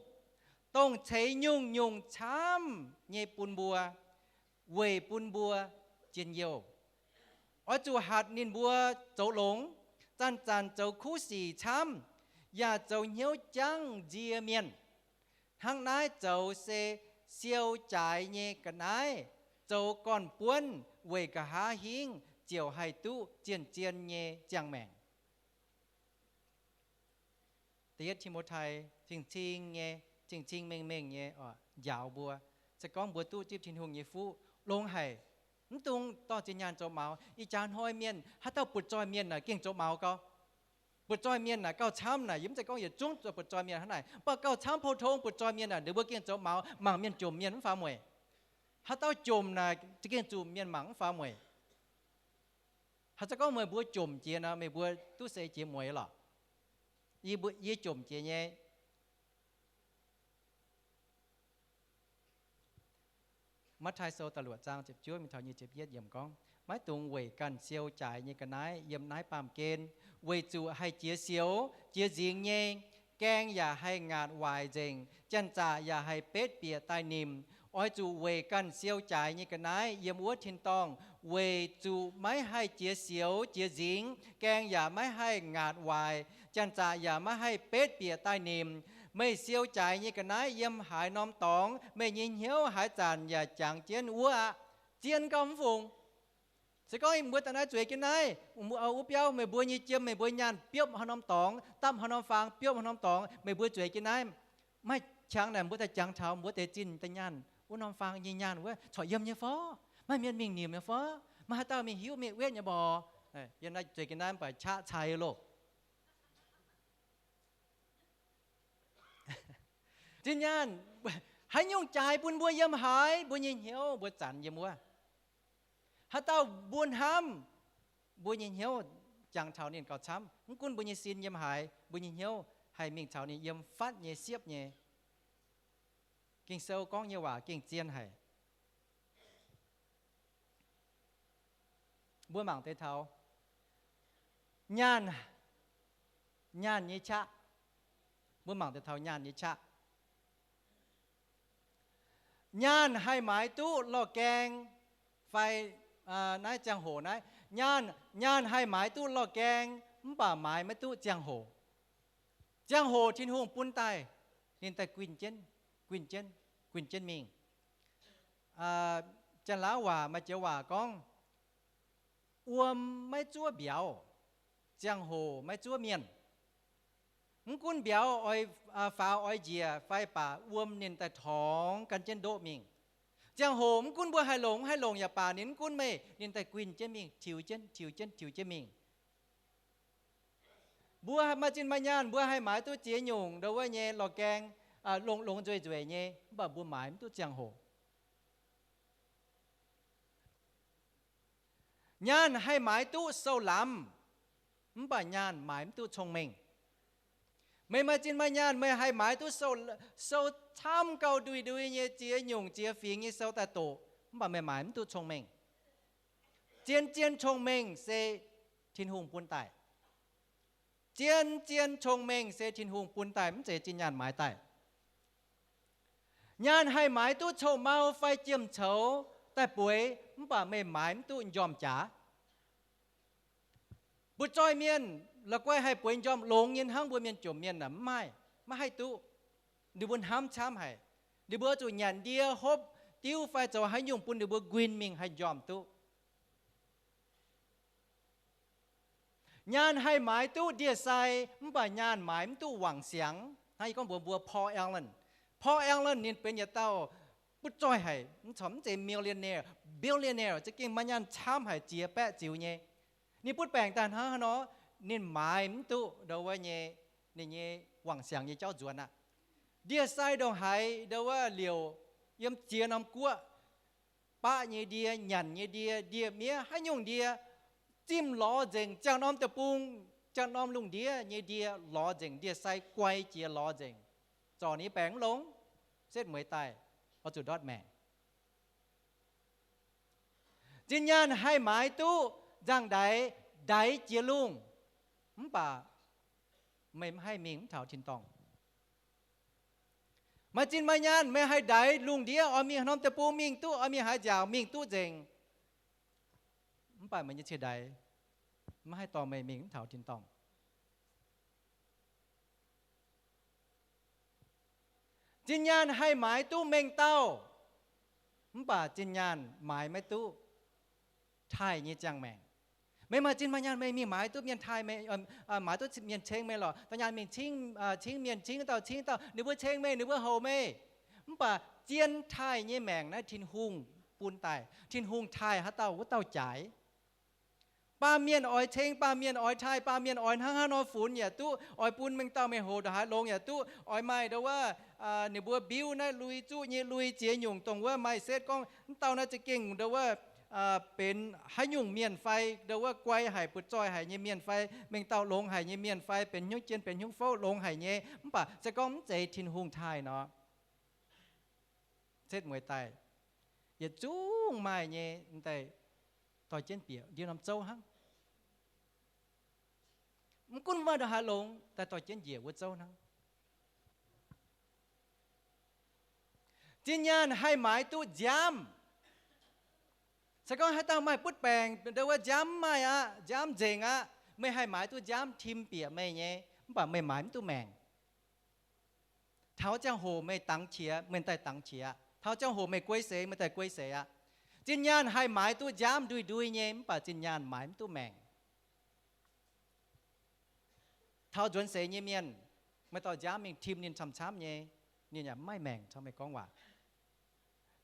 dongh ceix nyungc-nyungc camv nyei bun mbuo, weic bun mbuo njien-youh. Oix zuqc hatc ninh mbuo zoux longx, zanc-zanc zoux kuv sic camv, yaac zoux hnyouv jangv nzie mienh. Hnangv naaiv zoux se siou jaaix nyei ga'naaiv, zoux gorn-buonv weic nqa'haav hingv ziouc haih duqv zien-zien nyei ziangh maengc. Da'yietv Ti^mo^tai cing-cing nyei, cing-cing mengh mengh nyei njaaux mbuo. Se gorngv mbuo duqv zipv Tin-Hungh nyei fuqv, longx haic. Mv dungx dorh zinh nyaanh zoux maux. Ih jaax hnoi mienh, haaix dauh butv-zoih mienh naaic gengh zoux maux gau. Butv-zoih mienh naaic gauh camv naaic, yie mv zeiz gorngv yietc zungv butv-zoih mienh hnangv naaic, mv baac gauh camv pou-tong butv-zoih mienh naaic, ninh mbuo gengh zoux maux, mangc mienh jomc mienh mv faaux mueic. Haaix dauh jomc naaic za'gengh zuqc mienh mangc mv faaux mueic. Haaix zanc gorngv meih mbuo jomc jiex nor, meih mbuo duqv seix jiex mueiz lorqc. Yie jomc jiex nyei. Matv^tai Sou da'luoqc zaang ziepc juov mingh taux nyic ziepc yietv yiemc gorngv, maiv dungx weic ganh siou jaaix nyei ga'naaiv yiem naaiv baamh gen, weic zuqc haih jiex sioux jiex nzingx nyei, gaeng yaac haih ngaatc waaic nzengc, janx-zaqc yaac haih betv bieqc daaih nimc, Oix zuqc weic ganh siou jaaix nyei ga'naaiv yiem wuov tin-dorngh, weic zuqc maiv haih jiex sioux jiex nzingx, gaeng yaac maiv haih ngaatc waaic, janx-zaqc yaac maiv haih betv bieqc daaih nimc. Meih siou jaaix nyei ga'naaiv yiem haaix norm dorngx, meih nyei hnyouv haaix zanc yaac jangx jienv wuov aqv. Zien gauh mv fungc. Se gorngv mbuo daaih naaiv zueiz jienv naaiv, wuov biauv meih mbuo nyei jiem, meih mbuo nyaanh biopv haaix norm dorngx, dapv haaix norm faang, biopv haaix norm dorngx, meih mbuo zueiz jienv naaiv, maaih qangx naaic mbuo daaih jangx taux, mbuo deix zinh daaih nyaanh wuov norm faang nyei nyaanh wuov corc yiem nyei fov, maaih mienh mingh nimc nyei fov, maaih haaix dauh mingh hiuv mingh wetv nyei mborqc. Yiem naaiv zueiz jienv naaiv mv baac qaqv cai loh. Zinh nyaanh, haaix nyungc jaaix bun mbuo yiem haaix, mbuo nyei hnyouv mbuo zanc yiem wuov. Haaix dauh mbuo hnamv, mbuo nyei hnyouv jangx taux ninh gauh camv. Mv gunv mbuo nyei sin yiem haaix, mbuo nyei hnyouv haih mingh caux ninh yiem fatv nyei, siepv nyei. Ging-Sou gorngv nyei waac gengh zien haic. Mbuo mangc deix taux nyaanh, nyaanh nyei qaqv. Mbuo mangc deix taux nyaanh nyei qaqv. Nyaanh haih maaiz duqv lorh gaeng fai naaiv ziangh hoc naaiv. Nyaanh, nyaanh haih maaiz duqv lorh gaeng, mv baac maaiz maiv duqv ziangh hoc. Ziangh hoc Tin-Hungh bun daaih, ninh daaih guinh jienv, guinh jienv, guinh jienv mingh. Janx-Laauv waac maaih joux waac gorngv, wuom maiv zuov mbiauz, ziangh hoc maiv zuov mienh. Mv gunv mbiauz oix faaux oix njiec fai baac wuom ninh daaih torngx gan jienv ndoqv mingh. Ziangh hoc mv gunv mbuo haih longc, haih longc yaac baac ninh mv gunv meih, ninh daaih guinh jienv mingh, tiux jienv, tiux jienv, tiux jienv mingh. Mbuo maaih zinh maaih nyaanh, mbuo haih maaiz duqv ziex nyungc ndo wuov nyei lorh gaeng, longx-longx nzueic-nzueic nyei, mv baac mbuo maaiz mv duqv ziangh hoc. Nyaanh haih maaiz duqv sou-lamz, mv baac nyaanh maaiz mv duqv cong-mengh. Meih maaih zinh maaih nyaanh, meih haih maaiz duqv sou, sou camv gauh ndui-ndui nyei ziex nyungc ziex fingx nyei sou daaih doqc, mv baac meih maaiz mv duqv cong-mengh. Zien-zien cong-mengh se Tin-Hungh bun daaih. Zien-zien cong-mengh se Tin-Hungh bun daaih, mv zeiz zinh nyaanh maaiz daaih. Nyaanh haih maaiz duqv coux-mau fai jiem-coux daaih bueix, mv baac meih maaiz mv duqv njormh jaax. Butv-zoih mienh la'guaih haih bueix njormh longx nyei hnangv mbuo mienh jomc mienh aac, mv maaih, maiv haih duqv. Ninh mbuo hnamv camv haic. Ninh mbuo zuqc nyanc ndie, hopv diuv fai zoux haaix nyungc bun ninh mbuo nquin mingh haih njormh duqv. Nyaanh haih maaiz duqv ndie-sai, mv baac nyaanh maaiz mv duqv wangc siangx. Hnangv yie gorngv mbuox mbuo Paul Allen. Paul Allen ninh benx yietc dauh butv-zoih haic, mv corc mv zeiz millionaire, billionaire, za'gengh maaih nyaanh camv haic, ziex baeqv ziux nyei. Ninh butv baengc daaih hnangv haaix nor, ninh maaiz mv duqv ndo wuov nyei, ninh nyei wangc siangx nyei jauv nzuonx aqv. Ndie-sai ndongc haaix ndo wuov liouc yiem ziex norm guoqv, baqv nyei ndie, nyanc nyei ndie, ndie-miev, haaix nyungc ndie, zimh lorz nzengc, ziangh norm deic-bung, ziangh norm lungh ndiev nyei ndie lorz nzengc, ndie-sai guai jiex lorz nzengc, zorc ninh baengc mv longx, setv mueiz daaih, oix zuqc ndortv maengc. Zinh nyaanh haih maaiz duqv nzangv-ndaix, ndaix jiex lungh, mv baac meih mv haih mingh mv taux tin-dorngh. Maaih zinh maaih nyaanh meih haih ndaix lungh ndiev, oix mingh haaix norm deic-bung mingh duqv, oix mingh haaix nziaauc mingh duqv nzengc, mv baac meih nyei cie-ndaix mv haih dorh meih mingh mv taux tin-dorngh. Zinh nyaanh haih maaiz duqv mengh dauh, mv baac zinh nyaanh maaiz maiv duqv taaih nyei ziangh maengc. Meih maaih zinh maaih nyaanh meih mingh maaiz duqv mienh taaih meih, maaiz duqv mienh ceng meih lorqc. Da'nyaanh mingh cingv, cingv mienh, cingv dauh cingv dauh, ninh mbuo ceng meih, ninh mbuo houc meih. Mv baac zien taaih nyei maengc naaiv Tin-Hungh bun daaih. Tin-Hungh taaih haaix dauh wuov dauh jaaix. Baamh mienh oix ceng, baamh mienh oix taaih, baamh mienh oix hnangv haaix nor funx yaac duqv, oix bun mengh dauh meih hoc ndongc haaix longx yaac duqv, oix maaih ndo wuov, ninh mbuo biuv naaiv lui zuqv nyei lui ziex nyungc dongh wuov maaih setv gorngv mv dauh naaiv za'gengh ndo wuov benx haaix nyungc mienh fai ndo wuov guai haic butv-zoih haic nyei mienh fai mengh dauh longx haic nyei mienh fai benx hnyouv jien benx hnyouv fouv longx haic nyei, mv baac se gorngv mv zeiz Tin-Hungh taaih nor, setv mueiz daaih, yietc zungv maaih nyei daaih dorh jienv bieqc ndiev norm zouv hnangv. Mv gunv maaih ndongc haaix longx daaih dorh jienv njiec wuov zouv hnangv. Zinh nyaanh haih maaiz duqv nziaamv. Se gorngv haaix dauh maaih butv baengc, ndo wuov nziaamv mv maaih aqv, nziaamv nzengc aqv, meih haih maaiz duqv nziaamv tim bieqc meih nyei, mv baac meih maaiz mv duqv maengc. Taux ziangh hoc meih dangx qiex, meih daaih dangx qiex aqv. Taux ziangh hoc meih guei seix, meih daaih guei seix aqv. Zinh nyaanh haih maaiz duqv nziaamv ndui-ndui nyei, mv baac zinh nyaanh maaiz mv duqv maengc. Taux nzuonx seix nyei mienh, maaih dauh nziaamv mingh tim ninh camv-camv nyei, ninh yaac mv maaih maengc caux meih gorngv waac.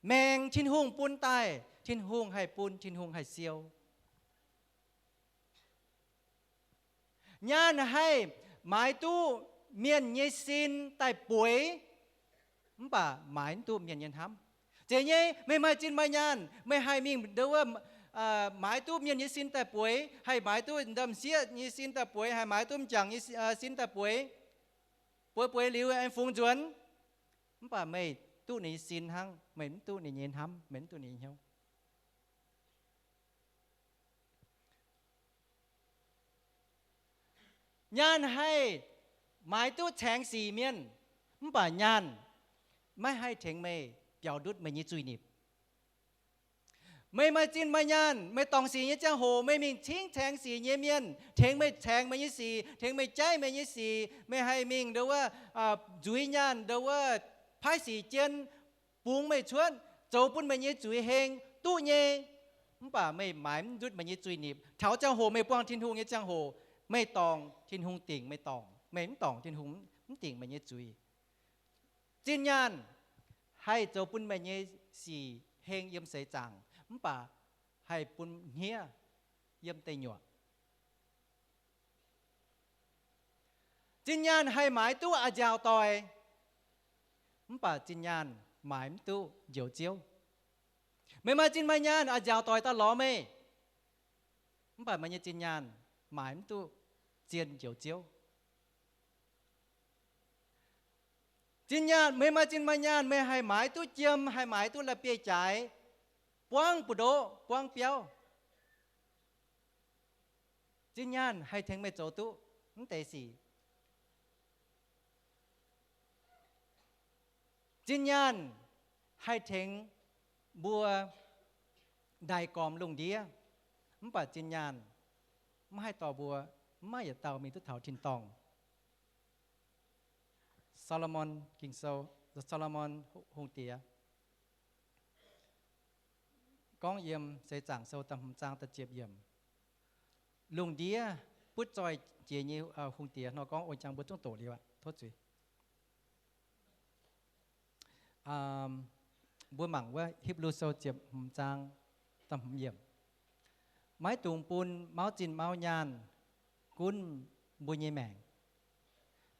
Maengc Tin-Hungh bun daaih, Tin-Hungh haih bun, Tin-Hungh haih siou. Nyaanh haih maaiz duqv mienh nyei sin daaih bueix, mv baac maaiz mv duqv mienh nyei hnamv. Zeiz nyei, meih maaih zinh maaih nyaanh, meih haih mingh ndo wuov, maaiz duqv mienh nyei sin daaih bueix, haih maaiz duqv m'sieqv nyei sin daaih bueix, haih maaiz duqv m'jangc nyei sin daaih bueix, bueix bueix liuz aengx fungx nzuonx, mv baac meih duqv ninh nyei sin hnangv, meih mv duqv ninh nyei hnamv, meih mv duqv ninh nyei hnyouv. Nyaanh haih maaiz duqv caengx sic mienh, mv baac nyaanh maiv haih tengx meih biaux ndutv meih nyei zuiz-nipc. Meih maaih zinh maaih nyaanh, meih dorngc sic nyei ziangh hoc meih mingh cingv caengx sic nyei mienh tengx meih caengx meih nyei sic, tengx meih jaiv meih nyei sic. Meih haih mingh ndo wuov, nzuiz nyaanh ndo wuov, paaiv sic jien, bungx meih cuotv, zoux bun meih nyei zuiz heng duqv nyei. Mv baac meih maaiz mv ndutv meih nyei zuiz-nipc. Taux ziangh hoc meih buangh Tin-Hungh nyei ziangh hoc, meih dorngc Tin-Hungh dingc meih dorngc, meih mv dorngc Tin-Hungh mv dingc meih nyei zuiz. Zinh nyaanh haih zoux bun meih nyei sic heng yiem seix zaangc, mv baac haih bun hniev yiem deic nyuoqc. Zinh nyaanh haih maaiz duqv a'nziaauc doic, mv baac zinh nyaanh maaiz mv duqv Njoux Ziouv. Meih maaih zinh maaih nyaanh a'nziaauc doic daaih lorz meih, mv baac meih nyei zinh nyaanh maaiz mv duqv zien Njoux Ziouv. Zinh nyaanh, meih maaih zinh maaih nyaanh, meih haih maaiz duqv jiem, haih maaiz duqv la'bieiv-jaaix, buangv buoz-ndoqv, buangv biauv. Zinh nyaanh haih tengx meih zoux duqv mv deix sic. Zinh nyaanh haih tengx mbuo ndaix gormx lungh ndiev, mv baac zinh nyaanh maiv haih dorh mbuo, maiv maaih yietc dauh mingh duqv taux tin-dorngh. Saa^lo^morn Ging-Sou, Saa^lo^morn Hungh Diex gorngv yiem Seix Zaangc Sou da'hmz zaang da'ziepc yiemc, lungh ndiev butv zoih jiex nyei hungh diex nor gorngv, ong jang mbuo zungv doqc liuz aqv, tov zuiz. Mbuo mangc wuov Hipv^lu Sou ziepc hmz zaang da'hmz yiemc. Maiv dungx bun mauv zinh mauv nyaanh gunv mbuo nyei maengc.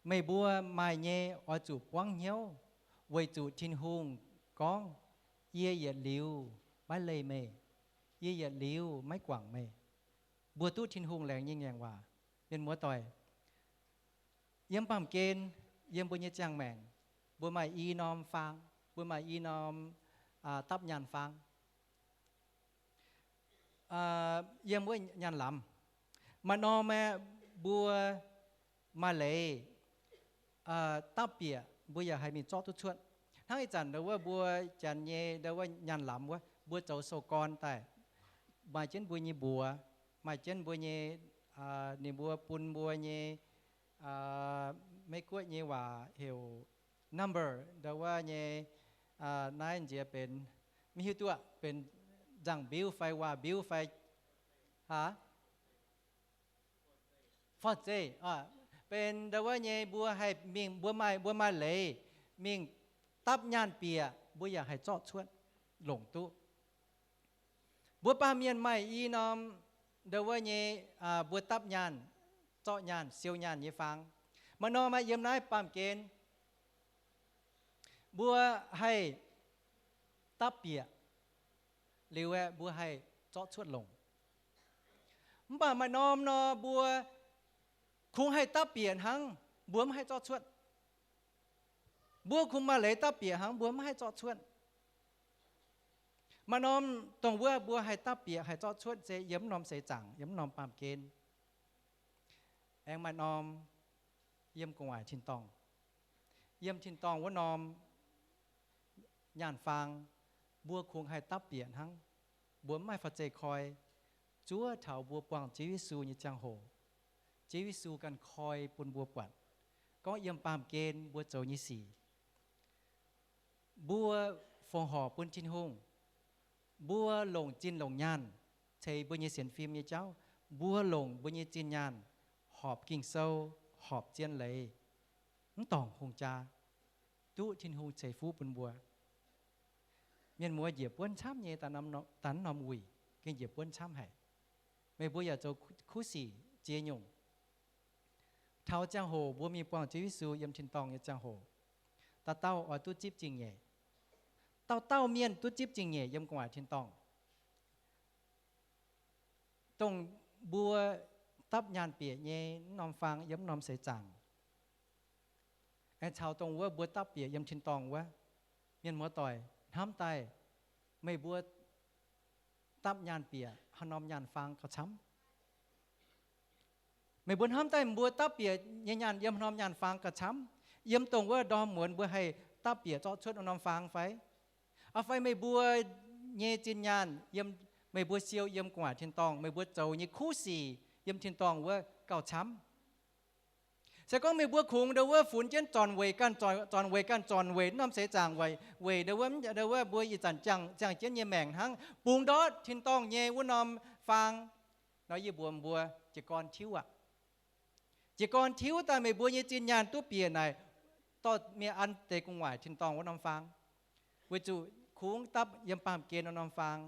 Meih mbuo maaih nyei oix zuqc buangv hnyouv, weic zuqc Tin-Hungh gorngv, Yie yietc liuz maiv leih meih, yie yietc liuz maiv guangc meih. Mbuo duqv Tin-Hungh laengz nyei ngaengc waac. Mienh muoz doic, yiem baamh gen, yiem mbuo nyei ziangh maengc, mbuo maaih i norm faang, mbuo maaih i norm dapv nyaanh faang. Yiem wuov nyaanh lamz, maaih norm aeqv, mbuo maaih leiz dapv bieqc mbuo yaac haih mingh zorqv duqv cuotv. Hnangv ih zanc ndo wuov mbuo janx nyei ndo wuov nyaanh lamz wuov, mbuo zoux sou-gorn daaih, maaih jienv mbuo nyei mbuox, maaih jienv mbuo nyei, ninh mbuo bun mbuo nyei, Meiv Guoqv nyei waac heuc number ndo wuov nyei, naaiv nziex benx, maiv hiuv duqv benx nzangc-mbiuv fai waac-mbiuv fai, aa, forv-zeih, benx ndo wuov nyei mbuo haih mingh, mbuo maaih, mbuo maaih leiz mingh dapv nyaanh bieqc, mbuo yaac haih zorqv cuotv longc duqv. Mbuo baamh mienh maaih i norm ndo wuov nyei, mbuo dapv nyaanh, zorqv nyaanh, siou nyaanh nyei faang. Maaih norm aeqv, yiem naaiv baamh gen mbuo haih dapv bieqc liuz aeqv, mbuo haih zorqv cuotv longc. Mv baac maaih norm nor mbuo kungx haih dapv bieqc hnangv, mbuo mv haih zorqv cuotv. Mbuo kungx maaih leiz dapv bieqc hnangv, mbuo mv haih zorqv cuotv. Maaih norm dongh wuov mbuo haih dapv bieqc haih zorqv cuotv se yiem norm seix zaangc, yiem norm baamh gen. Aengx maaih norm yiem gu'nguaaic tin-dorngh. Yiem tin-dorngh wuov norm, nyaanh faang, mbuo kungx haih dapv bieqc hnangv. Mbuo mv maaih faah zeih koi. Zuov taux mbuo buangh Ziouv Yesu nyei ziangh hoc, Ziouv Yesu ganh koi bun mbuo buatc gorngv yiem baamh gen mbuo zoux nyei sic, mbuo fongc horc bun Tin-Hungh, mbuo longc zinh longc nyaanh ceix mbuo nyei sienx fim nyei jauv, mbuo longc mbuo nyei zinh nyaanh horpc Ging-Sou, horpc zien leiz, mv dorngc hungh jaa, duqv Tin-Hungh ceix fuqv bun mbuo. Mienh muoz njiec buonv camv nyei, daaih naaiv norm wuic gengh njiec buonv camv haic. Meih mbuo yaac zoux kuv sic ziex nyungc. Taux ziangh hoc mbuo mingh buangh Ziouv Yesu yiem tin-dorngh nyei ziangh hoc, dauh dauh oix duqv zipv zingh nyeic. Dauh dauh mienh duqv zipv zingh nyeic yiem gu'nguaaic tin-dorngh. Dongh mbuo dapv nyaanh bieqc nyei wuov norm faang yiem wuov norm seix zaangc, aengx caux dongh wuov mbuo dapv bieqc yiem tin-dorngh wuov, mienh muoz-doic, hnamv daaih meih mbuo dapv nyaanh bieqc haaix norm nyaanh faang gauh camv? Meih mbuo hnamv daaih mbuo dapv bieqc nyei nyaanh yiem haaix norm nyaanh faang gauh camv? Yiem dongh wuov ndorm muonz mbuo haih dapv bieqc zorqv cuotv wuov norm faang fai? Aa, fai meih mbuo nyei zinh nyaanh yiem, meih mbuo siou yiem gu'nguaaic tin-dorngh, meih mbuo zoux nyei kuv sic yiem tin-dorngh wuov gauh camv? Se gorngv meih mbuo kungx ndau wuov funx jienv zornc weic ganh, zornc weic ganh, zornc weic wuov norm seix zaangc, weic, weic ndau wuov, ndau wuov mbuo ih zanc ziangh, ziangh jienv nyei maengc hnangv, bungx ndortv tin-dorngh nyei wuov norm faang nor, yie mbuox mbuo, jiez gorn tiuv aqv. Jiez gorn tiuv daaih meih mbuo nyei zinh nyaanh duqv bieqc naaic, dorh mingh an deix gu'nguaaic tin-dorngh wuov norm faang, weic zuqc kungx dapv yiem baamh gen wuov norm faang,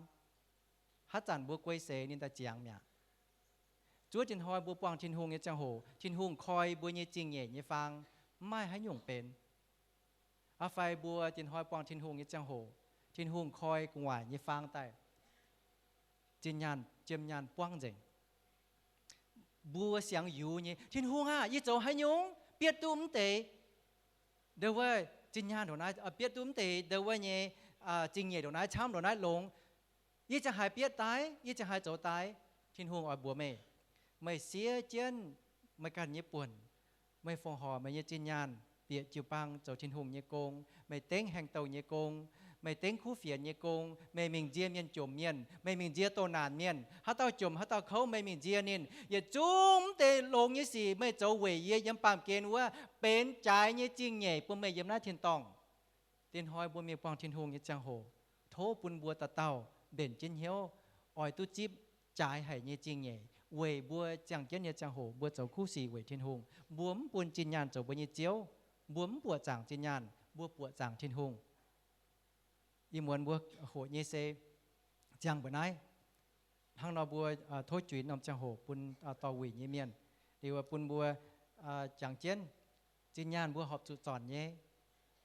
haaix zanc mbuo guei seix ninh daaih ziangx mi'aqv. Zuov diex hnoi mbuo buangh Tin-Hungh nyei ziangh hoc, Tin-Hungh koi mbuo nyei zingh nyeic nyei faang, mv maaih haaix nyungc benx. Aa, fai mbuo diex hnoi buangh Tin-Hungh nyei ziangh hoc, Tin-Hungh koi gu'nguaaic nyei faang daaih, zinh nyaanh, jiem nyaanh buangv nzengc. Mbuo siangx yungz nyei, Tin-Hungh aah, yie zoux haaix nyungc bietv duqv mv deix, ndau wuov zinh nyaanh ndongc naaiv, bietv duqv mv deix ndau wuov nyei zingh nyeic ndongc naaiv, camv ndongc naaiv longx. Yie ziangh haaix bietv daaih, yie ziangh haaix zoux daaih? Tin-Hungh oix mbuox meih, meih siev jienv meih ganh nyei buonc, meih fongc horc meih nyei zinh nyaanh bieqc jiu-baang zoux Tin-Hungh nyei gong, meih dengv haengh douh nyei gong, meih dengv kuv fienx nyei gong, meih mingh nzie mienh jomc mienh, meih mingh nzie doh naanc mienh, haaix dauh jomc haaix dauh kouv meih mingh nzie ninh. Yietc zungv mv deix longx nyei sic meih zoux weic yie yiem baamh gen wuov, benx jaaix nyei zingh nyeic bun meih yiem naaiv tin-dorngh. Diex hnoi mbuo mingh buangh Tin-Hungh nyei ziangh hoc, tov bun mbuo dauh dauh mbenc jienv hnyouv, oix duqv zipv jaaix haic nyei zingh nyeic weic mbuo ziangh jienv nyei ziangh hoc mbuo zoux kuv sic weic Tin-Hungh. Mbuo mv bun zinh nyaanh zoux mbuo nyei ziouv. Mbuo mv buoqc zaangc zinh nyaanh, mbuo buoqc zaangc Tin-Hungh. Ih muonz mbuo hoqc nyei se ziangh mbuo naaiv. Hnangv nor mbuo tov juix norm ziangh hoc bun dorh wuic nyei mienh, liuz bun mbuo jangx jienv. Zinh nyaanh mbuo horpc zuqc zornc nyei,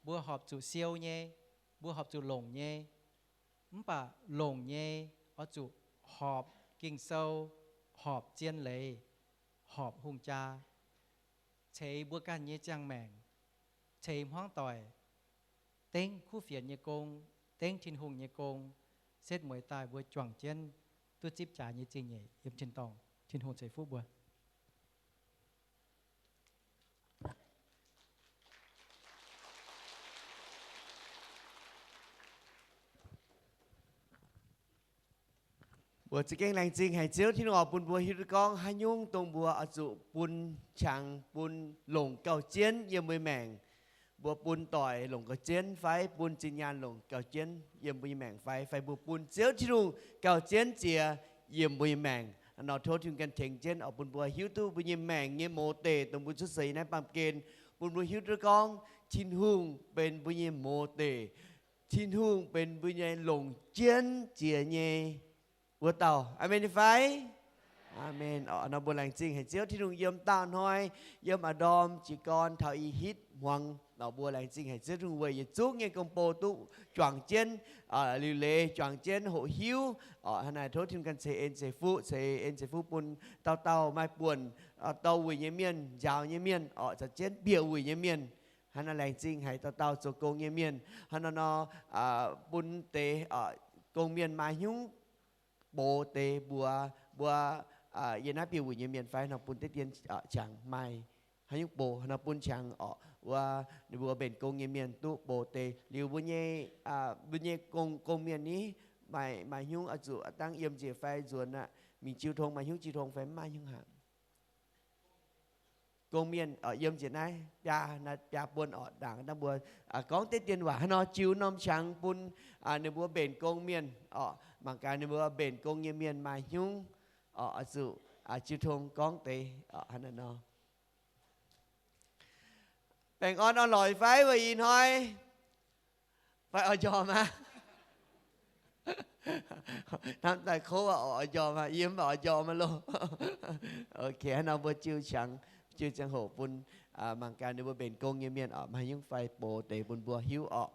mbuo horpc zuqc siou nyei, mbuo horpc zuqc longc nyei. Mv baac longc nyei oix zuqc horpc Ging-Sou, horpc zien leiz, horpc hungh jaa, ceix mbuo ganh nyei ziangh maengc, ceix hmuangv doic, dengv kuv fienx nyei gong, dengv Tin-Hungh nyei gong, setv mueiz daaih mbuo juangc jienv duqv zipv jaaix nyei zingh nyeic yiem tin-dorngh. Tin-Hungh ceix fuqv mbuo. Mbuo za'gengh laengz zingh haic Ziouv Tin-Hungh oix bun mbuo hiuv duqv gorngv haaix nyungc dongh mbuo oix zuqc bun qangx, bun longc gauh jienv yiem mbuo maengc. Mbuo bun doic longc gauh jienv fai bun zinh nyaanh longc gauh jienv yiem mbuo nyei maengc fai, fai mbuo bun Ziouv Tin-Hungh gauh jienv ziex yiem mbuo nyei maengc. Nor tov Tin-Hungh ganh tengx jienv oix bun mbuo hiuv duqv mbuo nyei maengc nyei mouz deic dongh mbuo cuotv seix naaiv baamh gen, bun mbuo hiuv duqv gorngv Tin-Hungh benx mbuo nyei mouz deic. Tin-Hungh benx mbuo nyei longc jienv ziex nyei wuov dauh. Aamen fai? Aamen. Nor mbuo laengz zingh haic Ziouv Tin-Hungh yiem daauh hnoi, yiem a'ndorm jiez gorn taux ih hitv hmuangx. Nor mbuo laengz zingh haic Ziouv Tin-Hungh weic yietc zungv nyei gong-bou duqv juangc jienv liuc leiz, juangc jienv hoqc hiuv. Hnangv naaic tov Tin-Hungh ganh ceix en ceix fuqv, ceix en ceix fuqv bun dauh dauh maaih buonc, dorh wuic nyei mienh, njaaux nyei mienh, oc, caux jienv bieqc wuic nyei mienh. Hnangv naaic laengz zingh haic dauh dauh zoux gong nyei mienh. Hnangv naaic nor, bun deix gong mienh maaih hnyouv box deix mbuox mbuo, yie naaiv bieqc wuic nyei mienh fai nor bun deix dien qangx maaih haaix nyungc box nor bun qangx oc. mbuo, ninh mbuo mbenc gong nyei mienh duqv bouh deix. Liuz mbuo nyei, mbuo nyei gong, gong mienh ni, maaih, maaih hnyungv oix zuqc dangv yiem njiec fai nzuonx aqv. Mingh jiu tong maaih hnyungv jiu tong fai mv maaih hnyungv haic? Gong mienh yiem njiec naaiv biaa, naaiv biaa buonc orqc, ndaangc dangh mbuo gorngv deix dien waac hnangv nor jiu norm qangx bun ninh mbuo mbenc gong mienh orqc. Mangc gaax ninh mbuo mbenc gong nyei mienh maaih hnyungv orqc, oix zuqc jiu tong gorngv deix orqc, hnangv naaiv nor. Baengh orn orn-lorqc fai weic ih hnoi? Fai oix njormh aqv? Hnamv daaih kouv oix njormh aqv, yie mv baac oix njormh aqv loh. Ok, hnangv nor mbuo jiu qangx, jiu ziangh hoc bun mangc gaax ninh mbuo mbenc gong nyei mienh orqc, maaih hnyungv fai bouh deix bun mbuo hiuv orqc.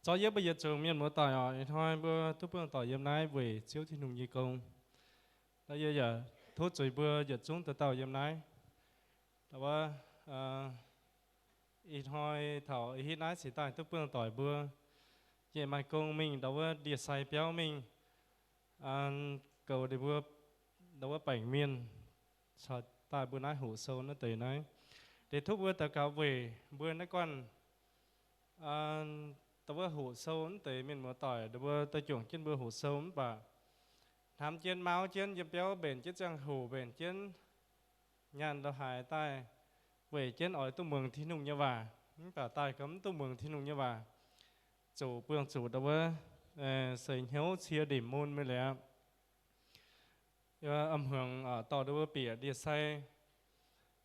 Zorqv yie mbuo yietc zungv mienh muoz doic oc, ih hnoi mbuo duqv buangh doic yiem naaiv weic Ziouv Tin-Hungh nyei gong. Naaiv yie yaac tov zuiz mbuo yietc zungv dauh dauh yiem naaiv. Wuov, ih hnoi taux ih hitv naaiv cingx daaih duqv buangh doic mbuo, yie maaih gong mingh ndau wuov ndie-sai biauv mingh, goux ninh mbuo ndau wuov baengc mienh caux daaih mbuo naaiv hoqc sou naaiv deix naaiv. Deix tov mbuo daux gaux weic mbuo naaiv guanh ndau wuov hoqc sou naaiv deix mienh muoz doic, ndau wuov daaih juangc jienv mbuo hoqc sou mv baac hnamv jienv mauv jienv yiem biauv mbenc jienv ziangh hoc, mbenc jienv nyaanh la'haaix daaih, weic jienv oix duqv muangx Tin-Hungh nyei waac, mv baac daaih gauh mv duqv muangx Tin-Hungh nyei waac, zuqc buangh zuqc ndau wuov seix hnyouv cie ndemc mun mingh liuz aqv. A'hmuangx dorh ndau wuov bieqc ndie-sai,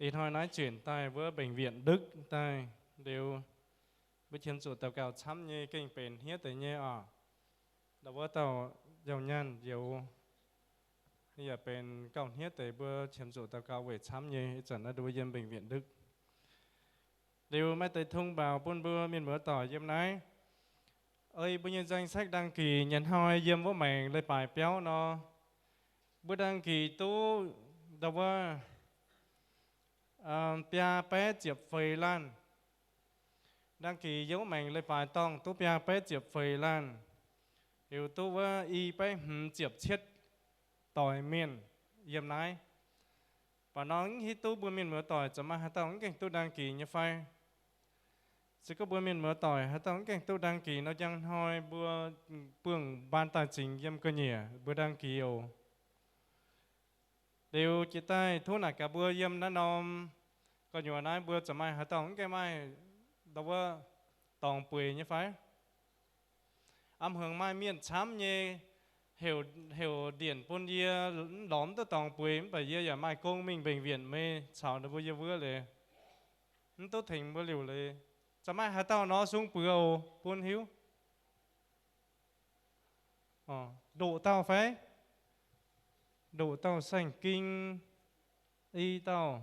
ih hnoi naaiv zunh daaih wuov bệnh viện Đức daaih liuz, mbuo qiemx zuqc daux gaux camv nyei, gengh benx hniev deix nyei oc. Ndau wuov dauh yauh nyaanh youz yaac benx gauh hniev deix, mbuo qiemx zuqc daux gaux weic camv nyei. Ih zanc naaiv ndau wuov yiem bệnh viện Đức. Liuz maaih deix thông báo bun mbuo mienh muoz doic yiem naaiv. Ei mbuo nyei danh sách đăng ký nyanc hnoi yiem wuov maengx leiz-baaix biauv nor, mbuo đăng ký duqv ndau wuov biaa baeqv ziepc feix laanh. Đăng ký yiem wuov maengx leiz-baaix dorngh duqv biaa baeqv ziepc feix laanh. Liuz duqv wuov i baeqv hmz ziepc cietv doix mienh yiem naaiv. Baac nor mv hiuv duqv mbuo mienh muoz doic za'gengh maaih haaix dauh mv gaengh duqv đăng ký nyei fai? Se gorngv mbuo mienh muoz doic haaix dauh mv gaengh duqv đăng ký nor, njang hnoi mbuo buangh ban daaih zingx yiem ga'nyiec mbuo đăng ký oc. Liuz jiex daaih tov naaic gaax mbuo yiem naaiv norm gu'nyuoz naaiv mbuo za'gengh maaih haaix dauh mv gaengh maaih ndau wuov dorngx bueix nyei fai? A'hmuangx maaih mienh camv nyei heuc, heuc ndienc bun yie mv lorz mv duqv dorngx bueix, mv baac yie yaac maaih gong mingh bệnh viện meih caux ninh mbuo yiem wuov leiz, mv duqv tengx mbuo liuc leiz. Za'gengh maaih haaix dauh nor sung buoz oc, bun hiuv. Ndoqc dauh fai? Ndoqc dauh saeng-ging i dauh.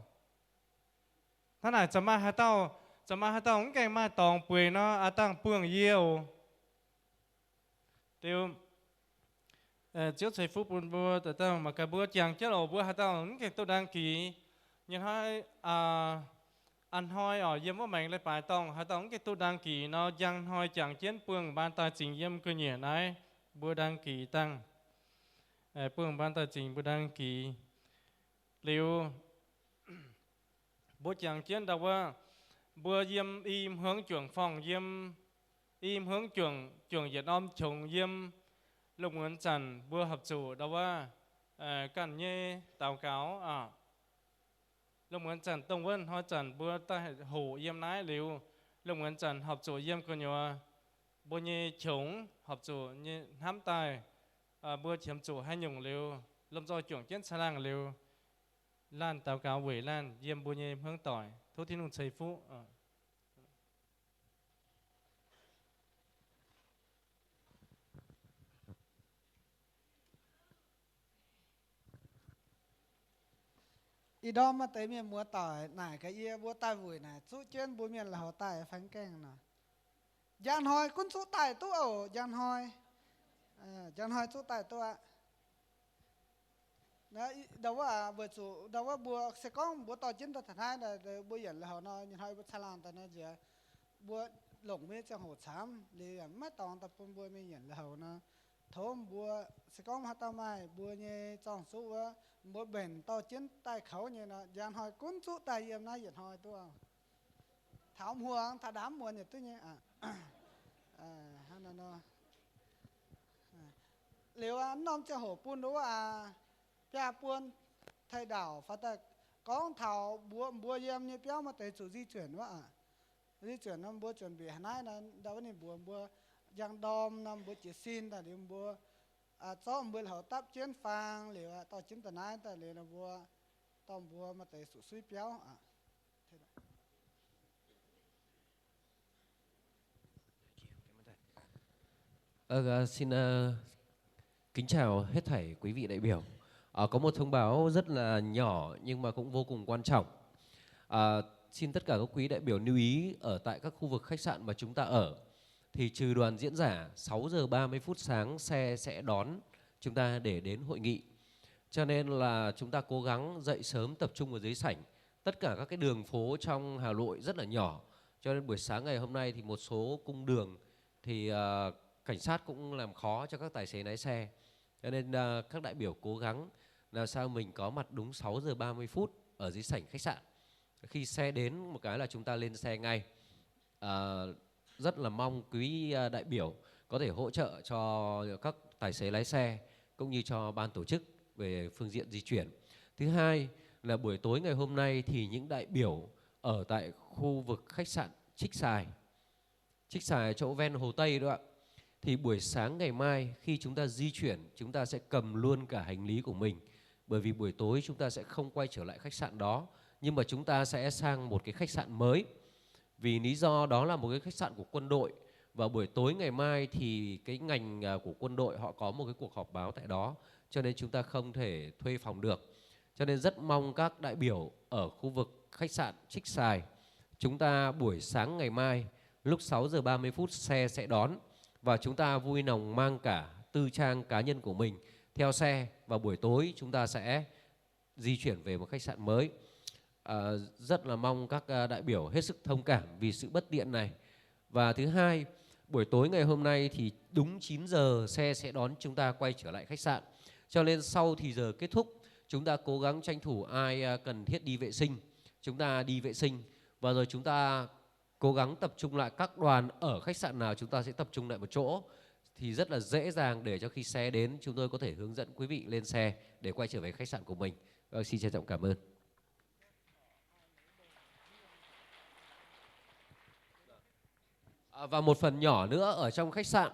Hnangv naaic za'gengh maaih haaix dauh, za'gengh maaih haaix dauh mv gaengh maaih dorngx bueix nor, aav dangh buangh yie oc. Liuz, Ziouv ceix fuqv bun mbuo dauh dauh. Mangc gaax mbuo jangx jienv oc, mbuo haaix dauh mv gaengh duqv đăng ký nyei hnoi, a'hnoi oc, yiem wuov maengx leiz-baaix dorngh haaix dauh mv gaengh duqv đăng ký nor, njang hnoi jangx jienv buangh mbaan daaih zingx yiem ga'nyiec naaiv mbuo đăng ký dangh. Buangh mbaan daaih zingx mbuo đăng ký. Liuz, mbuo jangx jienv ndau wuov, mbuo yiem i hmuangv juangc forng yiem, i hmuangv juangc, juangc yietc norm qongx yiem. Lungh muonz zanc mbuo horpc zuqc ndau wuov ganh nyei daux gaux oc. Lungh muonz zanc dongh wuov hnoi zanc mbuo daaih hoqc yiem naaiv liuz, lungh muonz zanc horpc zuqc yiem gu'nyuoz mbuo nyei qongx horpc zuqc nyei hnamv daaih, mbuo qiemx zuqc haaix nyungc liuz, lomh nzoih juangc jienv caangh laangh liuz, laanh daux gaux weic laanh yiem mbuo nyei hmuangv doic. Tov Tin-Hungh ceix fuqv. Ih ndorm maaih deix mienh muoz doic naaic gaax yie, mbuo daaih wuic naaic zuqv jienv mbuo mienh la'haux daaih fai mv gaengh nor. Njang hnoi gunv zuqv daaih duqv oc, njang hnoi. Njang hnoi zuqv daaih duqv aqv. Ndau wuov, weic zuqc ndau wuov mbuo se gorngv mbuo dorh jienv daaih taux naaiv, mbuo yienc lui-houx nor, ih hnoi mbuo caangh laangh daaih nor nziex, mbuo longc mbuo nyei ziangh hoc camv liuz yaac maiv dorngx daaih bun mbuo mingh yienc lui-houx nor. Tov mbuo se gorngv haaix dauh maaih mbuo nyei zorng-zuqv wuov, mbuo mbenc dorh jienv daaih kouv nyei nor, njang hnoi gunv zuqv daaih yiem naaiv yietc hnoi duqv. Taux hmuangx taux ndaamv muonz yietc duqv nyei. Liuz norm ziangh hoc bun wuov aac, biaa buon, thay đổi fai daaih gorngv taux mbuo, mbuo yiem nyei biauv maaih deix zuqc di chuyển wuov aac. Di chuyển nor mbuo chuẩn bị haaix naaiv nor, ndau wuov ninh mbuox mbuo njang ndorm nor mbuo jiez sin daaih liuz mbuo zorqv mbuo lui-houx dapv jienv faang liuz dorh jienv daaih naaiv daaih liuz nor mbuo, dorh mbuo maaih deix zuqc suiv biauv aqv. Ờ, xin, ờ, kính chào hết thảy quý vị đại biểu. Ờ, có một thông báo rất là nhỏ nhưng mà cũng vô cùng quan trọng. À, xin tất cả các quý đại biểu lưu ý ở tại các khu vực khách sạn mà chúng ta ở, thì trừ đoàn diễn giả sáu giờ ba mươi phút sáng xe sẽ đón chúng ta để đến hội nghị. Cho nên là chúng ta cố gắng dậy sớm tập trung ở dưới sảnh. Tất cả các cái đường phố trong Hà Nội rất là nhỏ, cho nên buổi sáng ngày hôm nay thì một số cung đường thì ờ, cảnh sát cũng làm khó cho các tài xế lái xe. Cho nên ờ, các đại biểu cố gắng làm sao mình có mặt đúng sáu giờ ba mươi phút ở dưới sảnh khách sạn. Khi xe đến một cái là chúng ta lên xe ngay. Ờ, rất là mong quý ờ, đại biểu có thể hỗ trợ cho các tài xế lái xe cũng như cho ban tổ chức về phương diện di chuyển. Thứ hai là buổi tối ngày hôm nay thì những đại biểu ở tại khu vực khách sạn Trích Xài, Trích Xài chỗ ven Hồ Tây đó ạ. Thì buổi sáng ngày mai khi chúng ta di chuyển, chúng ta sẽ cầm luôn cả hành lý của mình. Bởi vì buổi tối chúng ta sẽ không quay trở lại khách sạn đó, nhưng mà chúng ta sẽ sang một cái khách sạn mới. Vì lý do đó là một cái khách sạn của quân đội, và buổi tối ngày mai thì cái ngành à, của quân đội họ có một cái cuộc họp báo tại đó, cho nên chúng ta không thể thuê phòng được. Cho nên rất mong các đại biểu ở khu vực khách sạn Trích Xài, chúng ta buổi sáng ngày mai lúc sáu giờ ba mươi phút xe sẽ đón, và chúng ta vui lòng mang cả tư trang cá nhân của mình theo xe, và buổi tối chúng ta sẽ di chuyển về một khách sạn mới. Ờ, rất là mong các ờ, đại biểu hết sức thông cảm vì sự bất tiện này. Và thứ hai, buổi tối ngày hôm nay thì đúng chín giờ xe sẽ đón chúng ta quay trở lại khách sạn. Cho nên sau thì giờ kết thúc, chúng ta cố gắng tranh thủ ai ờ, cần thiết đi vệ sinh, chúng ta đi vệ sinh. Và rồi chúng ta cố gắng tập trung lại, các đoàn ở khách sạn nào chúng ta sẽ tập trung lại một chỗ. Thì rất là dễ dàng để cho khi xe đến chúng tôi có thể hướng dẫn quý vị lên xe để quay trở về khách sạn của mình. Vâng, xin trân trọng cảm ơn. À, và một phần nhỏ nữa ở trong khách sạn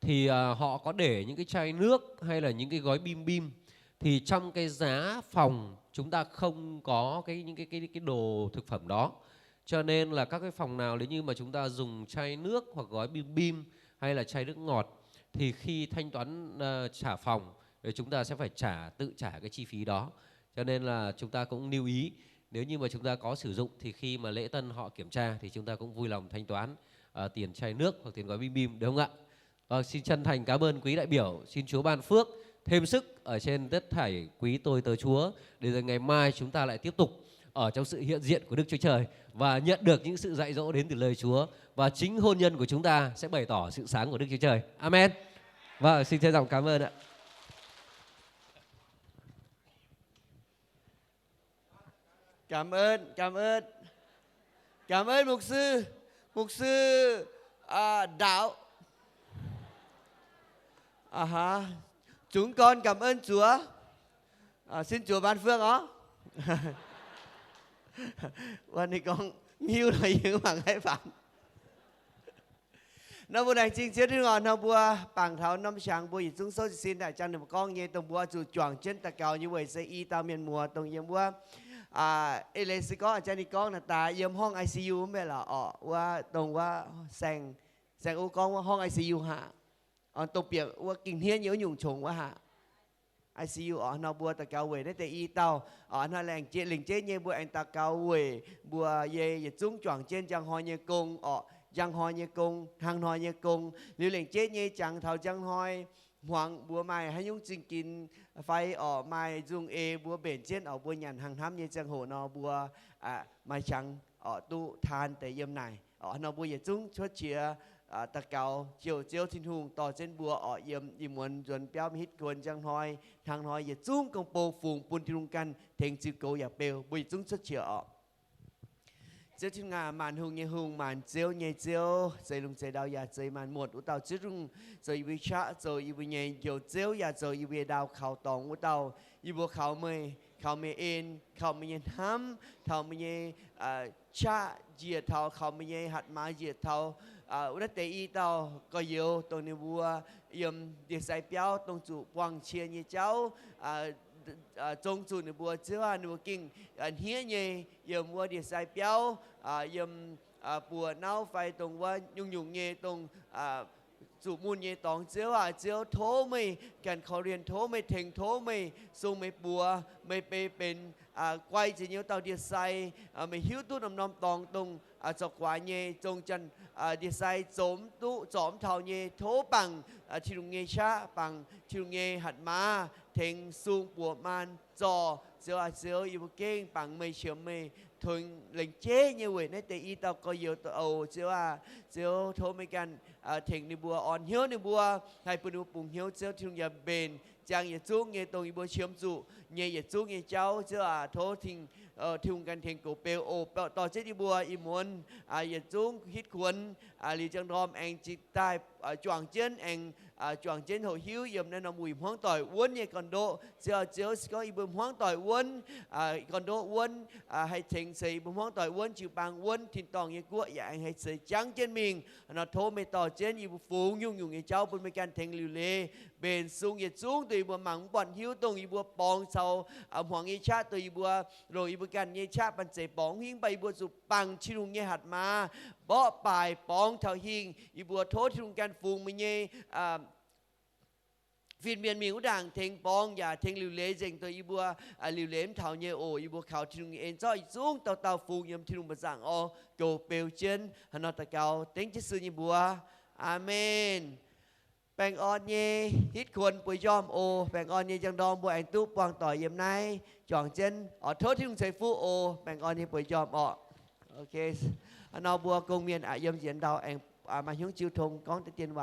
thì à, họ có để những cái chai nước hay là những cái gói bim bim, thì trong cái giá phòng chúng ta không có cái những cái cái cái đồ thực phẩm đó. Cho nên là các cái phòng nào nếu như mà chúng ta dùng chai nước hoặc gói bim bim hay là chai nước ngọt thì khi thanh toán ờ, trả phòng thì chúng ta sẽ phải trả, tự trả cái chi phí đó. Cho nên là chúng ta cũng lưu ý, nếu như mà chúng ta có sử dụng thì khi mà lễ tân họ kiểm tra thì chúng ta cũng vui lòng thanh toán ờ, tiền chai nước hoặc tiền gói bim bim, đúng không ạ? Vâng, xin chân thành cảm ơn quý đại biểu. Xin Chúa ban phước, thêm sức ở trên tất thảy quý tôi tớ Chúa. Để rồi ngày mai chúng ta lại tiếp tục ở trong sự hiện diện của Đức Chúa Trời và nhận được những sự dạy dỗ đến từ lời Chúa. Và chính hôn nhân của chúng ta sẽ bày tỏ sự sáng của Đức Chúa Trời. Amen. Vâng, xin trân trọng cảm ơn ạ. Cảm ơn, cảm ơn. Cảm ơn mục sư. Mục sư à, đạo. À hả. Chúng con cảm ơn Chúa. À, xin Chúa ban phước ó. Wan ninh gorngv miu nor yie mangc haiv faaux. Nor mbuo laengz zingh Ziouv Tin-Hungh oc, nor mbuo bangc taux norm siangx mbuo yietc zungv souv jiez sin daaih jangx ninh mbuo gorngv nyei, dongh mbuo zuqc juangc jienv daux gaux nyei weic se i dauh mienh muoz dongh yiem wuov, aa, eix leiz se gorngv jangx ninh gorngv naaic daaih yiem horngh I C U mv baac lorqc orqc, wuov dongh wuov saeng, saeng wuov gorngv wuov horngh I C U haic, dongh bieqc wuov gengh hniev nyei wuov nyungc qongx wuov haic. I C U orqc, nor mbuo daux gaux weic naaiv deix i dauh orqc, nor laengz jeiv, lengc jeiv nyei mbuo aengx daux gaux weic mbuo yie yietc zungv juangc jienv njang hnoi nyei gong orqc, njang hnoi nyei gong, hnangv hnoi nyei gong, liuz lengc jeiv nyei jangx taux njang hnoi hmuangx mbuo maaih haaix nyungc zingh ginx fai orqc maaih nzung eix mbuo mbenc jienv orqc mbuo nyanc hnangv hnamv nyei ziangh hoc nor mbuo maaih qangx orqc duqv taan deix yiem naaic orqc. Nor mbuo yietc zungv cuotv qiex daux gaux jouh Ziouv Tin-Hungh dorh jienv mbuo orqc yiem ih muonz nzuonx biauv mingh hitv kuonx njang hnoi hnangv hnoi yietc zungv gong-bou fungx bun Tin-Hungh ganh tengx ziux goux yaac beu. Mbuo yietc zungv cuotv qiex orqc. Ziouv Tin-Hungh aac, maanc hungh nyei Hungh, maanc ziouv nyei Ziouv, zeix lungh zeix ndau yaac zeix maanc muotc wuov dauh Ziouv Tin-Hungh, zoux yie mbuo qaqv, zoux yie mbuo nyei Njoux Ziouv yaac zoux yie mbuo nyei ndau kaux dorngx wuov dauh. Yie mbuo kaux meih, kaux meih en, kaux meih nyei hnamv, kaux meih nyei qaqv njiec taux kaux meih nyei hatc maaz njiec taux wuov naaiv deix i dauh gorx-youz dongh ninh mbuo yiem ndie-sai biauv dongh zuqc buangh cie nyei jauv, zong zuqc ninh mbuo Ziouv aah, ninh mbuo gengh hniev nyei yiem wuov ndie-sai biauv, yiem buoz-nauv fai dongh wuov nyungc-nyungc nyei dongh zuqc mun nyei dorngx. Ziouv aah, Ziouv tov meih ganh korv-lienh, tov meih tengx, tov meih sung meih buoz meih beiv benx guai nziex nyei wuov dauh ndie-sai. Meih hiuv duqv norm-norm dorngx dongh zorc guaax nyei, zong janx ndie-sai zoux mv duqv, zorc mv taux nyei. Tov bangc Tin-Hungh nyei qaqv, bangc Tin-Hungh nyei hatc maaz tengx sung buoz maan zorc. Ziouv aah, Ziouv, yie mbuo gengh bangc meih, qiemx meih, tengx lengc jeiv nyei weic naaiv deix i dauh gorx-youz oc. Ziouv aah, Ziouv tov meih ganh tengx ninh mbuo, orn hnyouv ninh mbuo, haih bun ninh mbuo bungx hnyouv Ziouv Tin-Hungh yaac mbenc ziangx yietc zungv nyei dongh yie mbuo qiemx zuqc nyei yietc zungv nyei jauv. Ziouv aah, tov Tin-Hungh ganh tengx goux beu oc. Dorh jienv yie mbuo ih muonz yietc zungv hitv kuonx liuz njang ndorm aengx jiex daaih juangc jienv, aengx juangc jienv hoqc hiuv yiem naaiv norm wuic hmuangv doic wuonv nyei gorn-ndoqv. Ziouv aah, Ziouv, se gorngv yie mbuo hmuangv doic wuonv, gorn-ndoqv wuonv, haih tengx ceix yie mbuo hmuangv doic wuonv jiu-baang wuonv tin-dorngh nyei guoqv yaac aengx haih ceix jangv jienv mingh nor, tov meih dorh jienv yie mbuo fungx nyungc-nyungc nyei jauv bun meih ganh tengx liuc leiz mbenc sung yietc zungv dongh yie mbuo mangc mv buatc hiuv, dongh yie mbuo borngz caux hmuangx nyei qaqv, dongh yie mbuo longc yie mbuo ganh nyei qaqv banh zeic borngz hingv, mv baac yie mbuo zuqc bangc Tin-Hungh nyei hatc maaz, mborqv baaic borngz taux hingh. Yie mbuo tov Tin-Hungh ganh fungx meih nyei fin-mienh mingh wuov ndaangc tengx borngz yaac tengx liuc leiz nzengc dongh yie mbuo liuc leiz mv taux nyei oc. Yie mbuo kaux Tin-Hungh nyei en zorqv yietc zungv dauh dauh fungx yiem Tin-Hungh mba'zangc orqc goux beu jienv. Hnangv nor daux gaux dengv Yesu nyei mbuox. Aamen. Baengh orn nyei hitv kuonx bueix njormh oc. Baengh orn nyei njang ndorm mbuo aengx duqv buangh doic yiem naaiv juangc jienv oc. Tov Tin-Hungh ceix fuqv oc. Baengh orn nyei bueix njormh orqc. Hnangv nor mbuo gong-mienh aqc yiem nziex ndau aengx maaih hnyouv jiu tong gorngv deix dien waac.